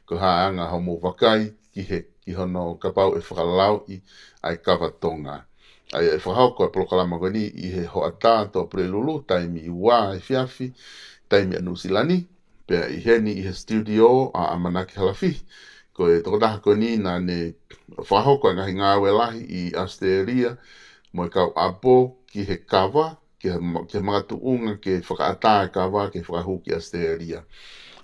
ko e hā e anga hoʻomou vakai ki he, ki hono kapau ʻe fakalauʻi ʻa e kava Tonga. ʻA ia ʻe fakahoko e polokalama ko eni ʻi he hoʻatā Tuʻapulelulu, taimi ua efiafi, taimi ʻa Nuʻusila ni, pea ʻi heni ʻi he studio ʻa ʻAmanaki Halafihi. Ko e tokotaha ko eni naʻa ne fakahoko e ngaahi ngāue lahi ʻi ʻAositelēlia, mo e kau ʻapo ki he kava, ki he ma-, ki he makatuʻunga ke fakaʻatā e kava ke fakahū ki ʻAositelēlia.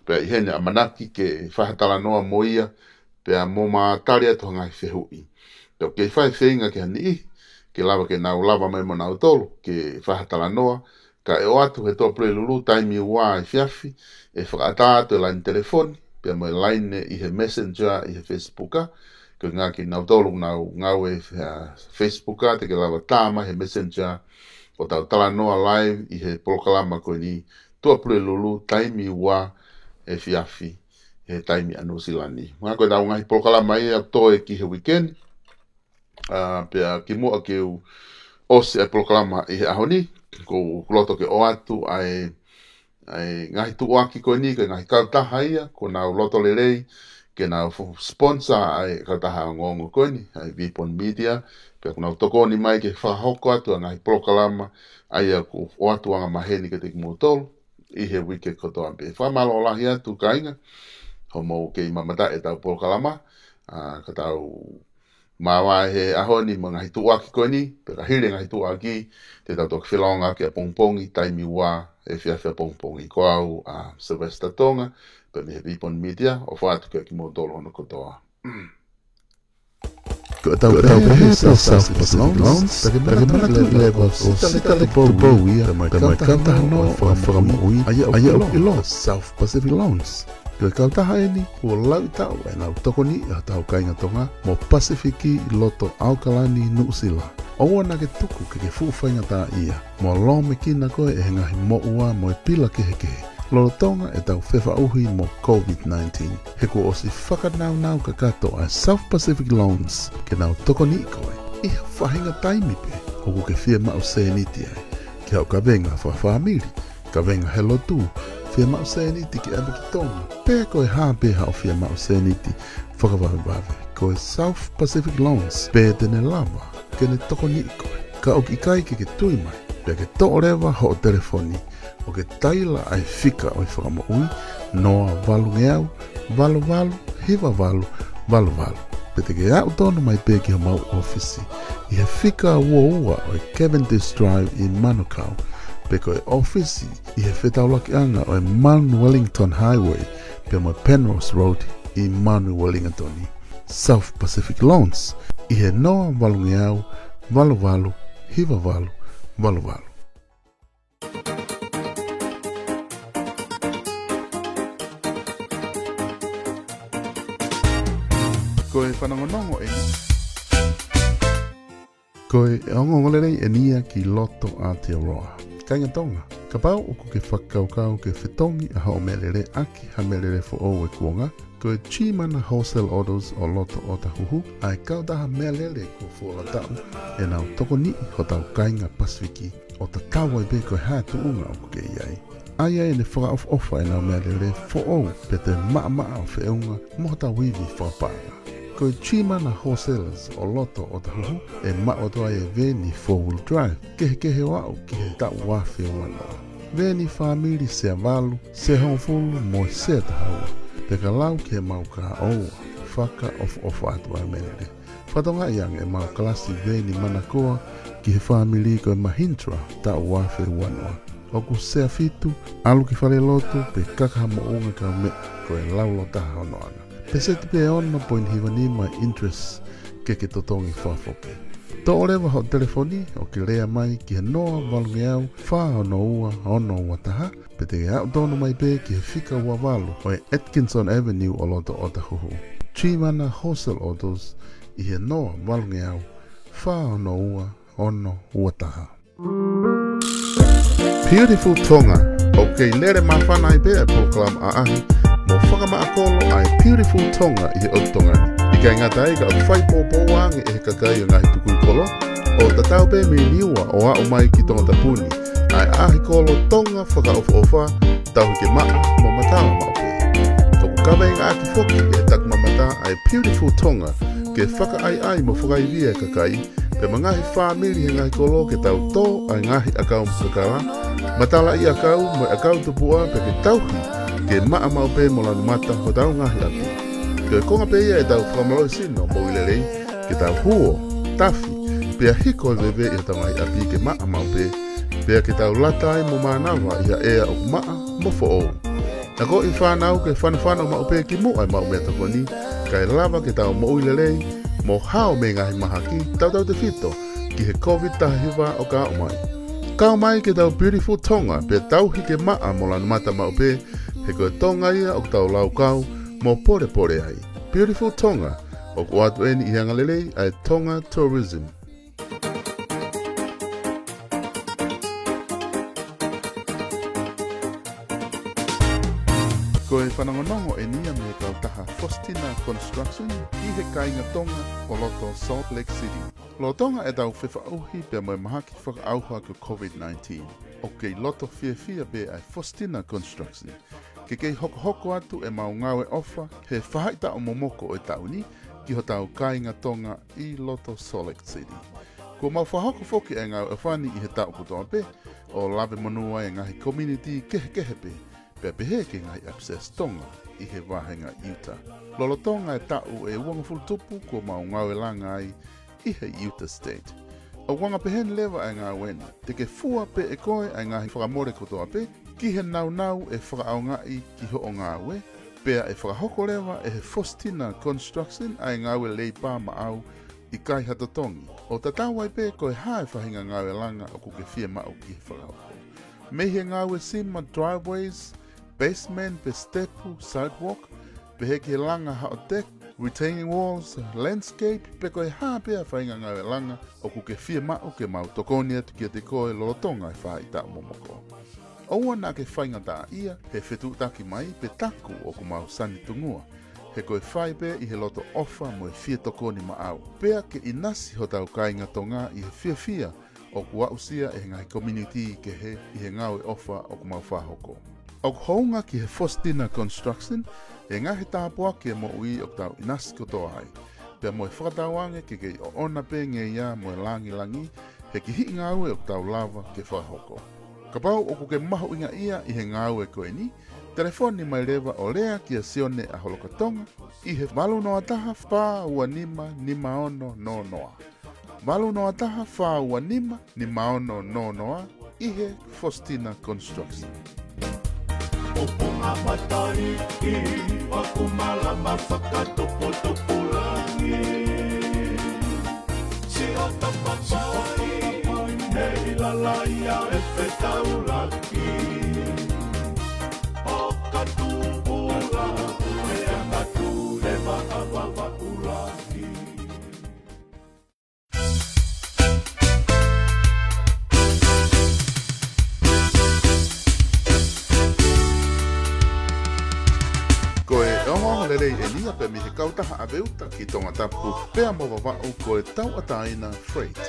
Pea ʻi heni ʻAmanaki ke fai ha talanoa mo ia, pea mo ma tali atu ha ngaahi fehuʻi. Pea ʻoku kei fai feinga ki ha niʻihi, ke lava ke nau lava mai mo nautolu, ke fai ha talanoa, ka ʻe ʻoatu he Tuʻapulelulu taimi ua efiafi, ʻe fakaʻatā atu e laine telefoni, pea mo e laine ʻi he Messenger ʻi he Facebook, ko e ʻuhinga kinautolu ʻoku nau ngāue he, ʻa, Facebook, te ke lava tā mai he Messenger, ʻo tau talanoa live ʻi he polokalama ko eni Tuʻapulelulu taimi ua efiafi, he taimi ʻa Nuʻusila ni. Hangē ko ʻetau ngaahi polokalama ia ʻoku toe ki he uike ni, ʻa, pea kimuʻa ke u ʻosi e polokalama ʻi he ʻaho ni, ʻoku ou loto ke ʻoatu ʻa e, ʻa e ngaahi tuʻuaki ko eni, ko e ngaahi kautaha ia, ʻoku nau loto lelei, ke nau fu-, sponsor ʻa e kautaha ongoongo ko eni, ʻa e Vipon Media, pea ʻoku nau tokoni mai ke fakahoko atu ʻa e ngaahi polokalama, ʻa ia ʻoku ʻoatu angamaheni kiate kimoutolu, ʻi he uike kotoa pē. Fakamālō lahi atu kāinga, hoʻomou kei mamata ʻetau polokalama, ʻa, ka tau māvae he ʻaho ni mo e ngaahi tuʻuaki ko eni, pea ka hili e ngaahi tuʻuaki, te tau toki felōngoaki ʻapongipongi, taimi ua efiafi ʻapongipongi. Ko au ʻa Sylvester Tonga, pea mei he Vipon Media, ʻofa atu kiate kimoutolu hono kotoa. Ko ʻetau pehē ʻe he South Pacific Loans, pea ke manatuʻi leva ko e sitaleki tupou ia, pea mo e kautaha noa ʻo e fakamoʻui, ʻa ia ʻoku ʻiloa ko e South Pacific Loans. Ko e kautaha eni, kuo laui taʻu ʻenau tokoniʻi hotau kāinga Tonga mo Pasifiki ʻi loto ʻAokalani, Nuʻusila. ʻOua naʻa ke tuku ke ke fuʻu faingataʻaʻia, mo lōmekina koe ʻe he ngaahi moʻua mo e pila kehekehe lolotonga ʻetau fefaʻuhi mo COVID nineteen. He kuo ʻosi fakanaunau kakato ʻa e South Pacific Loans ke nau tokoniʻi koe ʻi ha faʻahinga taimi pē ʻoku ke fiemaʻu sēniti ai, ki haʻo kavenga fakafāmili, kavenga he lotu, pe maʻu sēniti ke ʻave ki Tonga, pe ko e hā pē haʻo fie maʻu sēniti fakavavevave, ko e South Pacific Loans pē te ne lava ke ne tokoniʻi koe. Ka ʻoku ʻikai ke ke tui mai, pea ke toʻo leva hoʻo telefoni ʻo ke taila ʻa e fika ʻo e fakamoʻui, noa valungeau, valu valu, hiva valu, valu valu. Pe te ke aʻu tonu mai pē ki homau ʻōfisi ʻi he fika ua ua ʻo e Cavendish Drive ʻi Manukau, pe ko e ʻōfisi ʻi he fetaulakiʻanga ʻo e Mount Wellington Highway pea mo e Penrose Road ʻi Mount Wellington. South Pacific Loans ʻi he noa valungeau, valu valu, hiva valu, valu valu. Ko e fanongonongo eni. Ko e ongoongolelei eni ia ki loto Aotearoa. Kāinga Tonga, kapau ʻoku ke fakakaukau ke fetongi ʻa hoʻo meʻalele ʻaki ha meʻalele foʻou ʻi he kuonga, ko e Chimana Wholesale Autos ʻo loto Otahuhu ʻa e kautaha meʻalele kuo fuoloa taʻu ʻenau tokoniʻi hotau kāinga Pasifiki, ʻo tatau ai pē ko e hā e tuʻunga ʻoku ke ʻi ai. ʻA ia ʻe ne fakaʻofoʻofa ʻenau meʻalele foʻou pea toe maʻamaʻa ʻo feʻunga mo hotau ivi fakapaʻanga. Ko e Chimana Wholesalers ʻo loto Otahuhu ʻe maʻu atu ai e veeni four wheel drive kehekehe ʻo aʻu ki he taʻu ua afe ua noa. Veeni fāmili sea valu, sea hongofulu mo e sea taha ua, pea ka lau ki heʻemau kā ʻoua, fakaʻofoʻofa atu ʻa e meʻalele. Fakatokangaʻi ange ʻemau kalasi veeni Manakoa ki he fāmili ko e Mahindra taʻu ua afe ua noa. ʻOku sea fitu, ʻalu ki falelotu, pe kaka ha moʻunga kae meʻa ko e laulau taha hono ʻana. Peseti pē ono poini hiva nima interest ke ke totongi fakafoki. Toʻo leva hoʻo telefoni ʻo ke lea mai ki he noa valungeau, fā ono ua, ono ua taha, pe te ke aʻu tonu mai pē ki he fika ua valu ʻo e Atkinson Avenue ʻo loto Otahuhu. Chimana Wholesale Autos ʻi he noa valungeau, fā ono ua, ono ua taha. Beautiful Tonga, ʻoku kei lele māfana ai pē ʻa e polokalama ʻaʻahi mo fakamaʻa kolo ʻa e Beautiful Tonga ʻi he ʻotu Tonga ni. ʻIkai ngata ai ka ʻoku fai poupou ange ʻe he kakai ʻo e ngaahi tukui kolo, ʻo tatau pē mei Niua ʻo aʻu mai ki Tongatapu ni, ʻa e ʻaʻahi kolo Tonga fakaʻofoʻofa, tauhi ke maʻa mo matala maʻu pē. ʻOku kaveinga ʻaki foki ʻe he takimamata ʻa e Beautiful Tonga ke fakaʻaiʻai mo fakaivia e kakai, pea mo e ngaahi fāmili he ngaahi kolo ke tau tō ʻa e ngaahi ʻakau kakala, matalaʻiʻakau mo e ʻakau tupuʻa pea ke tauhi ke maʻa maʻu pē mo lanu mata hotau ngaahi ʻapi. Ko e konga pē ia ʻetau fakamālohisino moʻui lelei, ke tau huo, tafi, pea hiko e veve ʻi hotau ngaahi ʻapi ke maʻa maʻu pē, pea ke tau lata ai mo mānava ʻi ha ʻea ʻoku maʻa mo foʻou. Akoʻi fānau ke fanofano maʻu pē ki muʻa ʻemau meʻatokoni, kae lava ke tau moʻui lelei mo hao mei he ngaahi mahaki tautautefito ki he COVID taha hiva ʻoku aʻu mai. Kau mai ki heʻetau Beautiful Tonga pea tauhi ke maʻa mo lanu mata maʻu pē, he ko e Tonga ia ʻoku tau laukau mo pōlepole ai. Beautiful Tonga, ʻoku ʻoatu eni ʻi he angalelei ʻa e Tonga Tourism. Ko e fanongonongo eni ia mei he kautaha Faustina Construction ʻi he kāinga Tonga ʻo loto Salt Lake City. Lolotonga ʻetau fefaʻuhi pea mo e mahaki fakaʻauha ko e COVID nineteen, ʻoku kei loto fiefia pē ʻa e Faustina Construction ke kei hokohoko atu ʻemau ngāue ʻofa he faʻahitaʻu momoko ʻo e taʻu ni ki hotau kāinga Tonga ʻi loto Salt Lake City. Kuo mau fakahoko foki e ngāue ʻofa ni ʻi he taʻu kotoa pē, ʻo lave monū ai e ngaahi community kehekehe pē, pea pehē ki he ngaahi ʻapi Siasi Tonga ʻi he vāhenga Utah. Lolotonga e taʻu ʻe uangofulu tupu kuo mau ngāue langa ai ʻi he Utah State. ʻOku anga pehē ni leva e ngāue ni, te ke fua pē ʻe koe ʻa e ngaahi fakamole kotoa pē ki he nāunau ʻe fakaʻaongaʻi ki hoʻo ngāue, pea ʻe fakahoko leva ʻe he Faustina Construction ʻa e ngāue leipā maʻau, ʻikai ha totongi, ʻo tatau ai pē ko e hā e faʻahinga ngāue langa ʻoku ke fiemaʻu ke fakahoko. Mei he ngāue sima, driveways, basement pe sitepu, sidewalk, pehē ki he langa haʻo deck, retaining walls, landscape, pe ko e hā pē ʻa e faʻahinga ngāue langa ʻoku ke fiemaʻu ke mau tokoni atu kiate koe lolotonga e faʻahitaʻu momoko. ʻOua naʻa ke faingataʻaʻia he fetuʻutaki mai pe taku ʻoku mau sanitungua, he ko e fai pē ʻi he loto ʻofa mo e fie tokoni maʻau, pea ke ʻinasi hotau kāinga Tonga ʻi he fiefia ʻoku aʻusia ʻe he ngaahi community kehe ʻi he ngāue ʻofa ʻoku mau fakahoko. ʻOku hounga ki he Faustina Construction e ngaahi tāpuaki e moʻui ʻoku tau ʻinasi kotoa ai, pea mo e fakatauange ke kei ʻoʻona pē ngeia mo e langilangi he kihiʻi ngāue ʻoku tau lava ke fakahoko. Kapau ʻoku ke mahuʻingaʻia ʻi he ngāue ko eni, telefoni mai leva ʻo lea kia Sione ʻAholokatonga ʻi he valu noa taha, fā ua nima, nima ono noa noa. Valu noa taha, fā ua nima, nima ono noa noa, ʻi he Faustina Construction. ʻOku ngata matali ʻi ʻaku malama fakatopotopulaki. Siʻo tapatai, ne i lalaia e fetaulaki. ʻO ka tuʻula, e anga tu e vaʻavaʻa ulaki. Ko e ongoongo lelei eni ia pē mei he kautaha ʻave uta ki Tongatapu pea mo Vavaʻu, ko e Tauʻatāina Freight.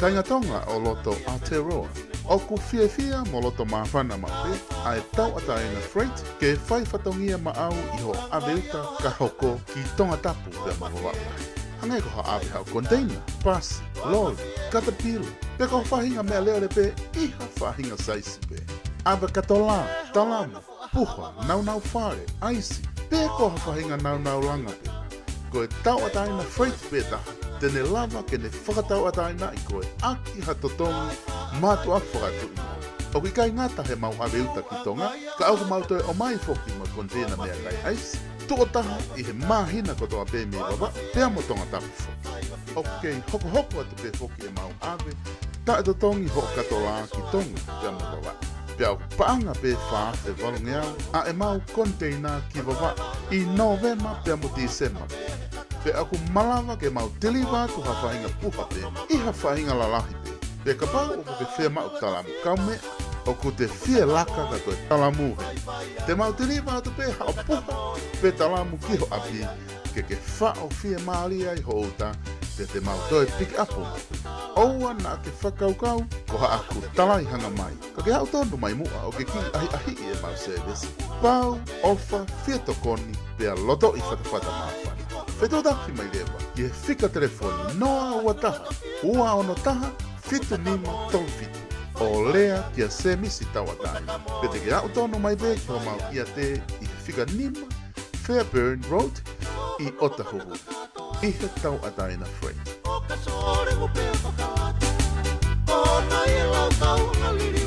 Kāinga Tonga ʻo loto Aotearoa, ʻoku fiefia mo loto māfana maʻu pē ʻa e Tauʻatāina Freight ke fai fatongia maʻau ʻi hoʻo ʻave uta ka hoko ki Tongatapu pea mo Vavaʻu. Hangē ko ha ʻave haʻo konteina, pasi, loli, katapila, pe ko ha faʻahinga meʻalele pē ʻi ha faʻahinga saisi pē. ʻAve katolā, talamu, puha, naunau fale, ʻaisi, pe ko ha faʻahinga naunau langa pē. Ko e Tauʻatāina Freight pē taha te ne lava ke ne fakatauʻatāinaʻi koe ʻaki ha totongi mātuʻaki fakatuʻi moʻoni. ʻOku ʻikai ngata heʻemau ʻave uta ki Tonga, ka ʻoku mau toe ʻomai foki mo e konteina meʻakai ʻaisi tuʻo taha ʻi he māhina kotoa pē mei Vavaʻu pea mo Tongatapu foki. ʻOku kei hokohoko atu pē foki ʻemau ʻave taʻetotongi hoʻo katolā ki Tonga pea mo Vavaʻu. Pea ʻoku paʻanga pē fā afe valungeau ʻa ʻemau konteina ki Vavaʻu ʻi Nōvema pea mo Tīsema. Pea ʻoku malava ke mau tiliva atu ha faʻahinga puha pē ʻi ha faʻahinga lalahi pē. Pea kapau ʻoku ke fiemaʻu talamu kaumeʻa, ʻoku te fie laka ka ko e talamu hē. Te mau tiliva atu pē haʻo puha pe talamu ki ho ʻapi, ke ke faʻo fiemālie ai hoʻo uta, pea te mau toe pick up. ʻOua naʻa ke fakakaukau ko haʻaku talai hanga mai. Ka ke aʻu tonu mai muʻa ʻo ke kiʻi ʻahiʻahiʻi ʻemau service. Pau, ʻofa, fie tokoni, pea lotoʻi fatafata māfana. Fetuʻutaki mai leva ki he fika telefoni noa ua taha, ua ono taha, fitu nima tolu fitu. ʻO lea kia Semisi Tauʻatāina. Pe te ke aʻu tonu mai pē ki homau ʻiate ʻi he fika nima Fairburn Road ʻi Otahuhu, ʻi he Tauʻatāina Freight. ʻO ka sole mo pea fakaʻata, ʻo nai e lau kau na lili